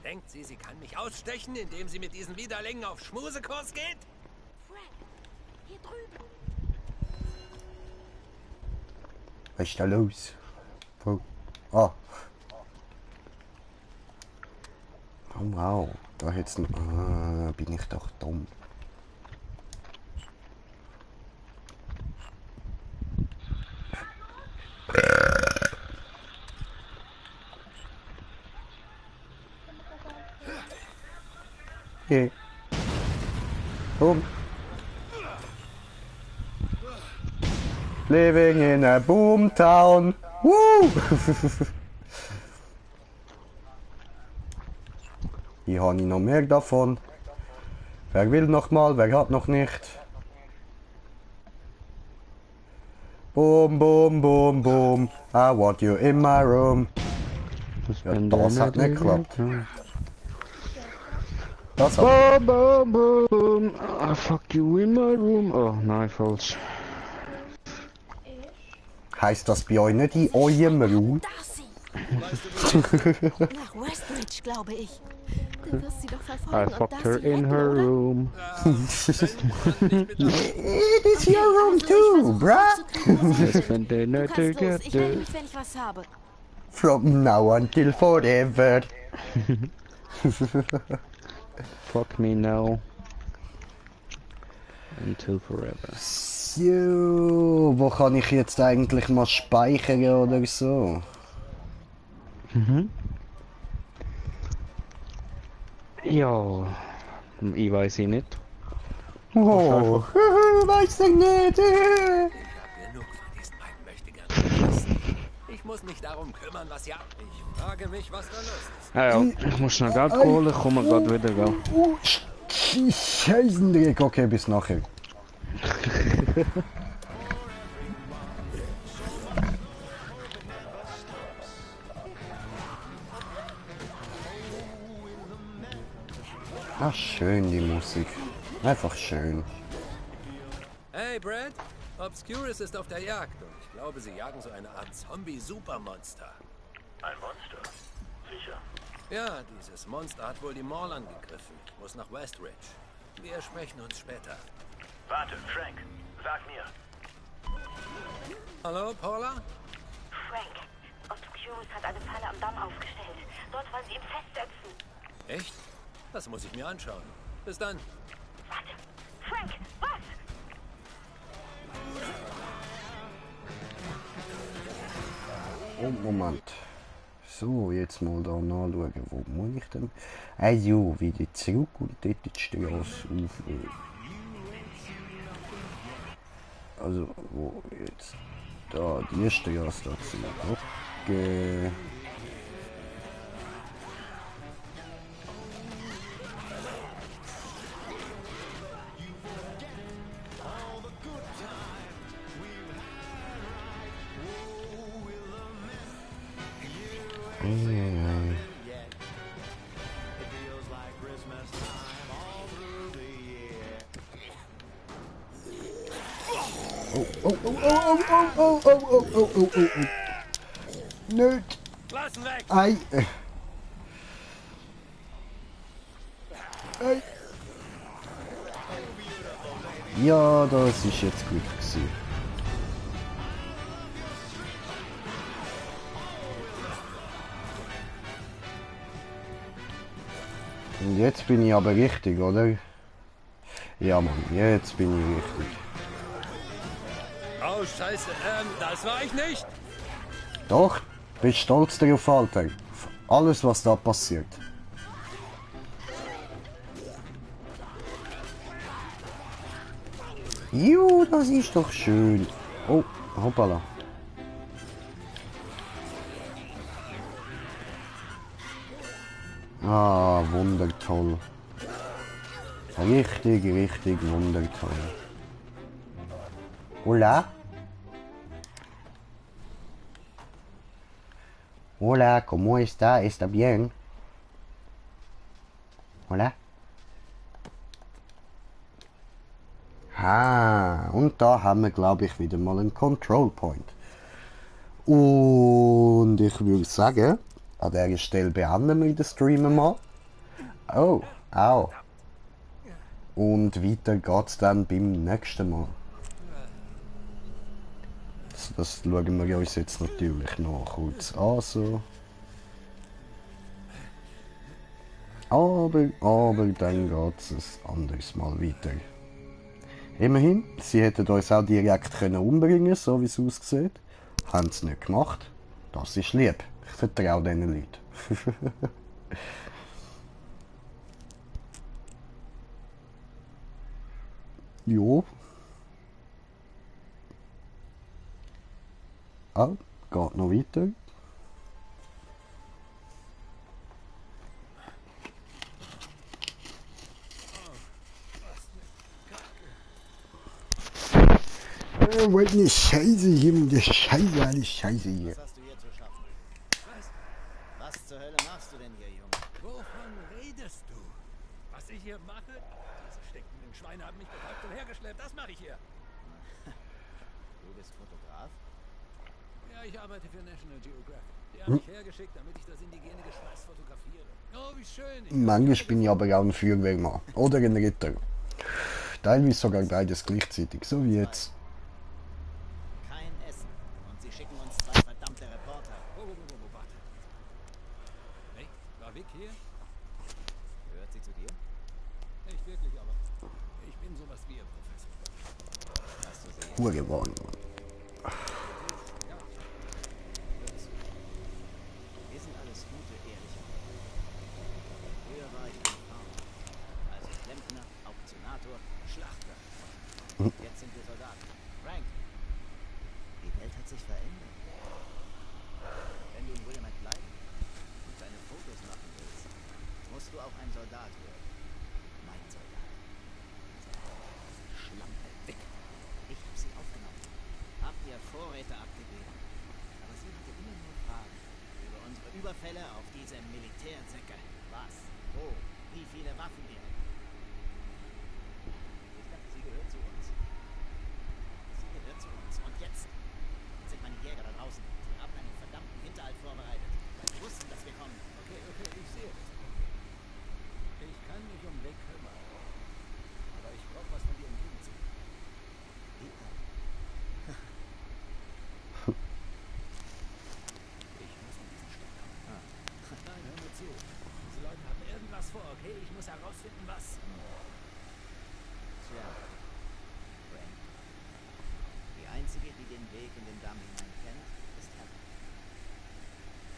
Denkt sie, sie kann mich ausstechen, indem sie mit diesen Widerlingen auf Schmusekurs geht? Frank, hier drüben. Was ist da los? Oh. Ah. Oh wow, da hätt's noch... Ah, bin ich doch dumm. Okay. Boom. Living in a boomtown. Woo! Hier habe ich noch mehr davon. Wer will noch mal, wer hat noch nicht? Boom, boom, boom, boom. I want you in my room. Ja, das hat nicht geklappt. Das hat... Boom, boom, boom. I fuck you in my room. Oh, nein, falsch. Heisst das bei euch nicht in eurem Raum? Nach Westridge, glaube ich. Du wirst sie doch verfolgen. I fucked her in her room. It is your room too, bruh. Let's spend the night Ich melde together. mich, wenn ich was habe. From now until forever. Fuck me now. Until forever. So, wo kann ich jetzt eigentlich mal speichern oder so? Mhm. Ja, ich weiß nicht. Oh, weiß ich nicht. Genug von diesen beiden Möchtegern. Ich muss mich darum kümmern, was ja... Ich frage mich, was da los ist. Ja, ja, ich muss schnell Geld holen, komme gerade wieder, gell? Scheißendreck, okay, bis nachher. Ach, schön die Musik. Einfach schön. Hey, Brad. Obscurus ist auf der Jagd und ich glaube, sie jagen so eine Art Zombie-Supermonster. Ein Monster? Sicher. Ja, dieses Monster hat wohl die Mall angegriffen. Muss nach Westridge. Wir sprechen uns später. Warte, Frank. Sag mir. Hallo, Paula? Frank, Obscurus hat eine Falle am Damm aufgestellt. Dort wollen sie ihn festsetzen. Echt? Das muss ich mir anschauen. Bis dann. Warte. Frank, was? Oh, Moment. So, jetzt mal da nachschauen. Wo muss ich denn? Ah ja, wieder zurück und dort die Straße aufhören. Also, wo jetzt? Da, die Straße dazu. Okay. Oh, oh, oh, oh, oh, oh, oh, oh, oh, oh, oh, oh. Nicht. Ei. Ei. Ja, das ist jetzt gut gewesen. Und jetzt bin ich aber richtig, oder? Ja, Mann, jetzt bin ich richtig. Oh, scheiße, das war ich nicht. Doch, bist stolz darauf, Alter. Auf alles, was da passiert. Jo, das ist doch schön. Oh, hoppala. Ah, wundertoll. Richtig, richtig wundertoll. Hola? Hola, ¿cómo está? ¿Está bien? Hola? Ah, und da haben wir, glaube ich, wieder mal einen Control Point. Und ich würde sagen, an dieser Stelle beenden wir den Stream mal. Oh, au. Und weiter geht's dann beim nächsten Mal. Das schauen wir uns jetzt natürlich noch kurz an. So. Aber dann geht's ein anderes Mal weiter. Immerhin, sie hätten uns auch direkt umbringen können, so wie es aussieht. Haben sie nicht gemacht. Das ist lieb. Ich vertraue diesen Leuten. Jo. Ah, geht noch weiter. Wollt eine Scheiße hier mit der Scheiße, alles Scheiße hier. Was hast du hier zu schaffen? Was zur Hölle machst du denn hier, Junge? Wovon redest du? Was ich hier mache? Diese stinkenden Schweine haben mich betäubt und hergeschleppt. Das mache ich hier. Du bist Fotograf? Ja, ich arbeite für National Geographic. Die haben mich hergeschickt, damit ich das indigene Geschweiß fotografiere. Oh, wie schön. Manchmal bin ich aber auch ein Feuerwehrmann. Oder ein Ritter. Teilweise sogar beides gleichzeitig, so wie jetzt. Vic hier? Gehört sie zu dir? Nicht wirklich, aber ich bin sowas wie ihr Professor. Hast du sie? Uhr geworden. Ja. Wir sind alles gute, ehrliche Leute. Früher war ich ein Frau. Also Klempner, Auktionator, Schlachter. Jetzt sind wir Soldaten. Frank, die Welt hat sich verändert. Wenn du in Willamette bleiben und deine Fotos machen willst, musst du auch ein Soldat werden. Mein Soldat. Schlampe weg. Ich habe sie aufgenommen. Hab ihr Vorräte abgegeben. Aber sie hatte immer nur Fragen über unsere Überfälle auf diese Militärsäcke. Was? Wo? Wie viele Waffen wir hätten? Ich dachte, sie gehört zu uns. Sie gehört zu uns. Und jetzt sind meine Jäger da draußen. Sie haben einen verdammten Hinterhalt vorbereitet. Weil sie wussten, dass wir kommen. Okay, ich sehe es. Ich kann mich um Vic kümmern. Aber ich brauche was von dir im Gegenzug. Ich muss in diesen Stadt kommen. Nein, hör mir zu. Diese Leute haben irgendwas vor, okay? Ich muss herausfinden, was. Tja. Frank. Die einzige, die den Weg in den Damm hinein kennt, ist Helen.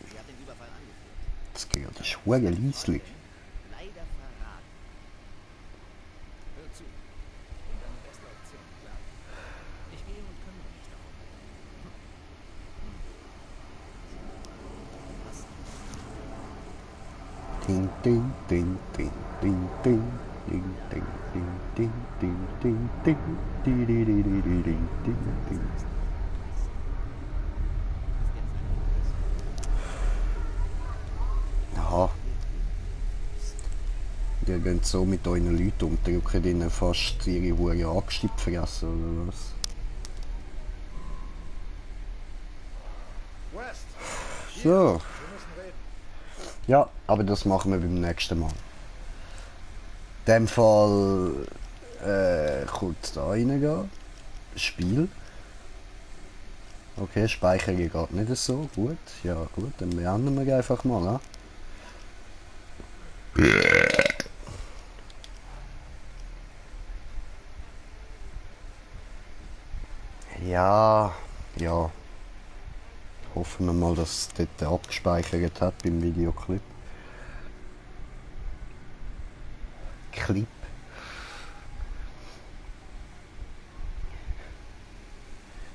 Sie hat den Überfall angeführt. Das geht ja schwer leislich. Leider verraten. Hör zu. Ich bin deine beste Option, klar. Ich gehe und kümmere mich darum. Ding, ding, ding, ding, ding, ding, ding, ding, ding, ding, ding, ding, ding, ding, ding, ding, ding, ding, ding, ding. Aha. Ihr geht so mit euren Leuten um, drücken ihnen fast ihre Hure angestippt fressen, oder was? So. Ja, aber das machen wir beim nächsten Mal. In dem Fall kurz da reingehen. Spiel. Okay, Speichern geht nicht so. Gut, ja gut, dann beenden wir einfach mal. Ja, ja. Hoffen wir mal, dass es dort abgespeichert hat beim Videoclip. Clip.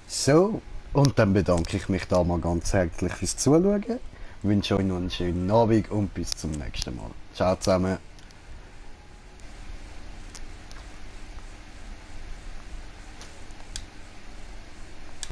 So, und dann bedanke ich mich da mal ganz herzlich fürs Zuschauen. Wünsche euch noch einen schönen Abend und bis zum nächsten Mal. Ciao zusammen.